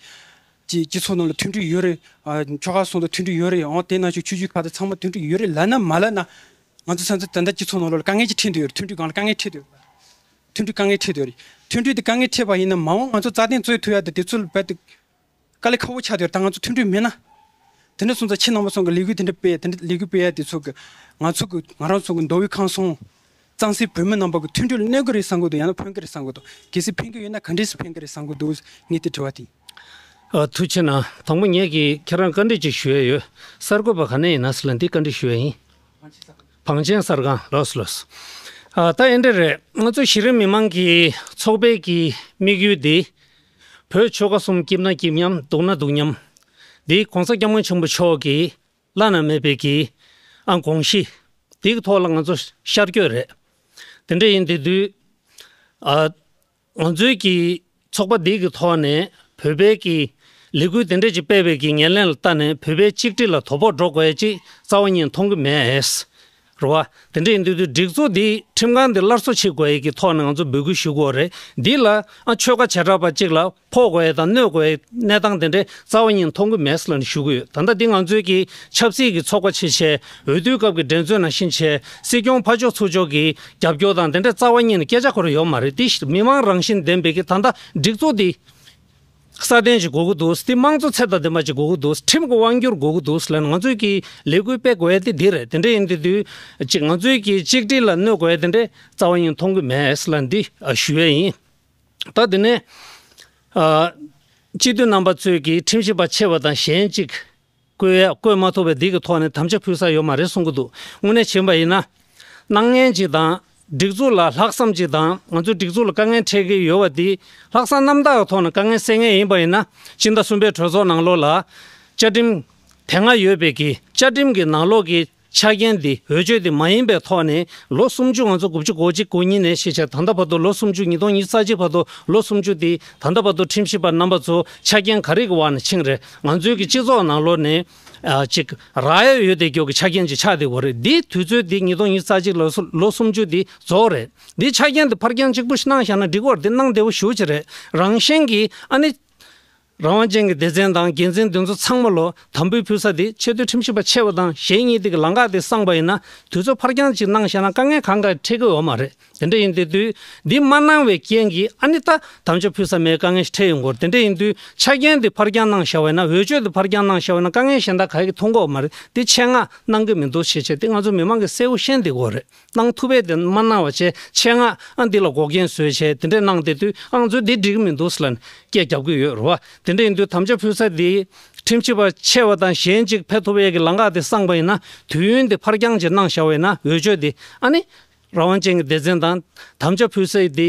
ཅིག་སྤྱི་ཚོགས་ནང་ལ་མཐུན་སྒྲིལ་ཡོད་རེད། ཨ། ཆོལ་ཁ་གསུམ་དང་མཐུན་སྒྲིལ་ཡོད་རེད། འོ་དེ་ནང་བཞིན་ཆོས་བརྒྱུད་ཁག་དང་ཚང་མ་མཐུན་སྒྲིལ་ཡོད་རེད་ལབ་ན་མ་ལབ་ན། ང་ཚོ་ཚང་ཚོ་ད་ལྟ་སྤྱི་ཚོགས་ནང་ལོགས་ལ་དཀའ་ངལ་ཅིག་འཕྲད་འདོད་ཡོད་རེད། མཐུན་སྒྲིལ་སྒང་ལ་དཀའ་ངལ་འཕྲད་འདོད་ཡོད་རེད། མཐུན་སྒྲིལ་དཀའ་ངལ་འཕྲད་འདོད་ཡོད་རེད། མཐུན་སྒྲིལ་དེ་དཀའ་ངལ་འཕྲད་པ་ཡིན་ན་མ་འོངས་ང་ཚོ་རྩ་དོན་རྩོད་ཐུབ་ཡ་དེ་དེ་ཚོ་ལ་རྦད་དེ་དཀའ་ལས་ཁག་པོ་ཆགས་འདོད་ཡོད་རེད། ད་ང་ཚོ་མཐུན་སྒྲིལ་མེད་ན། དེ་འདྲ་སོང་ཙང་ཁྱེད་རྣམ་པ་ཚོ་གི་ལས་འགུལ་དེ་འདྲ་སྤེལ་དེ་འདྲ་ལས་འགུལ་སྤེལ་ཡ་དེ་ཚོ་གི་ང་ཚོ་གི་ང་རང་ཚོ་གི་མདོ་དབུས་ཁམས་གསུམ་གཙང་སེལ་བོད་མི་རྣམ་པ་གི་མཐུན་སྒྲིལ་གནོད་ཀྱི་རེད་བསམ་གི་འདུག་ཡང་ན་ཕན་གི་རེད་བསམ་གི་འདུག་གལ་སྲིད་ཕན་གི་ཡོད་ན་ག་འདྲས་སེ་ཕན་གི་རེད་བསམ་གི་འདུག་ངས་དེ་དྲི་བ་དེ། ཨ། ཐུགས་རྗེ་གནང་། དང་པོ་ངས་ཀྱིས་ཁྱེད་རང་བཀའ་འདྲི་ཅིག་ཞུ་ཡ་ཡོད། གསར་འགོད་པ་ག་ནས་ཡིན་ན་ཟེར་ལ་འདི་བཀའ་འདྲི་ཞུ་ཡ་ཡིན། བང་ཆེན་གསར་ཁང་། ལགས་སོ་ལགས་སོ། ཨ། ད་ཨེ་འདྲ་རེད། ང་ཚོ་གཞི་རིམ་མི་མང་གི་ཚོགས་པའི་གི་དམིགས་ཡུལ་འདི། བོད་ཆོལ་ཁ་གསུམ་སྐྱིད་ན་སྐྱིད་མཉམ་སྡུག་ན་སྡུག་མཉམ། འདི་༸གོང་ས་༸སྐྱབས་མགོན་ཆེན་པོ་མཆོག་གི་བླ་ན་མེད་པའི་གི་ཨ་དགོངས་གཞི་འདི་གི་ཐོག་ལ་ང་ཚོ་ཤར་བསྐྱོད་རེད། དེ་འདྲ་ཡིན་དེ་དུས། ཨ། ང་ཚོའི་གི་ཚོགས་པ་འདི་གི་ཐོག་ནས་བོད་པའི་གི་ལས་འགུལ་དེ་འདྲ་ཅིག་སྤེལ་བའི་གི་ཉེར་ལེན་ལ་བལྟས་ནས་བོད་པའི་གཅིག་སྒྲིལ་ལ་དོ་ཕོག་འགྲོ་དགོས་ཡ་ཅིག་རྩ་བ་ཉིད་མཐོང་གི་མེད། རེད་བ། དེ་འདྲ་ཡིན་དུས་དུས་སྒྲིག་འཛུགས་འདི་ཁྲིམས་ཁང་འདི་སླར་གསོ་བྱེད་དགོས་ཡ་གི་ཐོག་ནས་ང་ཚོ་འབོད་སྐུལ་ཞུ་དགོས་རེད། འདི་ལ་ཨ་ཆོལ་ཁ་བྱེ་བྲག་པ་གཅིག་ལ་ཕོག་དགོས་ཡ་དང་གནོད་དགོས་ཡ་གནས་སྟངས་དེ་འདྲ་རྩ་བ་ཉིད་མཐོང་གི་མེད་ཟེར་ལབ་ནས་ཞུ་གི་ཡོད། ད་ལྟ་འདི་ང་ཚོའི་གི་ཆབ་སྲིད་ཀྱི་ཚོགས་པ་ཆེ་ཆེ་འོས་བསྡུའི་སྐབས་ཀྱི་འགྲན་རྩོད་ནང་བཞིན་བྱས་སྲིད་སྐྱོང་ཕར་ཕྱོགས་ཚུར་ཕྱོགས་ཀྱི་རྒྱབ་སྐྱོར་དང་དེ་འདྲ་རྩ་བ་ཉིད་ནས་སྐད་ཆ་ཁོ་ར་ཡོད་མ་རེད། དེ་མི་མང་རང་བཞིན་ལྡན་པའི་གི་ད་ལྟ་སྒྲིག་འཛུགས་འདི་སྲ་བརྟན་ཅིག་དགོས་ཀྱི་འདུག་དེ་དམངས་གཙོ་ཚད་དང་ལྡན་པ་ཅིག་དགོས་ཀྱི་འདུག་ཁྲིམས་ཀྱི་དབང་སྒྱུར་དགོས་ཀྱི་འདུག་ལབ་ནས་ང་ཚོས་ཀྱི་ལས་འགུལ་སྤེལ་དགོས་ཡ་དེ་འདི་རེད། དེ་འདྲ་ཡིན་དུས་དུས་ཅིག་ང་ཚོས་ཀྱི་གཅིག་སྒྲིལ་ལ་གནོད་དགོས་ཡ་དེ་འདྲ་རྩ་བ་ཉིད་མཐོང་གི་མེད་ལབ་འདི་ཞུ་ཡ་ཡིན། ད་དེ་ནས་ཨ། སྤྱི་འཐུས་རྣམ་པ་ཚོས་ཀྱི་ཁྲིམས་ཞིབ་པ་ཆེ་བ་དང་གཞན་གཅིག་བསྐོས་ཡ་བསྐོས་མ་ཐུབ་པའི་འདི་གི་ཐོག་ནས་དམ་བཅའ་ཕུལ་ས་ཡོད་མ་རེད་གསུང་གི་འདུག་དངོས་གནས་བྱས་པ་ཡིན་ན། སྣང་བརྙན་གཅིག་དང་། སྒྲིག་འཛུགས་ལ་ལྷག་བསམ་གཅིག་དང་། ང་ཚོའི་སྒྲིག་འཛུགས་ལ་དཀའ་ངལ་འཕྲད་ཀྱི་ཡོད་པ་འདི་ལྷག་བསམ་རྣམ་དག་གི་ཐོག་ནས་དཀའ་ངལ་སེལ་མཁན་ཡིན་པ་ཡིན་ན། སྤྱི་ཟླ་གསུམ་པའི་གྲོས་ཚོགས་ནང་ལོགས་ལ་བཅའ་ཁྲིམས་དེ་སྔ་ཡོད་པའི་གི་བཅའ་ཁྲིམས་ཀྱི་ནང་ལོགས་ཀྱི་ཆ་རྐྱེན་འདི་འོས་ཆོས་འདི་མ་ཡིན་པའི་ཐོག་ནས་ལོ་སུམ་ཅུ། ང་ཚོ་དགུ་བཅུ་གོ་གཅིག་གོ་གཉིས་ནས་ཤེས་བྱ་ད་ལྟ་བར་དུ་ལོ་སུམ་ཅུ། ཉིས་སྟོང་ཉི་ཤུ་རྩ་གཅིག་བར་དུ་ལོ་སུམ་ཅུ་འདི་ད་ལྟ་བར་དུ་ཁྲིམས་ཞིབ་པ་རྣམ་པ་ཚོ་ཆ་རྐྱེན་ག་རེ་གི་འོག་ནས་ཕྱིན་རེད། ང་ཚོའི་གི་སྤྱི་ཚོགས་ནང་ལོགས་ནས་ཨ་ཅིག་རག་ཡ་ཡོད་བསྡད་རྒྱུ་གི་ཆ་རྐྱེན་ཅིག་ཆགས་བསྡད་ཡོད་རེད། འདི་དུས་ཚོད་འདི་ཉིས་སྟོང་ཉི་ཤུ་རྩ་གཅིག་ལོ་སུ་ལོ་སུམ་ཅུ་འདི་རྫོགས་རེད། འདི་ཆ་རྐྱེན་འདི་ཕར་འགྱངས་གཅིག་པུ་ཞིག་གནང་བཞག་ན་འགྲིག་གི་རེད། འདི་གནང་བདེ་པོ་ཞེ་པོ་ཅིག་རེད། རང་བཞིན་གྱིས་ཨ་ནི། རང་དབང་ཅན་གྱི་སྡེ་ཚན་དང་འགན་འཛིན་དེ་ཚོ་ཚང་མ་ལོ་དམ་འབུལ་ཕུལ་ས་དེ་ཆེས་མཐོའི་ཁྲིམས་ཞིབ་པ་ཆེ་བ་དང་གཞན་གཉིས་དེ་གི་ལམ་ཁ་དེ་བསྲངས་པ་ཡིན་ན་དུས་ཚོད་ཕར་འགྱངས་ཅིག་གནང་བཞག་ན་དཀའ་ངལ་གང་ག་འཕྲད་ཀྱི་ཡོད་མ་རེད། དེ་འདྲ་ཡིན་དེ་དུས་འདི་མ་གནང་བའི་རྐྱེན་གྱིས་ཨ་ནི་ད་དམ་བཅའ་ཕུལ་ས་མེད་དཀའ་ངལ་ཞིག་འཕྲད་ཡོང་གི་ཡོད་རེད། དེ་འདྲ་ཡིན་དུས་ཆ་རྐྱེན་དེ་ཕར་འགྱངས་གནང་བཞག་པ་ཡིན་ན། འོས་ཆོས་དེ་ཕར་འགྱངས་གནང་བཞག་པ་ཡིན་ན་དཀའ་ངལ་གཞན་དག་ག་གིས་མཐོང་གི་ཡོད་མ་རེད། དེ་ཆེད་མངགས་གནང་གི་མི་འདུག་ཞེས་བྱས་དེ་ང་ཚོ་མི་མང་གིས་གསལ་པོ་ཤེས་བསྡད་ཀྱི་ཡོད་རེད། གནང་ཐུབ་པས་དེ་མ་གནང་བ་བྱས་ཆེད་མངགས་ཨ་འདི་ལ་འགོག་རྐྱེན་བཟོས་བྱས་དེ་འདྲས་གནང་བསྡད་དུས་ཨ་ང་ཚོས་འདི་འགྲིག་གི་མི་འདུག་ཟེར་ལབ་ནས་སྐད་རྒྱབ་ཀྱི་ཡོད་རེད་བ། དེ་འདྲ་ཡིན་དུས་དམ་བཅའ་ཕུལ་ས་འདི་ཁྲིམས་ཞིབ་པ་ཆེ་བ་དང་གཞན་གཅིག་ཕེབས་ཐུབ་ཡས་ཀྱི་ལམ་ཁ་དེ་བསྲངས་པ་ཡིན་ན། དུས་ཡུན་དེ་ཕར་འགྱངས་ཅིག་གནང་བཞག་པ་ཡིན་ན་འོས་ཆོས་དེ་ཨ་ནི་རང་དབང་ཅན་གྱི་སྡེ་ཚན་དང་དམ་བཅའ་ཕུལ་ས་འདི་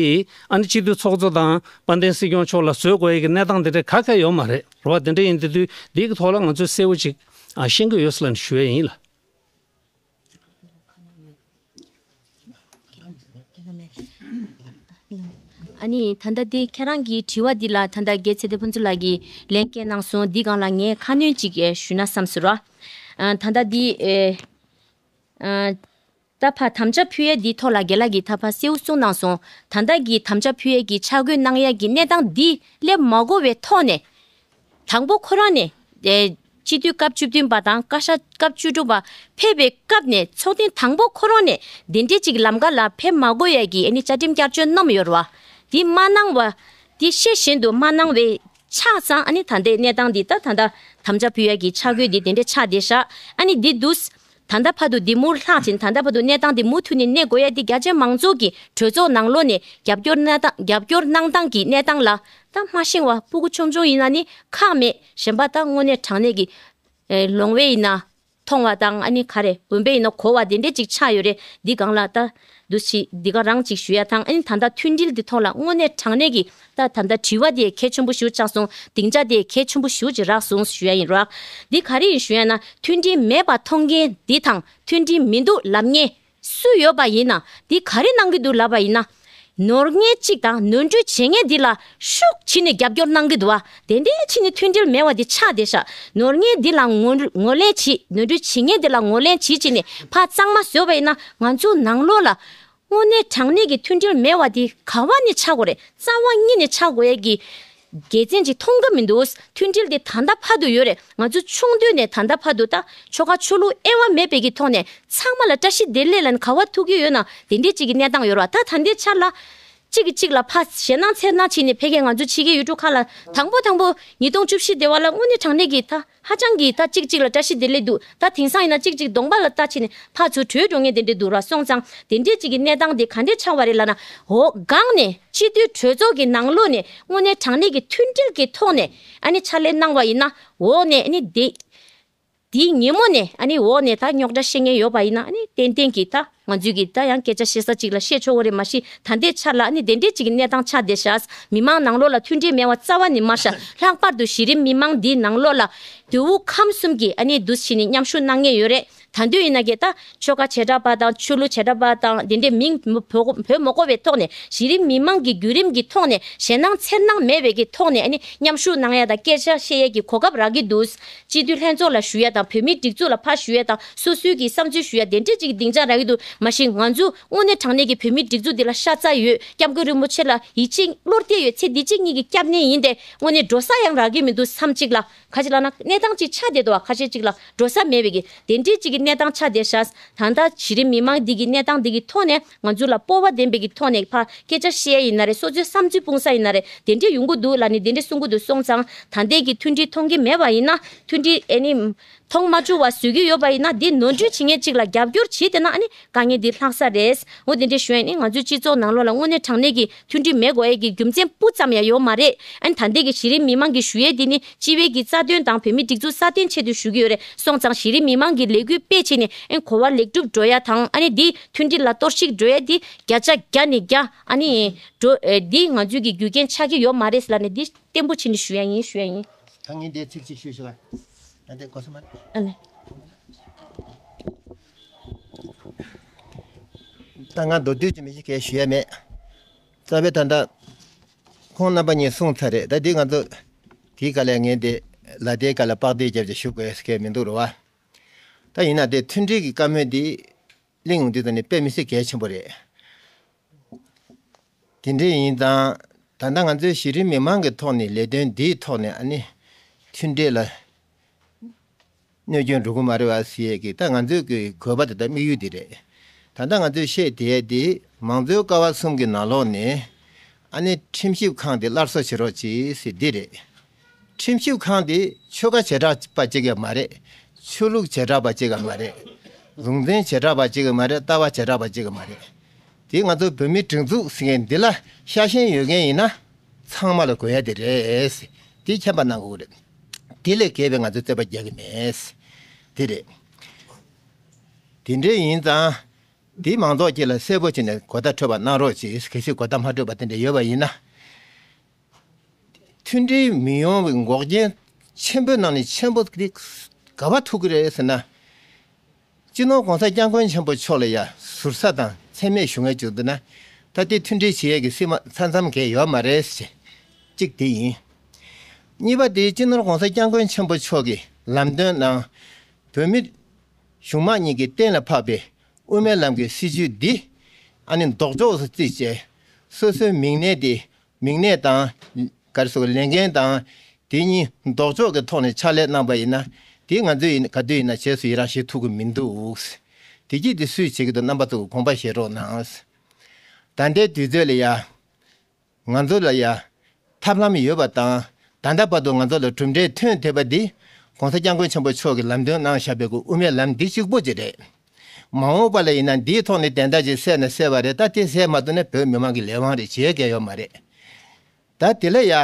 ཨ་ནི་སྤྱི་འཐུས་ཚོགས་གཙོ་དང་དཔལ་ལྡན་སྲིད་སྐྱོང་མཆོག་ལ་བཟོ་དགོས་ཡས་ཀྱི་གནས་སྟངས་དེ་འདྲ་ག་ག་ཡོད་མ་རེད་རེད་བ། དེ་འདྲ་ཡིན་དུས་འདིའི་ཐོག་ལ་ང་ཚོས་གསལ་པོ་ཅིག་ཨ་ཤེས་ཀྱི་ཡོད་ཟེར་ལབ་ནས་ཞུ་ཡས་ཡིན་ལ། ཨ་ནི་ད་ལྟ་འདི་ཁྱེད་རང་གི་དྲི་བ་འདི་ལ་ད་ལྟ་རྒྱལ་ཚེ་བརྟན་ཕུན་ཚོགས་ལགས་ཀྱིས་ལན་བསྐྱལ་གནང་སོང་། འདི་སྒང་ལ་ངས་ཁ་སྣོན་ཅིག་ཞུས་ན་བསམ་སོང་ར། ཨ་ད་ལྟ་འདི་ཨེ་ཨ་ད་ཕར་དམ་བཅའ་ཕུལ་ཡས་འདི་ཐོག་ལ་རྒན་ལགས་ཀྱིས་ད་ཕར་གསལ་པོ་གསུངས་གནང་སོང་། ད་ལྟ་གི་དམ་བཅའ་ཕུལ་ཡས་ཀྱི་ཆ་བགོས་གནང་ཡས་ཀྱི་གནས་སྟངས་འདི་སླེབས་མ་དགོས་པའི་ཐོག་ནས། དང་པོ་ཁོ་རང་ནས་ཨེ་སྤྱི་འཐུས་སྐབས་བཅུ་བདུན་པ་དང་བཀའ་ཤག་སྐབས་བཅུ་དྲུག་པ་ཕེབས་པའི་སྐབས་ནས་ཚོགས་ཐེངས་དང་པོ་ཁོ་རང་ནས་འདི་འདྲའི་ཅིག་ལམ་ཁ་ལ་ཕེབས་མ་དགོས་ཡ་གི་ཨ་ནི་བཅའ་ཁྲིམས་བསྐྱར་བཅོས་གནང་ཡོད་རེད་བ། འདི་མ་གནང་བ། འདི་ཤེས་བཞིན་དུ་མ་གནང་བའི་ཆ་ཚང་ཨ་ནི་ད་ལྟའི་གནས་སྟངས་འདི་ད་ད་ལྟ་དམ་བཅའ་ཕུལ་ཡ་གི་ཆ་བགོས་འདི་དེ་འདྲའི་ཆགས་བསྡད་ཤག་ཨ་ནི་འདི་འདུག་ད་ལྟ་བར་དུ་འདི་མུར་ལྷག་ཅིང་ད་ལྟ་བར་དུ་གནས་སྟངས་འདི་མུ་མཐུད་ནས་གནས་དགོས་ཡ་འདི་རྒྱ་ཆེ་མང་ཚོགས་ཀྱི་གྲོས་ཚོགས་ནང་ལོགས་ནས་རྒྱབ་སྐྱོར་གནང་སྟངས་རྒྱབ་སྐྱོར་གནང་སྟངས་ཀྱི་གནས་སྟངས་ལ་ད་མ་ཤེས་པ་སྤུ་གུ་ཆུང་ཆུང་ཡིན་ན་ནི་ཁག་མེད། གཞན་པ་ད་དངོས་གནས་དྲང་གནས་ཀྱི་ཨེ་ལོང་བས་ཡིན་ན། མཐོང་བ་དང་ཨ་ནི་ག་རེ་འོན་པས་ཡིན་ན་གོ་བ་དེ་འདྲས་ཅིག་ཆགས་ཡོད་རེད། འདི་སྒང་ལ་ད་འདུག་སེ་འདི་ག་རང་ཅིག་ཞུ་ཡ་དང་ཨ་ནི་ད་ལྟ་མཐུན་སྒྲིལ་འདི་ཐོག་ལ་དངོས་གནས་དྲང་གནས་ཀྱི་ད་ད་ལྟ་དྲི་བ་དེ་གལ་ཆེན་པོ་ཞིག་ཆགས་སོང་། སྡིངས་ཆ་དེ་གལ་ཆེན་པོ་ཞིག་ཅིག་རག་སོང་ཞུ་ཡ་ཡིན་རོགས། འདི་ག་རེ་ཡིན་ཞུ་ཡ་ན་མཐུན་སྒྲིལ་མེད་པ་མཐོང་མཁན་འདི་དང་མཐུན་སྒྲིལ་མི་འདུག་ལབ་མཁན་སུ་ཡོད་པ་ཡིན་ན་འདི་ག་རེ་གནང་གི་འདུག་ལབ་པ་ཡིན་ན། ནོར་མཁན་གཅིག་དང་ནོར་འཁྲུལ་བྱེད་མཁན་འདི་ལ་ཤུགས་བྱས་ནས་རྒྱབ་སྐྱོར་གནང་གི་འདུག་བ། དེ་འདྲའི་བྱས་ནས་མཐུན་སྒྲིལ་མེད་པ་འདི་ཆགས་བསྡད་ཤག་ནོར་མཁན་འདི་ལ་ངོ་ངོས་ལེན་བྱེད། ནོར་འཁྲུལ་བྱེད་མཁན་འདི་ལ་ངོས་ལེན་བྱེད་བྱས་ནས་ཕར་གཙང་མ་བཟོས་པ་ཡིན་ན་ང་ཚོ་ནང་ལོགས་ལ་དངོས་གནས་དྲང་གནས་ཀྱི་མཐུན་སྒྲིལ་མེད་པ་འདི་ག་བ་ནས་ཆགས་དགོས་རེད། རྩ་བ་ཉིད་ནས་ཆགས་དགོས་ཡས་ཀྱི་དགེ་མཚན་ཅིག་མཐོང་གི་མི་འདུག་མཐུན་སྒྲིལ་དེ་ད་ལྟ་བར་དུ་ཡོད་རེད། ང་ཚོ་ཆུང་དུས་ནས་ད་ལྟ་བར་དུ་ད་ཆོལ་ཁ་ཆོས་ལུགས་དབྱེ་བ་མེད་པའི་གི་ཐོག་ནས་ཚང་མ་ལ་བཀྲ་ཤིས་བདེ་ལེགས་ལབ་ནས་ག་བ་ཐུག་གི་ཡོད་ན་དེ་འདྲའི་ཅིག་གི་གནས་སྟངས་ཡོད་རེད་བ། ད་ད་ལྟའི་ཆར་ལ་གཅིག་གིས་གཅིག་ལ་ཕར་ཞེད་སྣང་འཚེར་སྣང་བྱས་ནས་ཕ་གིར་ང་ཚོ་ཕྱི་རྒྱལ་ཡུལ་གྲུ་ཁག་ལ་དང་པོ་དང་པོ་ཉིས་སྟོང་བཅུ་བཞི་དེ་བ་ལ་དངོས་གནས་དྲང་གནས་ཀྱི་ད་ཧ་ཅང་གི་ད་གཅིག་གཅིག་ལ་བཀྲ་ཤིས་བདེ་ལེགས་འདུག་ད་དེང་སང་ཡིན་ན་གཅིག་གཅིག་གདོང་པ་ལ་ལྟ་བྱས་ནས་ཕར་ཚུར་བྲོས་འགྲོ་མཁན་དེ་འདྲ་འདུག་ར། སོང་ཙང་དེ་འདྲའི་ཅིག་གི་གནས་སྟངས་དེ་ག་འདྲས་ཆགས་པ་རེད་ལབ་ན། འོ་སྒང་ནས་སྤྱི་འཐུས་གྲོས་ཚོགས་ཀྱི་ནང་ལོགས་ནས་དངོས་གནས་དྲང་གནས་ཀྱི་མཐུན་སྒྲིལ་གྱི་ཐོག་ནས་ཨ་ནི་ཕྱག་ལས་གནང་བ་ཡིན་ན་འོག་ནས་ཨ་ནི་དེ། དེའི་ཉིན་མོ་ནས་ཨ་ནི་འོག་ནས་ད་རྙོག་དྲ་བཤད་མཁན་ཡོད་པ་ཡིན་ན་ཨ་ནི་ཏན་ཏན་གྱིས་ད་ང་ཚོས་ཀྱིས་ད་ཡང་སྐད་ཆ་བཤད་ས་གཅིག་ལ་བཤད་ཆོག་གི་རེད། མ་གཞི་ད་ལྟའི་ཆར་ལ་ཨ་ནི་དེ་འདྲའི་ཅིག་གི་གནས་སྟངས་ཆགས་བསྡད་ཤག་མི་མང་ནང་ལོགས་ལ་མཐུན་སྒྲིལ་མེད་པ་རྩ་བ་ནས་མ་ཤག་ལྷག་པར་དུ་གཞི་རིམ་མི་མང་འདིའི་ནང་ལོགས་ལ་དེའུ་ཁམས་གསུམ་གྱིས་ཨ་ནི་འདུག་སེ་བྱས་ནས་མཉམ་ཞུགས་གནང་མཁན་ཡོད་རེད། ད་དུང་ཡིན་ན་གི་ད་ཆོལ་ཁ་བྱེ་བྲག་པ་དང་ཆོས་ལུགས་བྱེ་བྲག་པ་དང་དེ་འདྲའི་མིང་བོ་བོ་མ་གོ་བའི་ཐོག་ནས་གཞི་རིམ་མི་མང་གི་བརྒྱུད་རིམ་གྱི་ཐོག་ནས་ཞེད་སྣང་འཚེར་སྣང་མེད་པའི་གི་ཐོག་ནས་ཨ་ནི་མཉམ་ཞུགས་གནང་ཡ་དང་སྐད་ཆ་བཤད་ཡ་གི་གོ་སྐབས་རག་གི་འདུག་སྤྱི་འཐུས་ལྷན་ཚོགས་ལ་ཞུ་ཡ་དང་བོད་མིའི་སྒྲིག་འཛུགས་ལ་ཕར་ཞུ་ཡ་དང་སོ་སོའི་གི་བསམ་ཚུལ་ཞུ་ཡ་དེ་འདྲའི་ཅིག་སྡིངས་ཆ་རག་གི་འདུག་མ་གཞི་ང་ཚོ་དངོས་གནས་དྲང་གནས་ཀྱི་བོད་མིའི་སྒྲིག་འཛུགས་འདི་ལ་ཤ་ཚ་ཡོད། སྐྱབས་མགོན་རིན་པོ་ཆེ་ལ་ཡིད་ཆེས་བློ་གཏད་ཡོད། ཚེ་འདི་གཅིག་གཉིས་ཀྱི་སྐྱབས་གནས་ཡིན་ཏེ་དངོས་གནས་འགྲོ་ས་ཡང་རག་གི་མི་འདུག་མཚམས་གཅིག་ལ། ཁ་ཅིག་ལབ་ན་གནས་སྟངས་ཅིག་ཆགས་བསྡད་འདུག་བ། ཁ་ཤས་ཅིག་ལ་འགྲོ་ས་མེད་པའི་གི་དེ་འདྲའི་ཅིག་གི་གནས་སྟངས་ཆགས་བསྡད་ཤག་ད་ལྟ་གཞི་རིམ་མི་མང་འདི་གི་གནས་སྟངས་འདི་གི་ཐོག་ནས་ང་ཚོ་ལ་སྤོབས་པ་ལྡན་པའི་གི་ཐོག་ནས་ཕར་སྐད་ཆ་བཤད་ཡ་ཡིན་ན་རེད། སོ་སོའི་བསམ་ཚུལ་སྤུངས་ས་ཡིན་ན་རེད། དེ་འདྲའི་ཡོང་གི་འདུག་ལབ་ནས་དེ་འདྲའི་གསུང་གི་འདུག་སོང་ཙང་ད་ལྟའི་གི་མཐུན་སྒྲིལ་མཐོང་གི་མེད་པ་ཡིན་ན་མཐུན་སྒྲིལ་ཨེ་ནི་མཐོང་མ་བཅུག་པ་བཟོ་གི་ཡོད་པ་ཡིན་ན་འདི་ནོར་འཁྲུལ་བྱེད་མཁན་ཅིག་ལ་རྒྱབ་སྐྱོར་བྱེད་བསྡད་ན་ཨ་ནི་དཀའ་ངལ་འདི་ལྷག་ས་རེད། འོ་དེ་འདྲའི་ཞུ་ཡ་ནི་ང་ཚོའི་སྤྱི་ཚོགས་ནང་ལོགས་ལ་དངོས་གནས་དྲང་གནས་ཀྱི་མཐུན་སྒྲིལ་མེད་དགོས་ཡ་གི་རྒྱུ་མཚན་སྤུ་ཙམ་ཡང་ཡོད་མ་རེད། ཨ་ནི་ད་ལྟའི་གི་གཞི་རིམ་མི་མང་གི་ཞུ་ཡས་འདི་ནི་སྤྱི་པའི་གི་རྩ་དོན་དང་བོད་མིའི་སྒྲིག་འཛུགས་སྲ་བརྟན་ཆེད་དུ་ཞུ་གི་ཡོད་རེད། སོང་ཙང་གཞི་རིམ་མི་མང་གི་ལས་འགུལ་སྤེལ་བྱས་ནས་ཨ་ནི་གོ་བ་ལེགས་གྲུབ་འགྲོ་ཡ་དང་ཨ་ནི་འདི་མཐུན་སྒྲིལ་ལ་གཏོར་བཤིག་འགྲོ་ཡ་འདི་བརྒྱ་ཆ་བརྒྱ་ནས་བརྒྱ་ཨ་ནི་འགྲོ་ཨེ་འདི་ང་ཚོའི་གི་རྒྱུ་རྐྱེན་ཆགས་ཀྱི་ཡོད་མ་རེད་ལབ་ནས་འདི་བརྟན་པོ་བྱས་ནས་ཞུ་ཡ་ཡིན་ཞུ་ཡ་ཡིན། ད་ངས་འདིར་ཚིག་གཅིག་ཞུས་ཤིག་ཨ་འདི་གོ་ས་མ་རེད། ཨ་ལེ། ད་ང་མདོར་བསྡུས་ཀྱི་མི་ཞིག་གས་ཞུ་ཡ་མེད། རྩ་བའི་ད་ལྟ་ཁོང་རྣམ་པ་གཉིས་གསུངས་ཚར་རེད། ད་འདི་ང་ཚོ་དེའི་སྐབས་ལ་ངས་འདི་ལ་དེའི་སྐབས་ལ་པགས་བསྡུས་རྒྱབ་ཀྱི་ཞུ་དགོས་སྐད་མི་འདུག་རེད་བ། ད་ཡིན་ན་དེ་མཐུན་སྒྲིལ་གྱི་བཀའ་མོལ་འདི་གླེང་ཡོང་དུས་ད་ནི་དཔེ་མི་སྲིད་གལ་ཆེན་པོ་རེད། དེ་འདྲ་ཡིན་ཙང་ད་ལྟ་ང་ཚོའི་གཞི་རིམ་མི་མང་གི་ཐོག་ནས་ལས་དོན་འདིའི་ཐོག་ནས་ཨ་ནི་མཐུན་སྒྲིལ་ལ་གནོད་སྐྱོན་འགྲོ་གི་མ་རེད་བ་ཟེར་ཡས་ཀྱི་ད་ང་ཚོའི་གི་དགོས་པ་དེ་ད་དམིགས་ཡུལ་དེ་རེད། ད་ལྟ་ང་ཚོས་བཤད་བསྡད་ཡས་དེ་མང་གཙོའི་ཀ་བ་གསུམ་གྱི་ནང་ལོགས་ནས་ཨ་ནི་ཁྲིམས་ཞིབ་ཁང་དེ་སླར་གསོ་བྱེད་རོགས་གྱིས་ཟེར་འདི་རེད། ཁྲིམས་ཞིབ་ཁང་དེ་ཆོལ་ཁ་བྱེ་བྲག་པ་གཅིག་ཡང་མ་རེད། ཆོས་ལུགས་བྱེ་བྲག་པ་གཅིག་ཡང་མ་རེད། ལུང་ཚན་བྱེ་བྲག་པ་གཅིག་ཡང་མ་རེད། ལྟ་བ་བྱེ་བྲག་པ་གཅིག་ཡང་མ་རེད། དེ་ང་ཚོ་བོད་མིའི་སྒྲིག་འཛུགས་ཟེར་མཁན་འདི་ལ་ཤ་ཞེན་ཡོད་མཁན་ཡིན་ན་ཚང་མ་ལ་དགོས་ཡ་དེ་རེད། དེ་མཁྱེན་པ་གནང་དགོས་རེད། དེ་ལས་བརྒལ་བའི་ང་ཚོས་རྩོད་པ་རྒྱག་གི་མེད། དེ་རེད། དེ་འདྲ་ཡིན་ཙང་། དེ་མང་ཚོགས་ཀྱི་ལ་གསལ་པོ་བྱས་ནས་གོ་བརྡ་འཕྲོད་པ་གནང་རོགས་གྱིས། གལ་སྲིད་གོ་བརྡ་མ་འཕྲོད་པ་དེ་འདྲ་ཡོད་པ་ཡིན་ན། མཐུན་སྒྲིལ་མི་ཡོང་བའི་འགོག་རྐྱེན་ཆེན་པོའི་ནང་ནས་ཆེན་པོ་དེ་ག་པར་ཐུག་གི་རེད་ཟེར་ན། སྤྱི་ནོར་༸གོང་ས་༸སྐྱབས་མགོན་ཆེན་པོ་མཆོག་ལ་ཡ་ཟུར་ཟ་དང་མཚན་སྨད་ཞུ་མཁན་བྱུང་འདུག་ན། ད་དེ་མཐུན་སྒྲིལ་བྱེད་ཡས་ཀྱི་སྲིད་མ་ས་མཚམས་གས་ཡོད་མ་རེད་ཟེར། གཅིག་དེ་ཡིན། གཉིས་པ་དེ་སྤྱི་ནོར་༸གོང་ས་༸སྐྱབས་མགོན་ཆེན་པོ་མཆོག་གི་ལམ་སྟོན་ནང་། བོད་མི་གཞུང་དམངས་གཉིས་ཀྱིས་གཏན་ལ་ཕབ་པའི་དབུ་མའི་ལམ་གྱི་སྲིད་བྱུས་འདི་ཨ་ནི་ལྡོག་ཕྱོགས་སུ་བརྩིས་བྱས། སོ་སོའི་མིང་གནས་དེ་མིང་གནས་དང་། ག་རེ་ཟེར་དགོས། ལས་འགན་དང་དེ་གཉིས་ལྡོག་ཕྱོགས་ཀྱི་ཐོག་ནས་ཕྱག་ལས་གནང་པ་ཡིན་ན། དེ་ང་ཚོས་ཡིན་ག་དུས་ཡིན་ན་རྗེས་སུ་ཡི་རང་བྱེད་ཐུབ་ཀྱི་མི་འདུག་དེ་གྱིས་དེ་སུས་བྱེད་ཀྱི་འདུག་རྣམ་པ་ཚོ་གིས་དགོངས་པ་བཞེས་རོགས་གནང་། ད་ལྟའི་དུས་ཚོད་ལ་ཡ། ང་ཚོ་ལ་ཡ། ཐབས་ལམ་ཡོད་པ་དང་། ད་ལྟ་བར་དུ་ང་ཚོ་ལ་གྲུབ་འབྲས་ཐོན་ཐུབ་པ་འདི། ༸གོང་ས་༸སྐྱབས་མགོན་ཆེན་པོ་མཆོག་གིས་ལམ་སྟོན་གནང་བཞག་པའི་གི་དབུ་མའི་ལམ་འདི་གཅིག་པོ་ཅིག་རེད། མ་འོངས་པ་ལ་ཡིན་ན་འདིའི་ཐོག་ནས་བདེན་མཐའ་ཅིག་གསལ་ན་གསལ་བ་རེད། ད་དེ་གསལ་མ་ཐུབ་ན་བོད་མི་མང་གི་ལས་དབང་རེད། བྱེད་ཡས་ཡོད་མ་རེད། ད་དེ་ལ་ཡ།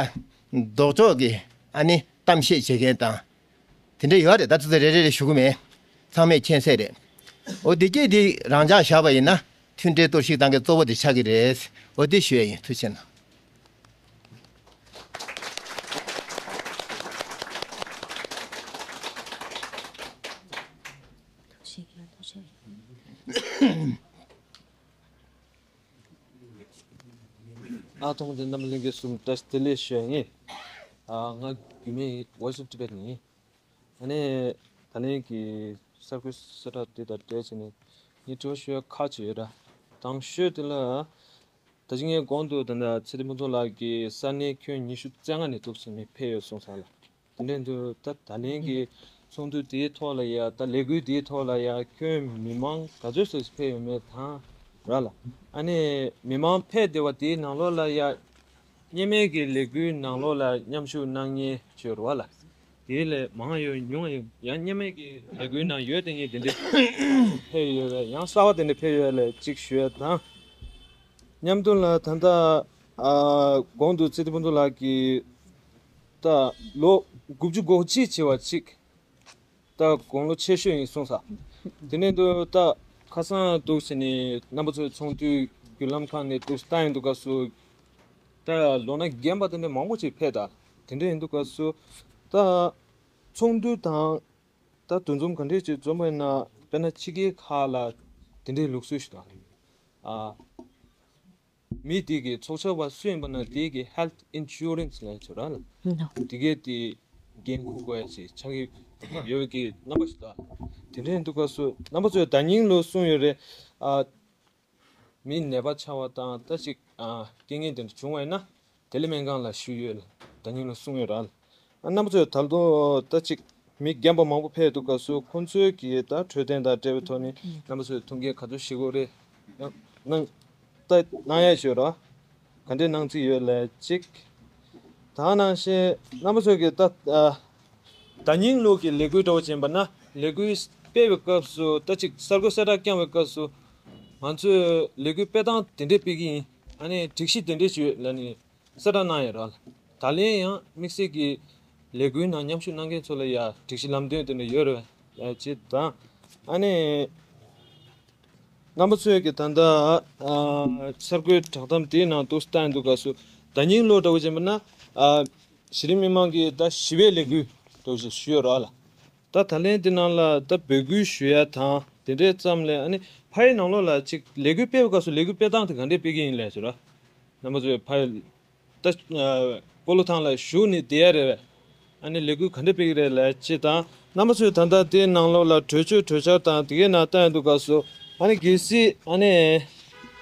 ལྡོག་ཕྱོགས་ཀྱི་ཨ་ནི་གཏམ་བཤད་བྱེད་མཁན་དང་། དེ་འདྲ་ཡོད་རེད། ད་ཚོད་ཚོད་རེ་རེ་རེ་ཞུ་གི་མེད། ཚང་མས་མཁྱེན་གསལ་རེད། འོ་དེ་སྐད་དེ་རང་འཇགས་བཞག་པ་ཡིན་ན་མཐུན་སྒྲིལ་གཏོར་བཤིག་བཏང་མཁན་གཙོ་བོ་དེ་ཆགས་ཀྱི་རེད། འོ་དེ་ཞུ་ཡ་ཡིན། ཐུགས་རྗེ་གནང་། ཨ། ཐོག་མ་དེ་རྣམ་པ་ལྷན་རྒྱས་གསུམ་བཀྲ་ཤིས་བདེ་ལེགས་ཞུ་ཡ་ཡིན། ཨ། ང་རྒྱུད་སྨད་Voice of Tibet ནས་ཡིན། ཨ་ནི་ད་ལན་གྱི་གསར་འགོད་གསལ་བསྒྲགས་དེ་དང་འབྲེལ་བྱས་ནས་ངས་དྲི་བ་ཞུ་ཡ་ཁག་ཅིག་ཡོད་ར། དང་ཤོས་དེ་ལ། ད་ཅི་ངས་གོང་དུ་ད་ལྟ་ཚེ་བརྟན་ཕུན་ཚོགས་ལགས་ཀྱིས་ས་གནས་ཁྱོན་ཉི་ཤུ་རྩ་ལྔ་ནས་འདུག་ཟེར་ནས་ཕེབས་ཡོད་གསུངས་ས་ལ། དེ་འདྲ་འདུག་ད་ད་ལན་གྱི་ཚོགས་འདུ་དེའི་ཐོག་ལ་ཡ། ད་ལས་འགུལ་དེའི་ཐོག་ལ་ཡ་ཁྱོན་མི་མང་ག་ཚོད་ཙམ་ཕེབས་ཡོད་མེད་དང་ར་ལ། ཨ་ནི་མི་མང་ཕེབས་བསྡད་པ་དེའི་ནང་ལོགས་ལ་ཡ། སྔོན་མའི་གི་ལས་འགུལ་ནང་ལོགས་ལ་མཉམ་ཞུགས་གནང་མཁན་ཅིག་ཡོད་རེད་བ་ལ། དེ་ལས་མང་ཡོད་ཉུང་ཡོད། ཡང་སྔོན་མའི་གི་ལས་འགུལ་ནང་ཡོད་དེ་ཉིད་དེ་འདྲ་ཕེབས་ཡོད་པས། ཡང་གསར་པ་དེ་འདྲ་ཕེབས་ཡོད་ལ་གཅིག་ཞུ་ཡ་དང་། མཉམ་དུ་ལ་ད་ལྟ་ཨ་གོང་དུ་ཚེ་བརྟན་ཕུན་ཚོགས་ལགས་ཀྱིས་ད་ལོ་དགུ་བཅུ་གོ་གཅིག་བྱས་པ་གཅིག་ད་དགུང་ལོ་ཆེ་ཤོས་ཡིན་གསུངས་ས། དེ་ནས་འདུག་ད་ཁ་སང་འདུག་ཟེར་ནས་རྣམ་པ་ཚོའི་ཚོགས་འདུའི་བརྒྱུད་ལམ་ཁག་ནས་འདུག་ལྟ་ཡོང་དུས་སྐབས་སུ། ད་ལོ་ན་རྒན་པ་དེ་འདྲ་མང་པོ་ཅིག་ཕེབས། ད་དེ་འདྲ་ཡིན་དུས་སྐབས་སུ། ད་ཚོགས་འདུ་དང་ད་འདུ་འཛོམས་ག་འདྲས་ཅིག་འཛོམས་པ་ཡིན་ན། དཔེར་ན་ཕྱི་རྒྱལ་ཁག་ལ་དེ་འདྲའི་ལུགས་སྲོལ་ཞིག་དང་། ཨ། མི་དེ་གི་ཚོགས་བཅར་བ་སུ་ཡིན་པ་ན་དེ་གི་health insurance ལབ་ཡ་ཅིག་ཡོད་ར་ལ། དེ་གས་དེ་འགན་འཁུར་དགོས་ཡ་ཅིག་ཆགས་ཀྱི་ཡོད་པའི་གི་རྣམ་པ་ཞིག་འདུག་དེ་འདྲ་ཡིན་དུས་སྐབས་སུ་རྣམ་པ་ཚོས་ད་ཉིན་ལོ་གསུངས་ཡོད་རེད། ཨ། མི་ནད་པ་ཆགས་པ་དང་ད་ཅིག་ཨ། རྐྱེན་ངན་དེ་འདྲ་བྱུང་བ་ཡིན་ན། དེ་ལ་སྨན་ཁང་ལ་ཞུས་ཡོད་ལ། ད་ཉིན་ལ་གསུངས་ཡོད་ར་ལ། ཨ། རྣམ་པ་ཚོས་ད་དུང་ད་ཅིག་མི་རྒན་པ་མང་པོ་ཕེབས་འདུག་སྐབས་སུ་ཁོང་ཚོའི་གི་ད་འཕྲོད་བསྟེན་དང་འབྲེལ་བའི་ཐོག་ནས་རྣམ་པ་ཚོས་ཐུགས་འགན་ག་ཚོད་བཞེས་དགོས་རེད། ཡང་གནང་ད་གནང་ཡ་ཞུ་ར། ག་འདྲས་གནང་རྩིས་ཡོད་ལ་གཅིག་དེ་ནང་བཞིན་རྣམ་པ་ཚོས་གི་ད་ཨ། ད་ཉིན་ལོ་གི་ལས་འགུལ་འདྲ་བོ་བྱས་པ་ན། ལས་འགུལ་སྤེལ་བའི་སྐབས་སུ་ད་ཅིག་གསར་འགོད་གསལ་བསྒྲགས་བསྐྱངས་པའི་སྐབས་སུ། ང་ཚོས་ལས་འགུལ་སྤེལ་སྟངས་དེ་འདྲས་སྤེལ་གྱི་ཡིན། ཨ་ནི་སྒྲིག་གཞི་དེ་འདྲས་ཅིག་ཡོད་ལབ་ནས་གསལ་བསྒྲགས་གནང་ཡོད་ར་ལ། ད་ལན་ཡང་དམིགས་བསལ་གྱི་ལས་འགུལ་ནང་མཉམ་ཞུགས་གནང་མཁན་ཚོ་ལ་ཡ་སྒྲིག་གཞི་ལམ་སྟོན་དེ་འདྲ་ཡོད་རེད་ལབ་ཅིག་དང་། ཨ་ནི་རྣམ་པ་ཚོས་ཀྱི་ད་ལྟ་ཨ། གསར་འགོད་བསྒྲགས་གཏམ་དེའི་ནང་དུ་བལྟ་འདུག་སྐབས་སུ། ད་ཉིན་ལོ་འདྲ་བོ་བྱས་པ་ན། ཨ། གཞི་རིམ་མི་མང་གི་ད་ཞི་བའི་ལས་འགུལ་འདྲ་བོ་ཞིག་ཞུས་ཡོད་ར་ལ། ད་ད་ལན་དེ་ནང་ལ་ད་འབོད་སྐུལ་ཞུ་ཡ་དང་དེ་འདྲའི་ཙམ་ལས། ཨ་ནི་ཕ་ཡི་ནང་ལོགས་ལ་ཅིག་ལས་འགུལ་སྤེལ་བའི་སྐབས་སུ་ལས་འགུལ་སྤེལ་སྟངས་དེ་ག་འདྲས་སྤེལ་གྱི་ཡིན་ལབ་ཞུ་ར། རྣམ་པ་ཚོས་ཕ་ཡི་ད་ཨ། སྤོ་ལོ་ཐང་ལ་བཞུགས་ནས་བསྡད་ཡ་རེད་པས། ཨ་ནི་ལས་འགུལ་ག་འདྲས་སྤེལ་གྱི་རེད་ལབ་ཅིག་དང་། རྣམ་པ་ཚོས་ད་ལྟ་དེའི་ནང་ལོགས་ལ་གྲོས་ཆོད་གྲོས་འཆར་དང་དེ་གའི་ནང་བལྟ་ཡ་འདུག་སྐབས་སུ། ཨ་ནི་གལ་སྲིད་ཨ་ནི་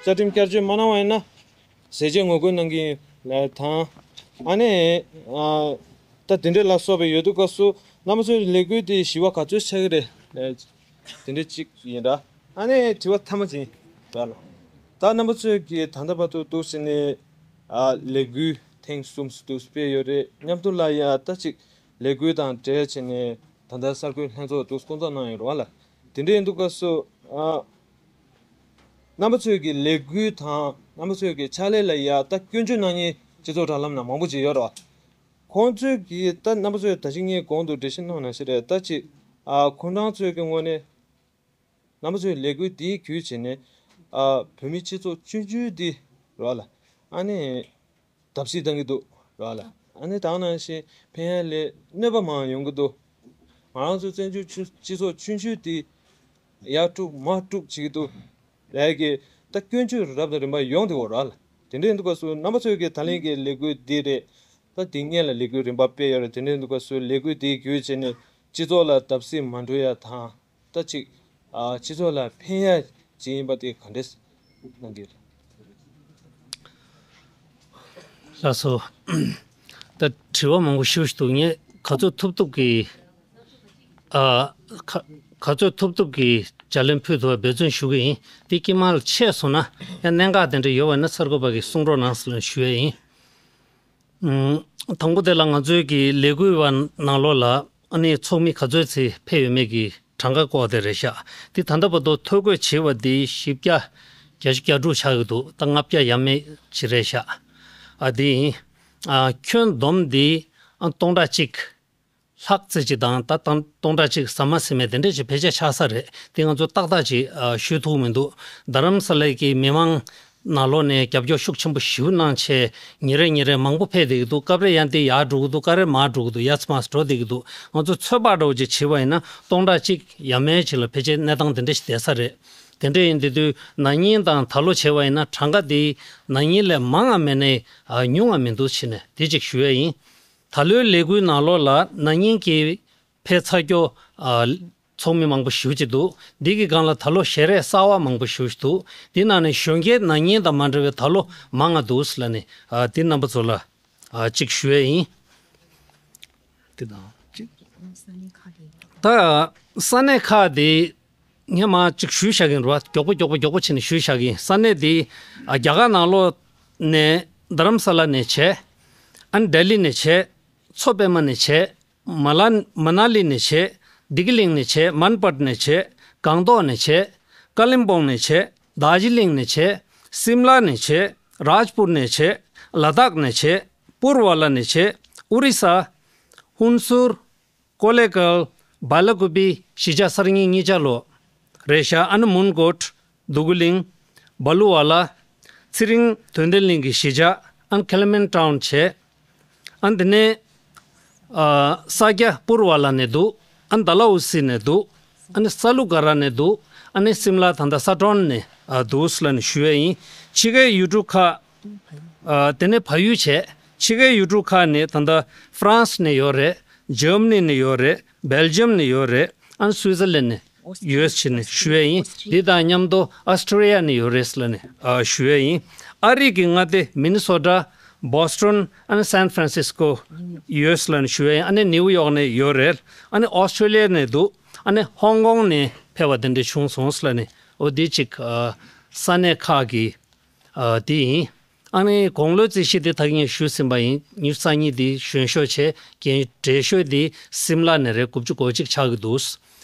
བཅའ་ཁྲིམས་བསྐྱར་བཅོས་མ་གནང་བ་ཡིན་ན། ཟས་བཅད་ངོ་རྒོལ་གནང་གི་ཡིན་ལབ་དང་། ཨ་ནི་ཨ། ད་དེ་འདྲ་ལ་སོགས་པ་ཡོད་དུས་སྐབས་སུ་རྣམ་པ་ཚོའི་ལས་འགུལ་དེ་ཞི་བ་ག་ཚོད་ཆགས་ཀྱི་རེད་ལབ་དེ་འདྲ་གཅིག་ཡིན་ར། ཨ་ནི་དྲི་བ་ཐ་མ་ཅིག་ར་ལ། ད་རྣམ་པ་ཚོས་ཀྱི་ད་ལྟ་བར་དུ་འདུག་ཟེར་ནས་ཨ། ལས་འགུལ་ཐེངས་གསུམ་འདུག་སྤེལ་ཡོད་རེད། མཉམ་དུ་ལ་ཡ་ད་ཅིག་ལས་འགུལ་དང་འབྲེལ་བྱས་ནས་ད་ལྟ་གསར་འགོད་ལྷན་ཚོགས་འདུག་སྐོང་ཚོགས་གནང་ཡོད་རེད་བ་ལ། དེ་འདྲ་ཡིན་དུས་སྐབས་སུ་ཨ། རྣམ་པ་ཚོས་ཀྱི་ལས་འགུལ་དང་རྣམ་པ་ཚོས་ཀྱི་ཕྱག་ལས་ལ་ཡ་ད་སྐྱོན་བརྗོད་གནང་མཁན་སྤྱི་ཚོགས་དྲ་ལམ་ནང་མང་པོ་ཅིག་ཡོད་རེད་བ། ཁོང་ཚོས་ཀྱིས་ད་རྣམ་པ་ཚོས་ད་ཅི་ངས་གོང་དུ་འགྲེལ་བཤད་གནང་བ་ནང་བཞིན་རེད། ད་ཅིག་ཨ། ཁོང་རང་ཚོའི་གི་ངོས་ནས་རྣམ་པ་ཚོའི་ལས་འགུལ་འདིའི་བརྒྱུད་བྱས་ནས་ཨ། བོད་མི་སྤྱི་ཚོགས་ཆུང་ཆུང་འདི་རེད་བ་ལ། ཨ་ནི་བརྡབ་གསིག་བཏང་གི་འདུག་རེད་བ་ལ། ཨ་ནི་ད་ག་ནང་བཞིན་ཕན་ཡ་ལས་གནོད་པ་མང་ཡོང་གི་འདུག་ང་རང་ཚོ་བཙན་བྱོལ་སྤྱི་ཚོགས་ཆུང་ཆུང་འདི་ཡར་དཀྲུག་མར་དཀྲུག་བྱེད་ཀྱི་འདུག་ལབ་ཀྱི་ད་སྐྱོན་བརྗོད་རབ་དང་རིམ་པ་ཡོང་བསྡད་ཡོད་རེད་བ་ལ། དེ་འདྲ་ཡིན་དུས་སྐབས་སུ་རྣམ་པ་ཚོས་ཀྱི་ད་ལན་གྱི་ལས་འགུལ་འདི་རེད། ད་དེ་སྔོན་ལ་ལས་འགུལ་རིམ་པ་སྤེལ་ཡོད་རེད། དེ་འདྲ་ཡིན་དུས་སྐབས་སུ་ལས་འགུལ་འདི་བརྒྱུད་བྱས་ནས་སྤྱི་ཚོགས་ལ་བརྡབ་གསིག་མ་འགྲོ་ཡ་དང་། ད་ཅིག་ཨ། སྤྱི་ཚོགས་ལ་ཕན་ཡ་ཅིག་ཡིན་པ་དེ་ག་འདྲས་གནང་གི་རེད། ལགས་སོ། ད་དྲི་བ་མང་པོ་ཞེ་པོ་ཞིག་འདུག་ངས་ག་ཚོད་ཐུབ་ཐུབ་ཀྱིས། ཨ། ག་ག་ཚོད་ཐུབ་ཐུབ་ཀྱིས་ལྗགས་ལན་ཕུལ་ཐུབ་པ་འབད་བརྩོན་ཞུ་གི་ཡིན། དེ་དཀྱིལ་མ་ལ་ཆད་སོང་ན་ཡང་གནད་འགག་དེ་འདྲ་ཡོད་པ་ན་གསར་འགོད་པ་གིས་གསུང་རོགས་གནང་ཟེར་ཞུ་ཡ་ཡིན། ཨུམ། དང་པོ་དེ་ལ་ང་ཚོའི་གི་ལས་འགུལ་བ་ནང་ལོགས་ལ་ཨ་ནི་ཚོགས་མི་ག་ཚོད་ཙམ་ཕེབས་ཡོད་མེད་ཀྱི་གྲངས་ཀ་སྐོར་དེ་རེད་ཤག་དེ་ད་ལྟ་བར་དུ་ཐོ་འགོད་བྱས་པ་དེ་བཞི་བརྒྱ་བརྒྱད་ཅུ་གྱ་དྲུག་ཆགས་ཀྱི་འདུག་ད་ལྔ་བརྒྱ་ཡས་མས་ཅིག་རེད་ཤག་ཨ། དེ་ཡིན། ཨ། ཁྱོན་བསྡོམས་དེ་ཨ། སྟོང་ཕྲག་གཅིག་ལྷག་ཙམ་ཅིག་དང་ད་དང་སྟོང་ཕྲག་གཅིག་ཟ་མ་ཟིན་མེད་དེ་འདྲས་ཅིག་ཕལ་ཆེར་ཆགས་ས་རེད། དེ་ང་ཚོ་ཏག་ཏག་ཅིག་ཨ་ཞུ་ཐུབ་མི་འདུག་རྡ་རམ་ས་ལའི་གི་མི་མང་ནང་ལོགས་ནས་རྒྱབ་སྐྱོར་ཤུགས་ཆེན་པོ་ཞེ་པོ་གནང་བྱས། ཉིན་རེ་ཉིན་རེ་མང་པོ་ཕེབས་བསྡད་ཀྱི་འདུག་སྐབས་རེ་ཡང་དེ་ཡར་འགྲོ་གི་འདུག་སྐབས་རེ་མར་འགྲོ་གི་འདུག་ཡར་ཚུར་མར་ཚུར་འགྲོ་བསྡད་ཀྱི་འདུག་ང་ཚོ་ཚོད་དཔག་འདྲ་བོ་ཅིག་བྱས་པ་ཡིན་ན་སྟོང་ཕྲག་གཅིག་ཡ་མལ་ཅིག་ལ་ཕལ་ཆེར་གནས་སྟངས་དེ་འདྲ་ཞིག་བསྡད་ས་རེད། དེ་འདྲ་ཡིན་དུས་དུས་ན་ནིང་དང་ད་ལོ་བྱས་པ་ཡིན་ན་གྲངས་ཀ་དེ་ན་ནིང་ལས་མང་ང་མེད་ནས་ཨ་ཉུང་ང་མི་འདུག་བྱས་ནས་དེ་ཅིག་ཞུ་ཡ་ཡིན། ད་ལོའི་ལས་འགུལ་ནང་ལོགས་ལ་ན་ནིང་གི་ཕེབས་ཚར་རྒྱུ་ཨ་ཚོགས་མི་མང་པོ་ཞེ་པོ་ཅིག་འདུག་འདི་གི་སྒང་ལ་ད་ལོ་ཞལ་རས་གསར་པ་མང་པོ་ཞེ་པོ་ཅིག་འདུག་འདི་ནང་ནས་གཞོན་སྐྱེས་ན་ནིང་དང་མ་འདྲ་བའི་ད་ལོ་མང་ང་འདུག་ཟེར་ལབ་ནས་ཨ་འདི་རྣམ་པ་ཚོ་ལ་ཨ་གཅིག་ཞུ་ཡས་ཡིན། འདི་དང་གཅིག་ད་ས་གནས་ཁག་དེ་ངས་མར་གཅིག་ཞུས་བཞག་གིན་རེད་བ། མགྱོགས་པོ་མགྱོགས་པོ་མགྱོགས་པོ་བྱས་ནས་ཞུས་བཞག་གིན། ས་གནས་དེ་ཨ་རྒྱ་གར་ནང་ལོགས་ནས་རྡ་རམ་ས་ལ་ནས་བྱས། ཨ་ནི་ལྡི་ལི་ནས་བྱས། མཚོ་པདྨ་ནས་བྱས། མ་ལ་མ་ན་ལི་ནས་བྱས། བདེ་སྐྱིད་གླིང་ནས་བྱས། མན་པད་ནས་བྱས། སྒང་ཏོག་ནས་བྱས། ཀ་ལིམ་པོང་ནས་བྱས། དར་ཇི་ལིང་ནས་བྱས། སིམ་ལ་ནས་བྱས། རཱཇ་པུར་ནས་བྱས། ལ་དྭགས་ནས་བྱས། པུར་ཝ་ལ་ནས་བྱས། ཨོ་རི་ས། ཧུན་སུར། ཀོ་ལེ་གལ། སྦ་ལ་ཀུ་པི་གཞིས་ཆགས་གསར་རྙིང་གཉིས་ཆ་ལོ། རེད་ཤག་ཨ་ནི་མུན་ཀོཊ། དུ་གུ་གླིང་། སྦ་ལུ་ཝ་ལ། ཚེ་རིང་དོན་ལྡན་གླིང་གི་གཞིས་ཆགས་ཨ་ནི་ཁེ་ལ་མན་ཊའུན་བྱས། ཨ་ནི་དེ་ནས་ཨ་ས་སྐྱ་པུར་ཝ་ལ་ནས་འདུག་ཨ་ནི་ཌལ་ཧོ་སི་ནས་འདུག་ཨ་ནི་ས་ལུ་ག་ར་ནས་འདུག་ཨ་ནི་སིམ་ལ་ད་ལྟ་ས་ཏྲོན་ནས་ཨ་འདུག་ཟེར་ལབ་ནས་ཞུ་ཡས་ཡིན། ཕྱི་རྒྱལ་ཡུལ་གྲུ་ཁག་ཨ་དེ་ནས་བལ་ཡུལ་བྱས། ཕྱི་རྒྱལ་ཡུལ་གྲུ་ཁག་ནས་ད་ལྟ་ཧྥ་རན་སི་ནས་ཡོད་རེད། འཇར་མ་ནི་ནས་ཡོད་རེད། སྦེལ་ཇམ་ནས་ཡོད་རེད། ཨ་ནི་སུའི་ཙར་ལན་ནས་ཡོད་ཟེར་ནས་ཞུ་ཡས་ཡིན། འདི་དང་མཉམ་དུ་ཨོ་སི་ཀྲི་ལི་ཡ་ནས་ཡོད་རེད་ཟེར་ལབ་ནས་ཨ་ཞུ་ཡས་ཡིན། ཨ་རི་གི་མངའ་སྡེ་མི་ནི་སོ་ཊ། བོ་སི་ཊོན། ཨ་ནི་སན་ཧྥ་རན་སིས་ཀོ་ཡོད་ཟེར་ལབ་ནས་ཞུ་ཡས་ཡིན། ཨ་ནི་ནིའུ་ཡོག་ནས་ཡོད་རེད། ཨ་ནི་ཨོ་སི་ཀྲི་ལི་ཡ་ནས་འདུག་ཨ་ནི་ཧོང་ཀོང་ནས་ཕེབས་པ་དེ་འདྲ་བྱུང་སོང་ཟེར་ལབ་ནས་འོ་འདི་གཅིག་ཨ་ས་གནས་ཁག་གི་ཨ་དེ་ཡིན། ཨ་ནི་དགུང་ལོའི་རྩིས་གཞི་དེ་ད་གིན་ངས་ཞུས་ཟིན་པ་ཡིན། ཉི་ཤུ་རྩ་གཉིས་དེ་གཞོན་ཤོས་བྱས། རྒན་བགྲེས་ཤོས་དེ་སིམ་ལ་ནས་རེད། དགུ་བཅུ་གོ་གཅིག་ཆགས་ཀྱི་འདུག་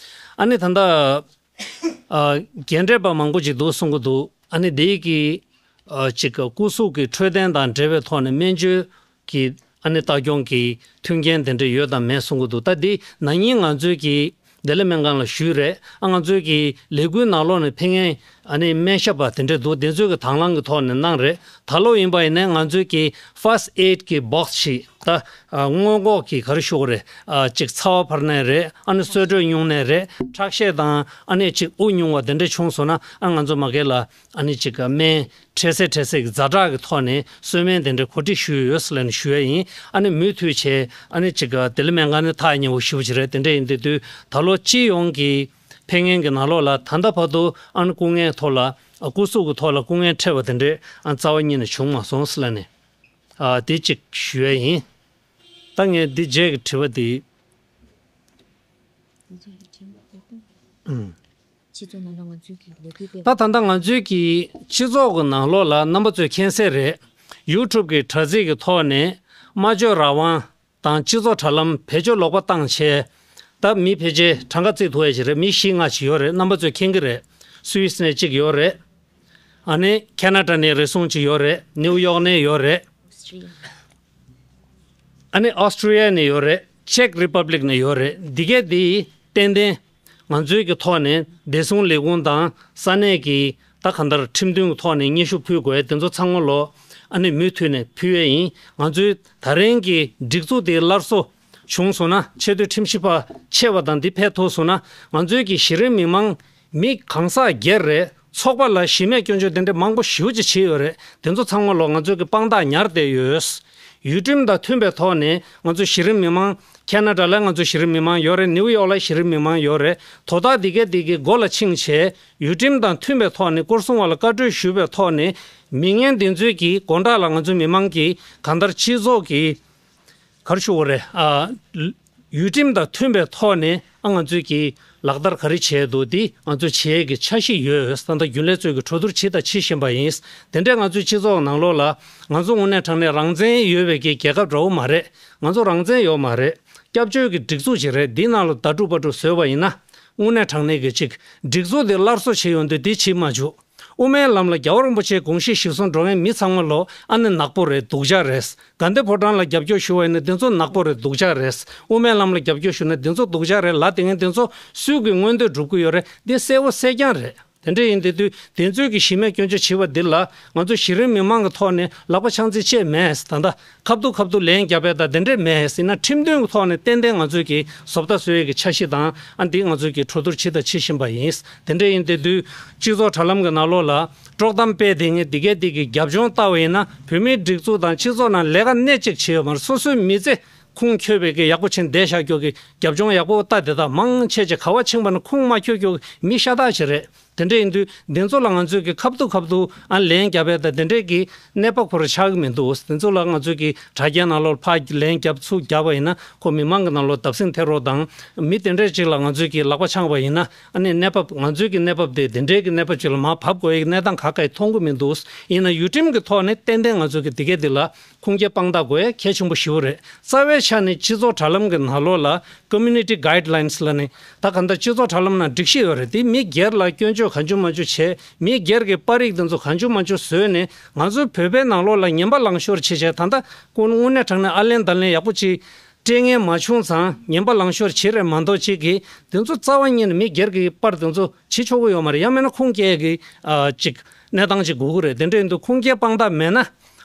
ཨ་ནི་ད་ལྟ་ཨ་རྒན་གྲས་པ་མང་པོ་ཅིག་འདུག་གསུང་གི་འདུག་ཨ་ནི་དེ་གི་ཨ་ཅིག་སྐུ་གཟུགས་ཀྱི་འཕྲོད་བསྟེན་དང་འབྲེལ་བའི་ཐོག་ནས་སྨན་བཅོས་ཀྱི་ཨ་ནི་ལྟ་སྐྱོང་གི་མཐུན་རྐྱེན་དེ་འདྲ་ཡོད་དམ་མེད་གསུང་གི་འདུག་ད་འདི་ན་ནིང་ང་ཚོའི་གི་བདེ་ལེགས་སྨན་ཁང་ལ་ཞུས་རེད། ཨ་ང་ཚོའི་གི་ལས་འགུལ་ནང་ལོགས་ནས་ཕེབས་མཁན་ཨ་ནི་སྨན་ཞབས་པ་དེ་འདྲས་འདུག་དེ་ཚོའི་གི་དང་བླངས་ཀྱི་ཐོག་ནས་གནང་རེད། ད་ལོ་ཡིན་པ་ཡིན་ནའི་ང་ཚོའི་གི་ཕར་སི་ཊི་ཨེ་ཌི་གི་བོག་སི་ཞིག་ད་ཨ་སྔོན་འགོག་གི་ག་རེ་ཞུ་དགོས་རེད། ཨ་ཅིག་ཚ་བ་འཕར་ནས་རེད། ཨ་ནི་གསོལ་དྲོད་ཉུང་ནས་རེད། ཁྲག་ཤེད་དང་ཨ་ནི་ཅིག་དབུགས་ཉུང་བ་དེ་འདྲས་བྱུང་སོང་ན་ཨ་ང་ཚོ་མ་གི་ལ་ཨ་ནི་ཅིག་སྨན་འཕྲལ་སེལ་འཕྲལ་སེལ་གྱི་ཛ་དྲག་གི་ཐོག་ནས་གསོལ་སྨན་དེ་འདྲ་གོ་སྒྲིག་ཞུས་ཡོད་ཟེར་ལབ་ནས་ཞུ་ཡ་ཡིན། ཨ་ནི་མུ་མཐུད་བྱས་ཨ་ནི་ཅིག་བདེ་ལེགས་སྨན་ཁང་ནི་ཐག་ཉེ་བོ་ཞེ་པོ་ཅིག་རེད། དེ་འདྲ་ཡིན་དུས་དུས་ད་ལོ་སྤྱི་ཡོངས་ཀྱི་ཕེབས་མཁན་གྱི་ནང་ལོགས་ལ་ད་ལྟ་བར་དུ་ཨ་ནི་སྐུ་ངལ་ཐོག་ལ་སྐུ་གཟུགས་ཀྱི་ཐོག་ལ་སྐུ་ངལ་འཕྲད་པ་དེ་འདྲས་ཨ་རྩ་བ་ཉིད་ནས་བྱུང་མ་སོང་ཟེར་ལབ་ནས་ཨ་དེ་གཅིག་ཞུ་ཡ་ཡིན། ད་ངས་འདི་རྗེས་ཀྱི་དྲི་བ་འདི། ཨུམ། སྤྱི་ཚོགས་ནང་ལ་ང་ཚོའི་གི་ལས་འགུལ་སྤེལ་ད་ད་ལྟ་ང་ཚོའི་གི་སྤྱི་ཚོགས་ཀྱི་ནང་ལོགས་ལ་རྣམ་པ་ཚོས་མཁྱེན་གསལ་རེད། ཡུ་ཊུབ་གི་དྲ་ཚིགས་ཀྱི་ཐོག་ནས་སྨྲ་བརྗོད་རང་དབང་དང་སྤྱི་ཚོགས་དྲ་ལམ་བེད་སྤྱོད་ལོག་པ་བཏང་བྱས། ད་མི་ཕལ་ཆེར་གྲངས་ཀ་བརྩི་ཐུབ་ཡ་ཞིག་རེད། མི་བཞི་ལྔ་ཞིག་ཡོད་རེད། རྣམ་པ་ཚོས་མཁྱེན་གྱི་རེད། སུད་སི་ནས་གཅིག་ཡོད་རེད། ཨ་ནི་ཁེ་ན་ཌ་ནས་རེ་ཟུང་གཅིག་ཡོད་རེད། ནིའུ་ཡོག་ནས་ཡོད་རེད། ཨ་ནི་ཨོ་སི་ཀྲི་ཡ་ནས་ཡོད་རེད། ཅེག་རི་པབ་ལིག་ནས་ཡོད་རེད། འདི་གས་འདི་ཏན་ཏན་ང་ཚོའི་གི་ཐོག་ནས་བདེ་སྲུང་ལས་ཁུངས་དང་ས་གནས་ཀྱི་ད་གང་ལྟར་ཁྲིམས་མཐུན་གྱི་ཐོག་ནས་སྙན་ཞུ་ཕུལ་དགོས་དེ་ཚོ་ཚང་མ་ལོ་ཨ་ནི་མུ་མཐུད་ནས་ཕུལ་ཡས་ཡིན། ང་ཚོའི་ད་རིང་གི་སྒྲིག་འཛུགས་དེ་སླར་གསོ་བྱུང་སོང་ན་ཆེས་མཐོའི་ཁྲིམས་ཞིབ་པ་ཆེ་བ་དང་འདི་ཕེབས་ཐུབ་སོང་ན་ང་ཚོའི་གི་གཞི་རིམ་མི་མང་མི་གང་ཟག་སྒེར་རེད། ཚོགས་པ་ལ་གཞི་མེད་སྐྱོན་བརྗོད་དེ་འདྲ་མང་པོ་ཞེ་པོ་ཅིག་བྱས་ཡོད་རེད། དེ་ཚོ་ཚང་མ་ལོ་ང་ཚོའི་གི་དཔང་རྟགས་ཉར་བསྡད་ཡོད། ཡུལ་ཁྲིམས་དང་མཐུན་པའི་ཐོག་ནས་ང་ཚོ་གཞི་རིམ་མི་མང་ཁེ་ན་ཌ་ལ་ང་ཚོ་གཞི་རིམ་མི་མང་ཡོད་རེད། ནིའུ་ཡོག་ལ་གཞི་རིམ་མི་མང་ཡོད་རེད། དོ་བདག་འདི་གས་འདི་གི་སྒོ་ལ་ཕྱིན་བྱས་ཡུལ་ཁྲིམས་དང་མཐུན་པའི་ཐོག་ནས་སྐོར་སྲུང་བ་ལ་བཀའ་འཁྲོལ་ཞུས་པའི་ཐོག་ནས་མི་ངན་འདི་ཚོའི་གི་དགོང་དག་ལ་ང་ཚོ་མི་མང་གི་གང་ལྟར་སྤྱི་ཚོགས་ཀྱི་ག་རེ་ཞུ་དགོས་རེད། ཨ། ཡུལ་ཁྲིམས་དང་མཐུན་པའི་ཐོག་ནས་ཨ་ང་ཚོས་ཀྱི་ལག་བསྟར་ག་རེ་བྱས་འདུག་འདི་ང་ཚོས་བྱེད་ཡས་ཀྱི་འཆར་གཞི་ཡོད། ད་ལྟ་རྒྱུན་ལས་ཚོས་ཀྱི་གྲོས་བསྡུར་བྱེད་དང་བྱེད་བཞིན་པ་ཡིན། དེ་འདྲའི་ང་ཚོའི་སྤྱི་ཚོགས་ནང་ལོགས་ལ་ང་ཚོ་དངོས་གནས་དྲང་གནས་རང་བཙན་ཡོད་པའི་གི་རྒྱལ་ཁབ་འདྲ་བོ་མ་རེད། ང་ཚོ་རང་བཙན་ཡོད་མ་རེད། སྐྱབས་བཅོལ་གྱི་སྒྲིག་འཛུགས་ཅིག་རེད། འདི་ནང་ལ་ད་དཀྲུག་པ་དཀྲུག་བཟོས་པ་ཡིན་ན་དངོས་གནས་དྲང་གནས་ཀྱི་ཅིག་སྒྲིག་འཛུགས་འདི་སླར་གསོ་བྱེད་ཡོང་དུས་འདི་བྱེད་མ་བཅུག་དབུ་མའི་ལམ་ལ་རྒྱལ་བ་རིན་པོ་ཆེའི་དགོངས་གཞི་གཞིར་བཟུང་འགྲོ་མཁན་མི་ཚང་མ་ལོ་ཨ་ནི་ནག་པོ་རེད། སྡུག་ཅག་རེད། དགའ་ལྡན་ཕོ་བྲང་ལ་རྒྱབ་སྐྱོར་ཞུ་བ་ཡིན་ན་འདི་ཚོ་ནག་པོ་རེད། སྡུག་ཅག་རེད། དབུ་མའི་ལམ་ལ་རྒྱབ་སྐྱོར་ཞུ་ན་འདི་ཚོ་སྡུག་ཅག་རེད་ལབ་བསྡད་མཁན་འདི་ཚོ་སུས་ཀྱི་མངོན་འདོད་སྒྲུབ་ཀྱི་ཡོད་རེད། འདི་གསལ་བོ་གསལ་རྐྱང་རེད། དེ་འདྲ་ཡིན་དེ་དུས་དེ་ཚོས་ཀྱི་གཞི་མེད་སྐྱོན་བརྗོད་བྱེད་པ་འདི་ལ་ང་ཚོ་གཞི་རིམ་མི་མང་གི་ཐོག་ནས་ལག་པ་འཆང་རྩིས་བྱས་མེད། ད་ལྟ་ཁ་བསྡུ་ཁ་བསྡུ་ལན་རྒྱབ་པའི་ད་དེ་འདྲས་མེད་ཟེར་ན། ཁྲིམས་དོན་གྱི་ཐོག་ནས་ཏན་ཏན་ང་ཚོས་ཀྱི་བཟོ་ལྟ་བཟོ་ཡས་ཀྱི་འཆར་གཞི་དང་ཨ་འདི་ང་ཚོས་ཀྱི་གྲོས་བསྡུར་བྱེད་དང་བྱེད་བཞིན་པ་ཡིན། དེ་འདྲས་ཡིན་དེ་དུས་སྤྱི་ཚོགས་དྲ་ལམ་གྱི་ནང་ལོགས་ལ་དཀྲོག་གཏམ་སྤེལ་དེ་ངས་འདི་གས་འདི་གི་རྒྱབ་ལྗོངས་ལྟ་བ་ཡིན་ན། བོད་མིའི་སྒྲིག་འཛུགས་དང་སྤྱི་ཚོགས་ནང་ལས་ཀ་སྣེ་གཅིག་བྱས་ཡོད་མ་རེད། སོ་སོའི་མི་ཚེ་ཁུངས་འཁྱོལ་བའི་གི་ཡག་པོ་བྱས་ནས་བསྡད་བཞག་རྒྱུ་གི་རྒྱབ་ལྗོངས་ཡག་པོ་ལྟ་དེ་དག་མང་ཆེ་ཆེ་ག་བ་ཕྱིན་པ་ན་ཁུངས་མ་འཁྱོལ་རྒྱུ་གི་མི་ཤ་སྟག་ཅིག་རེད། དེ་འདྲ་ཡིན་དུས་འདི་ཚོ་ལ་ང་ཚོས་ཀྱི་ཁ་བསྡུ་ཁ་བསྡུ་ཨ་ལན་རྒྱབ་པའི་ད་དེ་འདྲའི་གི་གནས་བབ་ཁོ་རང་ཆགས་ཀྱི་མི་འདུག་འདི་ཚོ་ལ་ང་ཚོས་ཀྱི་དྲ་རྒྱའི་ནང་ལོགས་ཕར་ལན་རྒྱབ་ཚུར་རྒྱབ་པ་ཡིན་ན་ཁོ་མི་མང་གི་ནང་ལོགས་བརྡབ་གསིག་ཐེབས་རོགས་དང་། མི་དེ་འདྲའི་ཅིག་ལ་ང་ཚོས་ཀྱི་ལག་པ་འཆང་བ་ཡིན་ན་ཨ་ནི་གནས་བབ་ང་ཚོའི་གི་གནས་བབ་དེ་དེ་འདྲའི་གི་གནས་བབ་ཅིག་ལ་མར་བབས་དགོས་ཡི་གནས་སྟངས་ག་གེ་མཐོང་གི་མི་འདུག་ཡིན་ན་ཡུལ་ཁྲིམས་ཀྱི་ཐོག་ནས་ཏན་ཏན་ང་ཚོས་ཀྱི་དེ་གས་དེ་ལ་ཁུངས་སྐྱེལ་དཔང་རྟགས་དགོས་ཡ་གལ་ཆེན་པོ་ཞེ་པོ་རེད། རྩ་བའི་ཆ་ནས་སྤྱི་ཚོགས་དྲ་ལམ་གྱི་ནང་ལོགས་ལ་Community Guidelines ལབ་ནས་ད་ག་འདྲ་སྤྱི་ཚོགས་དྲ་ལམ་ནང་སྒྲིག་གཞི་ཡོད་རེད། དེ་མི་སྒེར་ལ་སྐྱོན་བརྗོད་གང་བྱུང་མང་བྱུང་བྱས། མི་སྒེར་གྱི་པར་རིས་དེ་ཚོ་གང་བྱུང་མང་བྱུང་བཟོས་ནས་ང་ཚོའི་བོད་པའི་ནང་ལོགས་ལ་ངན་པ་ལངས་ཤོར་བྱེད་བྱས། ད་ལྟ་ཁོང་དངོས་གནས་དྲང་གནས་ཨ་ལན་ད་ལན་ཡག་པོ་ཅིག་སྤྲད་མཁན་མ་བྱུང་ཙང་ངན་པ་ལངས་ཤོར་བྱེད་རེད་མ་གཏོགས། ཅིག་གིས་དེ་ཚོ་རྩ་བ་ཉིད་ནས་མི་སྒེར་གྱི་པར་དེ་ཚོ་བྱེད་ཆོག་གི་ཡོད་མ་རེད། ཡང་མིན་ན་ཁུངས་སྐྱེལ་གྱི་ཨ་ཅིག་གནས་སྟངས་ཅིག་དགོས་ཀྱི་རེད། དེ་འདྲ་ཡིན་དུས་ཁུངས་སྐྱེལ་དཔང་རྟགས་མེད་ན་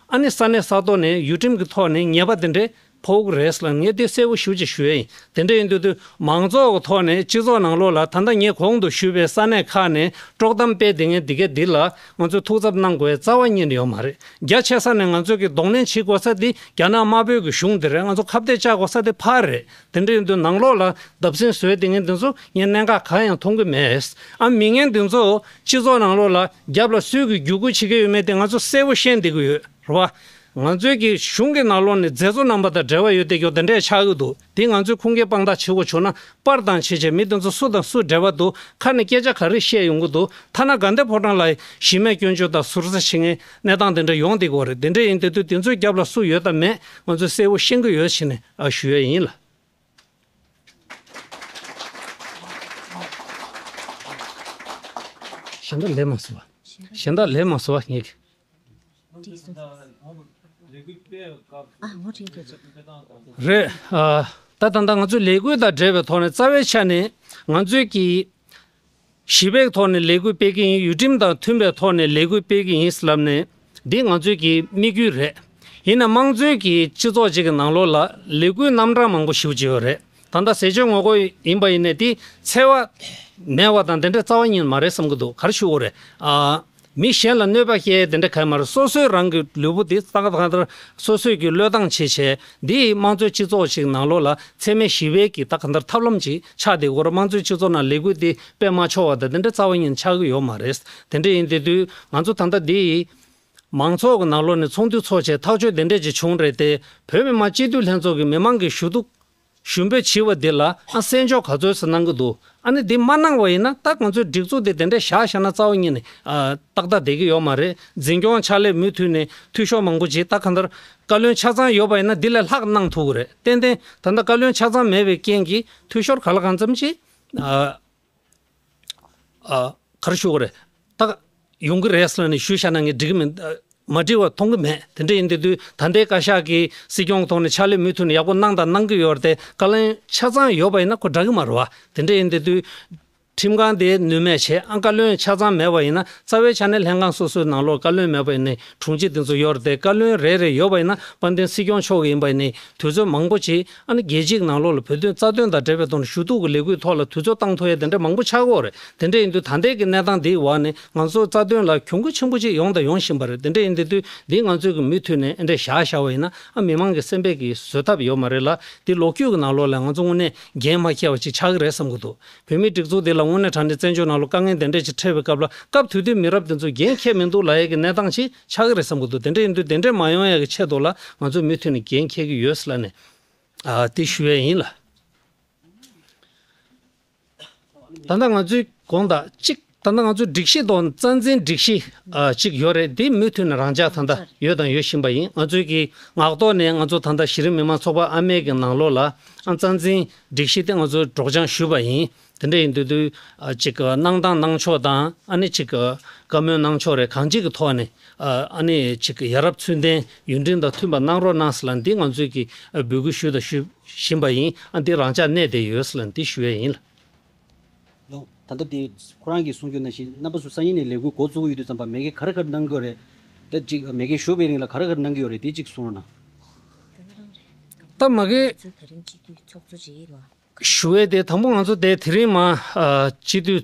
ཨ་ནི་ས་གནས་ས་ཐོག་ནས་ཡུལ་ཁྲིམས་ཀྱི་ཐོག་ནས་ཉེས་པ་དེ་འདྲའི་ཕོག་གི་རེད་ལབ་ངས་དེ་གསལ་པོ་ཞེ་པོ་ཅིག་ཞུ་ཡ་ཡིན། དེ་འདྲ་ཡིན་དུས་དུས་མང་ཚོགས་ཀྱི་ཐོག་ནས་སྤྱི་ཚོགས་ནང་ལོགས་ལ་ད་ལྟ་ངས་གོང་དུ་ཞུས་པའི་ས་གནས་ཁག་ནས་དཀྲོག་གཏམ་སྤེལ་བསྡད་མཁན་འདི་གས་འདི་ལ་ང་ཚོས་ཐུགས་འཚབ་གནང་དགོས་རྩ་བ་ཉིད་ནས་ཡོད་མ་རེད། རྒྱ་ཆེ་ས་ནས་ང་ཚོས་ཀྱི་གདོང་ལེན་བྱེད་དགོས་ས་དེ་རྒྱ་ནག་དམར་པོའི་གི་གཞུང་དེ་རེད། ང་ཚོ་ཁ་གཏད་བཅག་དགོས་ས་དེ་ཕར་རེད། དེ་འདྲ་ཡིན་དུས་ནང་ལོགས་ལ་བརྡབ་གསིག་བཟོས་བསྡད་མཁན་འདི་ཚོ་ངས་གནད་འགག་གང་ཡང་མཐོང་གི་མེད། ཨ་མི་ངན་འདི་ཚོ་སྤྱི་ཚོགས་ནང་ལོགས་ལ་རྒྱབ་ལ་སུས་ཀྱི་བརྒྱུད་སྐུལ་བྱེད་ཀྱི་ཡོད་མེད་དེ་ང་ཚོ་གསལ་པོ་ཤེས་བསྡད་ཀྱི་ཡོད་རེད་བ། ང་ཚོའི་གི་གཞུང་གི་ནང་ལོགས་ནས་མཛད་གཙོ་རྣམ་པ་དང་འབྲེལ་བ་ཡོད་བསྡད་ཀྱོག་དེ་འདྲས་ཆགས་ཀྱི་འདུག་དེ་ང་ཚོས་ཁུངས་སྐྱེལ་དཔང་རྟགས་བྱེད་དགོས་བྱུང་ན་པར་དང་བྱས་བྱས་མི་དེ་ཚོ་སུ་དང་སུ་འབྲེལ་བ་འདུག་ཁ་ནས་སྐད་ཆ་ག་རེ་བཤད་ཡོང་གི་འདུག་ཐ་ན་དགའ་ལྡན་ཕོ་བྲང་ལ་གཞི་མེད་སྐྱོན་བརྗོད་དང་ཟུར་ཟ་བྱེད་མཁན་གནས་སྟངས་དེ་འདྲ་ཡོང་བསྡད་ཀྱི་ཡོད་རེད། དེ་འདྲ་ཡིན་དེ་དུས་དེ་ཚོའི་རྒྱབ་ལ་སུ་ཡོད་དང་མེད་ང་ཚོས་གསལ་པོ་ཤེས་ཀྱི་ཡོད་བྱས་ནས་ཨ་ཞུ་ཡས་ཡིན་ལ། གཞན་དག་ལས་མ་སོང་བ། གཞན་དག་ལས་མ་སོང་བ་ངེད་ཀྱི། རེད། ཨ། ད་ད་ལྟ་ང་ཚོས་ལས་འགུལ་དང་འབྲེལ་བའི་ཐོག་ནས་རྩ་བའི་ཆ་ནས་ང་ཚོས་ཀྱི་ཞི་བའི་ཐོག་ནས་ལས་འགུལ་སྤེལ་གྱི་ཡིན། ཡུལ་ཁྲིམས་དང་མཐུན་པའི་ཐོག་ནས་ལས་འགུལ་སྤེལ་གྱི་ཡིན་ལབ་ནས་འདི་ང་ཚོས་ཀྱི་དམིགས་ཡུལ་རེད། ཡིན་ན་དམངས་གཙོའི་གི་སྤྱི་ཚོགས་ཅིག་གི་ནང་ལོགས་ལ་ལས་འགུལ་རྣམ་གྲངས་མང་པོ་ཞེ་པོ་ཅིག་ཡོད་རེད། ད་ལྟ་ཟས་སྤྱོད་ངོ་རྒོལ་ཡིན་པ་ཡིན་ནའི་དེ་འཚེ་བ་མེད་པ་དང་དེ་འདྲ་རྩ་བ་ཉིད་མ་རེད་བསམ་གྱི་འདུག་ག་རེ་ཞུ་དགོས་རེད། ཨ། མི་གཞན་ལ་གནོད་པ་སྐྱེལ་དེ་འདྲ་གང་ཡང་མ་རེད། སོ་སོའི་རང་གི་ལུས་པོ་འདི་ཏག་ཏག་ཏག་སོ་སོས་ཀྱི་བློས་བཏང་བྱས་བྱས་འདི་དམངས་གཙོའི་སྤྱི་ཚོགས་ཤིག་ནང་ལོགས་ལ་འཚེ་མེད་ཞི་བའི་གི་ད་ག་འདྲ་ཐབས་ལམ་ཅིག་ཆགས་བསྡད་ཀྱི་ཡོད་རེད། དམངས་གཙོའི་སྤྱི་ཚོགས་ནང་ལས་འགུལ་འདི་སྤེལ་མ་ཆོག་པ་དང་དེ་འདྲ་རྩ་བ་ཉིད་ཆགས་ཀྱི་ཡོད་མ་རེད། དེ་འདྲ་ཡིན་དེ་དུས་ང་ཚོ་ད་ལྟ་འདི་མང་ཚོགས་ཀྱི་ནང་ལོགས་ནས་ཚོགས་འདུ་ཚོགས་བྱས་ཐག་གཅོད་དེ་འདྲས་ཅིག་བྱུང་རེད་དེ། བོད་མི་མང་སྤྱི་འཐུས་ལྷན་ཚོགས་ཀྱི་མི་མང་གི་ཞུ་གཏུག་ཞུ་འབོད་བྱས་པ་འདི་ལ་ཨ་གསན་འཇོག་ག་ཚོད་ཙམ་གནང་གི་འདུག་ཨ་ནི་འདི་མ་གནང་བ་ཡིན་ན་ད་ང་ཚོའི་སྒྲིག་འཛུགས་འདི་དེ་འདྲས་བཞག་བཞག་ན་རྩ་བ་ཉིད་ནས་ཨ་ཏག་ཏག་བསྡད་ཀྱི་ཡོད་མ་རེད། འཛིན་སྐྱོང་ཕྱག་ལས་མུ་མཐུད་ནས་འཐུས་ཤོར་མང་པོ་ཅིག་ད་གང་ལྟར་བཀའ་བློན་ཆ་ཚང་ཡོད་པ་ཡིན་ན་འདི་ལས་ལྷག་གནང་ཐུབ་ཀྱི་རེད། ཏན་ཏན་ད་ལྟ་བཀའ་བློན་ཆ་ཚང་མེད་པའི་རྐྱེན་གྱིས་འཐུས་ཤོར་ག་ལ་གང་འཚམ་ཅིག་ཨ། ཨ། ག་རེ་ཞུ་དགོས་རེད། ད་ཡོང་གི་རེད་ཟེར་ནས་ཞུས་བཞག་ན་ངས་འགྲིག་གི་མིན། མ་འགྲིག་པ་མཐོང་གི་མེད། དེ་འདྲ་ཡིན་དེ་དུས་ད་ལྟའི་བཀའ་ཤག་གིས་སྲིད་སྐྱོང་ཐོག་ནས་ཕྱག་ལས་མུ་མཐུད་ནས་ཡག་པོ་གནང་དང་གནང་གི་ཡོད་རེད་དེ། བཀའ་བློན་ཆ་ཚང་ཡོད་པ་ཡིན་ན་ཁོ་འདྲ་གི་མ་རེད་བ། དེ་འདྲ་ཡིན་དེ་དུས་ཁྲིམས་ཁང་དེ་ནུས་མེད་བྱས། ཨ་བཀའ་བློན་ཆ་ཚང་མེད་པ་ཡིན་ན་རྩ་བའི་ཆ་ནས་ལྷན་ཁང་སོ་སོའི་ནང་ལོགས་བཀའ་བློན་མེད་པ་ཡིན་ནའི་དྲུང་ཆེ་དེ་ཚོ་ཡོད་རེད་དེ། བཀའ་བློན་རེ་རེ་ཡོད་པ་ཡིན་ན་དཔལ་ལྡན་སྲིད་སྐྱོང་མཆོག་གི་ཡིན་པ་ཡིན་ནའི་དུས་ཚོད་མང་པོ་ཅིག་ཨ་ནི་རྒྱལ་སྤྱིའི་ནང་ལོགས་ལ་བོད་དོན་རྩ་དོན་དང་འབྲེལ་བའི་ཐོག་ནས་ཞུ་གཏུག་གི་ལས་འགུལ་ཐོག་ལ་དུས་ཚོད་བཏང་ཐུབ་ཡ་དེ་འདྲ་མང་པོ་ཆགས་ཀྱི་ཡོད་རེད། དེ་འདྲ་ཡིན་དུས་ད་ལྟའི་གི་གནས་སྟངས་འདིའི་འོག་ནས་ང་ཚོ་རྩ་དོན་ལ་གྱོང་གུད་ཆེན་པོ་ཅིག་ཡོང་དང་ཡོང་བཞིན་པ་རེད། དེ་འདྲ་ཡིན་དེ་དུས་འདི་ང་ཚོས་གི་མུ་མཐུད་ནས་འདི་འདྲ་བཞག་བཞག་པ་ཡིན་ན་ཨ་མི་མང་གི་སེམས་པའི་གི་བཟོད་ཐབས་ཡོད་མ་རེད་ལ། འདི་ལོ་རྒྱུས་ཀྱི་ནང་ལོགས་ལ་ང་ཚོ་དངོས་གནས་འགན་མ་འཁྱེར་བ་ཅིག་ཆགས་ཀྱི་རེད་བསམ་གི་འདུག་བོད་མིའི་སྒྲིག་འཛུགས་འདི་ལ་དངོས་གནས་དྲང་གནས་བཙན་བྱོལ་ནང་ལ་དཀའ་ངལ་དེ་འདྲ་ཅིག་འཕྲད་པའི་སྐབས་ལ་སྐབས་དེ་དུས་མི་རབས་དེ་ཚོ་འགན་འཁྱེར་མི་འདུག་ལབ་ཡ་གི་གནས་སྟངས་ཅིག་ཆགས་ཀྱི་རེད་བསམ་གི་འདུག་དེ་འདྲ་ཡིན་དུས་དེ་འདྲ་མ་ཡོང་ཡ་གི་ཆེད་དུ་ལ་ང་ཚོས་མུ་མཐུད་ནས་འགན་འཁྱེར་གི་ཡོད་ཟེར་ལབ་ནས་ཨ་དེ་ཞུ་ཡ་ཡིན་ལ། ད་ལྟ་ང་ཚོའི་དགོངས་དག་གཅིག་ད་ལྟ་ང་ཚོའི་སྒྲིག་གཞི་དང་རྩ་འཛིན་སྒྲིག་གཞི་ཨ་གཅིག་ཡོད་རེད། དེ་མུ་མཐུད་ནས་རང་འཇགས་ད་ལྟ་ཡོད་དང་ཡོད་བཞིན་པ་ཡིན། ང་ཚོའི་གི་ངག་ཐོག་ནས་ང་ཚོ་ད་ལྟ་གཞི་རིམ་མི་མང་ཚོགས་པ་ཨ་མའི་གི་ནང་ལོགས་ལ་ཨ་རྩ་འཛིན་སྒྲིག་གཞི་དེ་ང་ཚོས་སྒྲོག་སྦྱང་ཞུས་པ་ཡིན། དེ་འདྲ་ཡིན་དུས་དུས་ཨ་ཅིག་གནང་སྟངས་གནང་ཕྱོགས་དང་ཨ་ནི་ཅིག་བཀའ་མོལ་གནང་ཕྱོགས་རེ་གང་ཅིག་གི་ཐོག་ནས་ཨ་ནི་ཅིག་ཡ་རབས་ཚུལ་ལྡན་ཡུན་རིང་དང་མཐུན་པ་གནང་རོགས་གནང་ཟེར་ལ་འདི་ང་ཚོས་ཀྱི་འབོད་སྐུལ་ཞུས་དང་ཞུ་བཞིན་པ་ཡིན། ཨ་འདི་རང་འཇགས་གནས་བསྡད་ཡོད་ཟེར་ལ་འདི་ཞུ་ཡས་ཡིན་ལ། ལོ། ད་ལྟ་དེ་ཁོ་རང་གིས་གསུང་རྒྱུ་ནང་བཞིན་རྣམ་པ་ཚོ་སང་ཉིན་ནས་ལས་འགུལ་འགོ་བཙུགས་ཀྱི་ཡོད་དུས་ཙམ་པ་མ་གི་ག་རེ་ག་རེ་གནང་གི་ཡོད་རེད། ད་ཅིག་མ་གི་བཞུགས་པའི་རིང་ལ་ག་རེ་ག་རེ་གནང་གི་ཡོད་རེད་དེ་ཅིག་གསུང་རོགས་གནང་། ད་མ་གི་ཚོ་ད་རིང་སྤྱི་འཐུས་ཚོགས་གཙོ་རེད་བ། ཞུ་བའི་དེ་དང་པོ་ང་ཚོ་དེ་དེ་རིང་མ་ཨ་སྤྱི་འཐུས་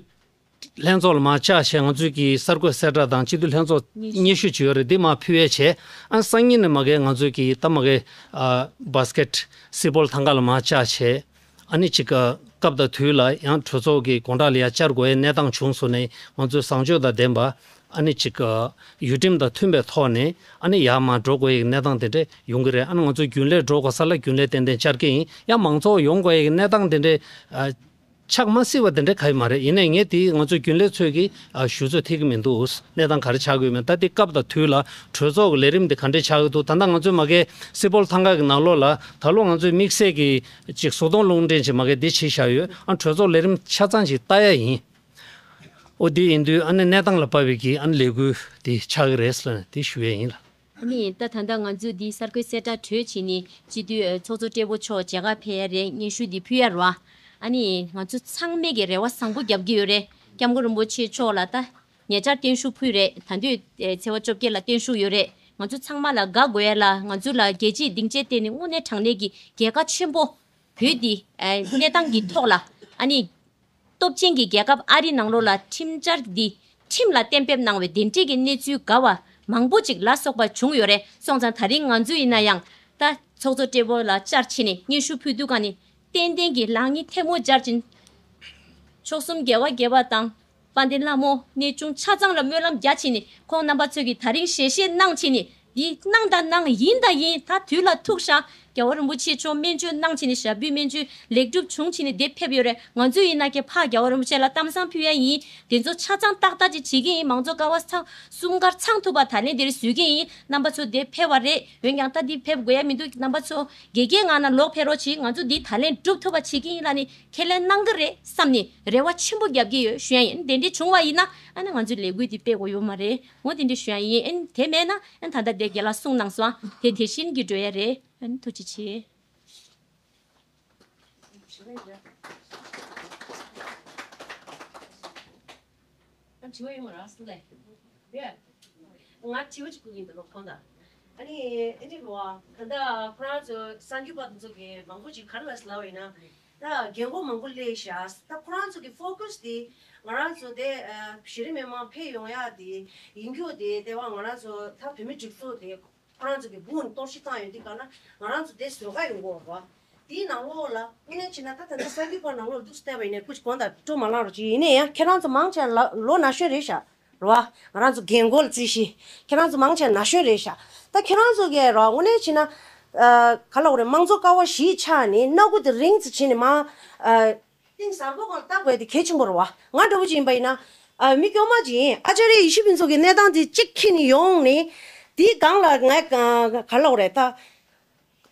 ལྷན་ཚོགས་ལ་མ་བཅར་བྱས་ང་ཚོས་ཀྱི་གསར་འགོད་གསལ་བསྒྲགས་དང་སྤྱི་འཐུས་ལྷན་ཚོགས་སྙན་ཞུ་བྱས་ཡོད་རེད། འདི་མ་ཕུལ་ཡས་བྱས་ཨ་སང་ཉིན་ནས་མ་གི་ང་ཚོས་ཀྱི་ད་མ་གི་ཨ་བྷ་སི་ཀེ་ཊི་སི་པོལ་ཐང་ག་ལ་མ་བཅར་བྱས། ཨ་ནི་ཅིག་སྐབས་དང་དུས་ལ་ཡང་གྲོས་ཚོགས་ཀྱི་དགོང་དག་ལ་ཡང་བཅར་དགོས་ཡའི་གནས་སྟངས་བྱུང་སོང་ནས་ང་ཚོས་བཟང་སྤྱོད་དང་ལྡན་པ་ཨ་ནི་ཅིག་ཡུལ་ཁྲིམས་དང་མཐུན་པའི་ཐོག་ནས་ཨ་ནི་ཡར་མར་འགྲོ་དགོས་ཡའི་གནས་སྟངས་དེ་འདྲ་ཡོང་གི་རེད། ཨ་ནི་ང་ཚོ་རྒྱུན་ལས་འགྲོ་དགོས་ས་ལ་རྒྱུན་ལས་ཏན་ཏན་བཅར་གྱི་ཡིན། ཡང་མང་ཚོགས་ཡོང་དགོས་ཡའི་གནས་སྟངས་དེ་འདྲ་ཆགས་མ་སྲིད་པ་དེ་འདྲ་ག་ཡི་མ་རེད། ཡིན་ནའི་ངས་དེ་ང་ཚོ་རྒྱུན་ལས་ཚོས་ཀྱི་ཞུ་ཚོད་ཐིག་གི་མི་འདུག་གནས་སྟངས་ག་རེ་ཆགས་ཀྱི་ཡོད་མེད། ད་དེ་སྐབས་དང་དུས་ལ་གྲོས་ཚོགས་ཀྱི་ལས་རིམ་དེ་ག་འདྲས་ཆགས་ཀྱི་འདུག་ད་ལྟ་ང་ཚོས་མ་གི་སི་པོལ་ཐང་ག་གི་ནང་ལོགས་ལ་ད་ལོ་ང་ཚོས་དམིགས་བསལ་གྱི་ཅིག་བཟོ་གཏོང་རླུང་འཕྲིན་ཅིག་མ་གི་འདི་བྱས་བཞག་ཡོད། ཨ་གྲོས་ཚོགས་ལས་རིམ་ཆ་ཚང་ཞིག་ལྟ་ཡ་ཡིན། ཨོ་འདི་ཡིན་དུས་ཨ་ནི་གནས་སྟངས་ལ་དཔག་པའི་གི་ཨ་ནི་ལས་འགུལ་འདི་ཆགས་ཀྱི་རེད་ཟེར་ནས་འདི་ཞུ་ཡས་ཡིན་ལ། ཨ་ནི་ད་ད་ལྟ་ང་ཚོས་འདི་གསར་འགོད་གསལ་བསྒྲགས་གྲོལ་བྱས་ནས་སྤྱི་འཐུས་ཚོགས་གཙོ་སྦྲེལ་པོ་མཆོག་མཇལ་ཁ་ཕེབས་ཡ་རེད། སྙན་ཞུ་འདི་ཕུལ་ཡ་རེད་བ། ཨ་ནི་ང་ཚོ་ཚང་མས་ཀྱི་རེ་བ་བཟང་པོ་རྒྱབ་ཀྱི་ཡོད་རེད། སྐྱབས་མགོན་རིན་པོ་ཆེ་མཆོག་ལ་ད་ཉེ་ཆར་བརྟན་བཞུགས་ཕུལ་རེད། ད་དུས་ཚེས་པ་བཅོ་བརྒྱད་ལ་བརྟན་བཞུགས་ཡོད་རེད། ང་ཚོ་ཚང་མ་ལ་དགའ་དགོས་ཡ་ལ་ང་ཚོ་ལ་རྒྱལ་སྤྱིའི་སྡིངས་ཆའི་སྟེང་ནས་དངོས་གནས་དྲང་གནས་ཀྱི་རྒྱལ་ཁ་ཆེན་པོ་བོད་འདི་གནས་སྟངས་ཀྱི་ཐོག་ལ་ཨ་ནི། སྟོབས་ཆེན་གྱི་རྒྱལ་ཁབ་ཨ་རིའི་ནང་ལོགས་ལ་ཁྲིམས་འཆར་འདི་ཁྲིམས་ལ་གཏན་འབེབས་གནང་བའི་དེ་འདྲས་ཀྱི་གནས་ཚུལ་དགའ་བ་མང་པོ་ཅིག་ལ་སོགས་པ་བྱུང་ཡོད་རེད། སོང་ཙང་ད་རིང་ང་ཚོ་ཡིན་ན་ཡང་ད་ཚོགས་གཙོ་སྦྲེལ་པོ་ལ་བཅར་ཕྱིན་ནས་སྙན་ཞུ་ཕུལ་དུས་ག་ནས་ཏན་ཏན་གྱི་ལག་གཉིས་ཐལ་མོ་སྦྱར་ཅིང་མཆོག་གསུམ་རྒྱལ་བ་དགྱེས་པ་དང་། དཔལ་ལྡན་ལྷ་མོ་གནས་ཆུང་ཆ་ཚང་ལ་སྨོན་ལམ་རྒྱག་ཕྱིན་ནས་ཁོང་རྣམ་པ་ཚོས་ཀྱིས་ད་རིང་ཞལ་བཞེས་གནང་ཕྱིན་ནས་འདི་གནང་དང་གནང་ཡིན་དང་ཡིན། ད་དུས་ལ་ཐུག་ཤག་རྒྱལ་བ་རིན་པོ་ཆེ་མཆོག་སྨན་བཅོས་གནང་ཕྱིན་ནས་ཞབས་པུས་སྨན་བཅོས་ལེགས་གྲུབ་བྱུང་ཕྱིན་ནས་འདིར་ཕེབས་ཡོད་རེད། ང་ཚོ་ཡིན་ན་ཀྱེ་ཕ་རྒྱལ་བ་རིན་པོ་ཆེ་ལ་གཏམ་བཟང་ཕུལ་ཡ་ཡིན། དེ་ཚོ་ཆ་ཚང་ཏག་ཏག་ཅིག་བྱེད་ཀྱི་ཡིན། མང་གཙོ་ཀ་བ་ཚང་སྲུང་སྐར་ཚང་ཐུབ་པ་ད་ལན་འདིར་བཟོས་ཀྱི་ཡིན། རྣམ་པ་ཚོ་འདིར་ཕེབས་པ་རེད། འོན་ཀྱང་ད་འདིར་ཕེབས་དགོས་ཡ་མི་འདུག་རྣམ་པ་ཚོ་དགེ་རྒན་ངང་ན་ལོག་ཕེབས་རོགས་གྱིས། ང་ཚོ་འདི་ད་ལན་འགྲུབ་ཐུབ་པ་བྱེད་ཀྱི་ཡིན་ལབ་ནས་ཁས་ལེན་གནང་གི་རེད་བསམ་ནས་རེ་བ་ཆེན་པོ་རྒྱབ་ཀྱི་ཡོད་ཞུ་ཡ་ཡིན། དེ་འདྲ་བྱུང་བ་ཡིན་ན་ཨ་ནི་ང་ཚོའི་ལས་འགུལ་འདི་སྤེལ་དགོས་ཡོད་མ་རེད། འོ་དེ་འདྲ་ཞུ་ཡ་ཡིན། ཨ་ནི་དེ་མེད་ན་ཨ་ནི་ད་ལྟ་དེ་རྒན་ལགས་གསུངས་གནང་སོང་། དེ་དེ་བཞིན་གྱི་འགྲོ་ཡ་རེད། ཨ་ནི་ཐུགས་རྗེ་ཆེ། ཨ་དྲི་བ་ཡོད་མ་རེད་སུ་ལས། ཡ། ང་དྲི་བ་ཅིག་བསྐུར་གྱི་ཡིན་ད་ལོ་ཁོང་དང་། ཨ་ནི་ཨེ་འདྲི་བ་ད་ལྟ་ཁོ་རང་ཚོ་གསར་འགོད་པ་དེ་ཚོ་གིས་མང་པོ་ཅིག་ག་རེ་ལབ་ལབ་ཡིན་ན། ད་རྒན་གོག་མང་པོ་སླེབས་ཤག་ད་ཁོ་རང་ཚོ་གི་ཕོ་ཀ་སི་དེ་ང་རང་ཚོ་དེ་གཞི་རིམ་མི་མང་ཕེབས་ཡོང་ཡ་དེ་ཡིན་རྒྱུ་དེ་དེ་བ་ང་རང་ཚོ་ད་བོད་མི་སྒྲིག་འཛུགས་དེ། ཁོ་རང་ཚོ་གི་འབུ་ནི་གཏོར་བཤིག་བཏང་ཡོད་དུས་གང་ལ་ང་རང་ཚོ་དེ་བཟོད་དཀའ་ཡོང་གི་ཡོད་རེད་བ། དེའི་ནང་ལོགས་ལ་དངོས་གནས་བྱས་ན་ད་ད་ལྟ་གསར་འགོད་པ་ནང་ལོགས་འདུག་བལྟས་པ་ཡིན་ནའི་སྐུ་མཁྱེན་དགོངས་དག་སྤྲོ་མ་གནང་རོགས་གྱིས། ཡིན་ནའི་ཡང་ཁྱེད་རང་ཚོ་མང་ཆེ་ལ་ལོ་ན་གཞོན་རེད་ཤག་རེད་བ། ང་རང་ཚོ་རྒན་གོག་ལ་བརྩི་ཤིག་ཁྱེད་རང་ཚོ་མང་ཆེ་ན་གཞོན་རེད་ཤག་ད་ཁྱེད་རང་ཚོ་གིས་རེད་བ་དངོས་གནས་བྱས་ན་ཨ་ག་ལབ་དགོས་རེད། དམངས་གཙོ་ཀ་བ་བཞིའི་ཆ་ནས་སྣ་ཁུག་དེ་རིང་ཙམ་བྱས་ནས་མ་ཨ། གཏིང་ཟབ་པོ་སྒང་ལ་ལྟ་དགོས་ཡ་དེ་གལ་ཆེན་པོ་རེད་བ། ང་འདྲ་བོ་ཅིག་ཡིན་པ་ཡིན་ན། ཨ་མི་དཀྱུས་མ་ཅིག་ཡིན། ཨ་ཙརྱ་ཡེ་ཤེས་ཕུན་ཚོགས་ཀྱི་གནས་སྟངས་དེ་གཅིག་འཁྱེར་ནས་ཡོང་ནས། དེའི་སྒང་ལ་ངས་ག་ལབ་དགོས་རེད་ད།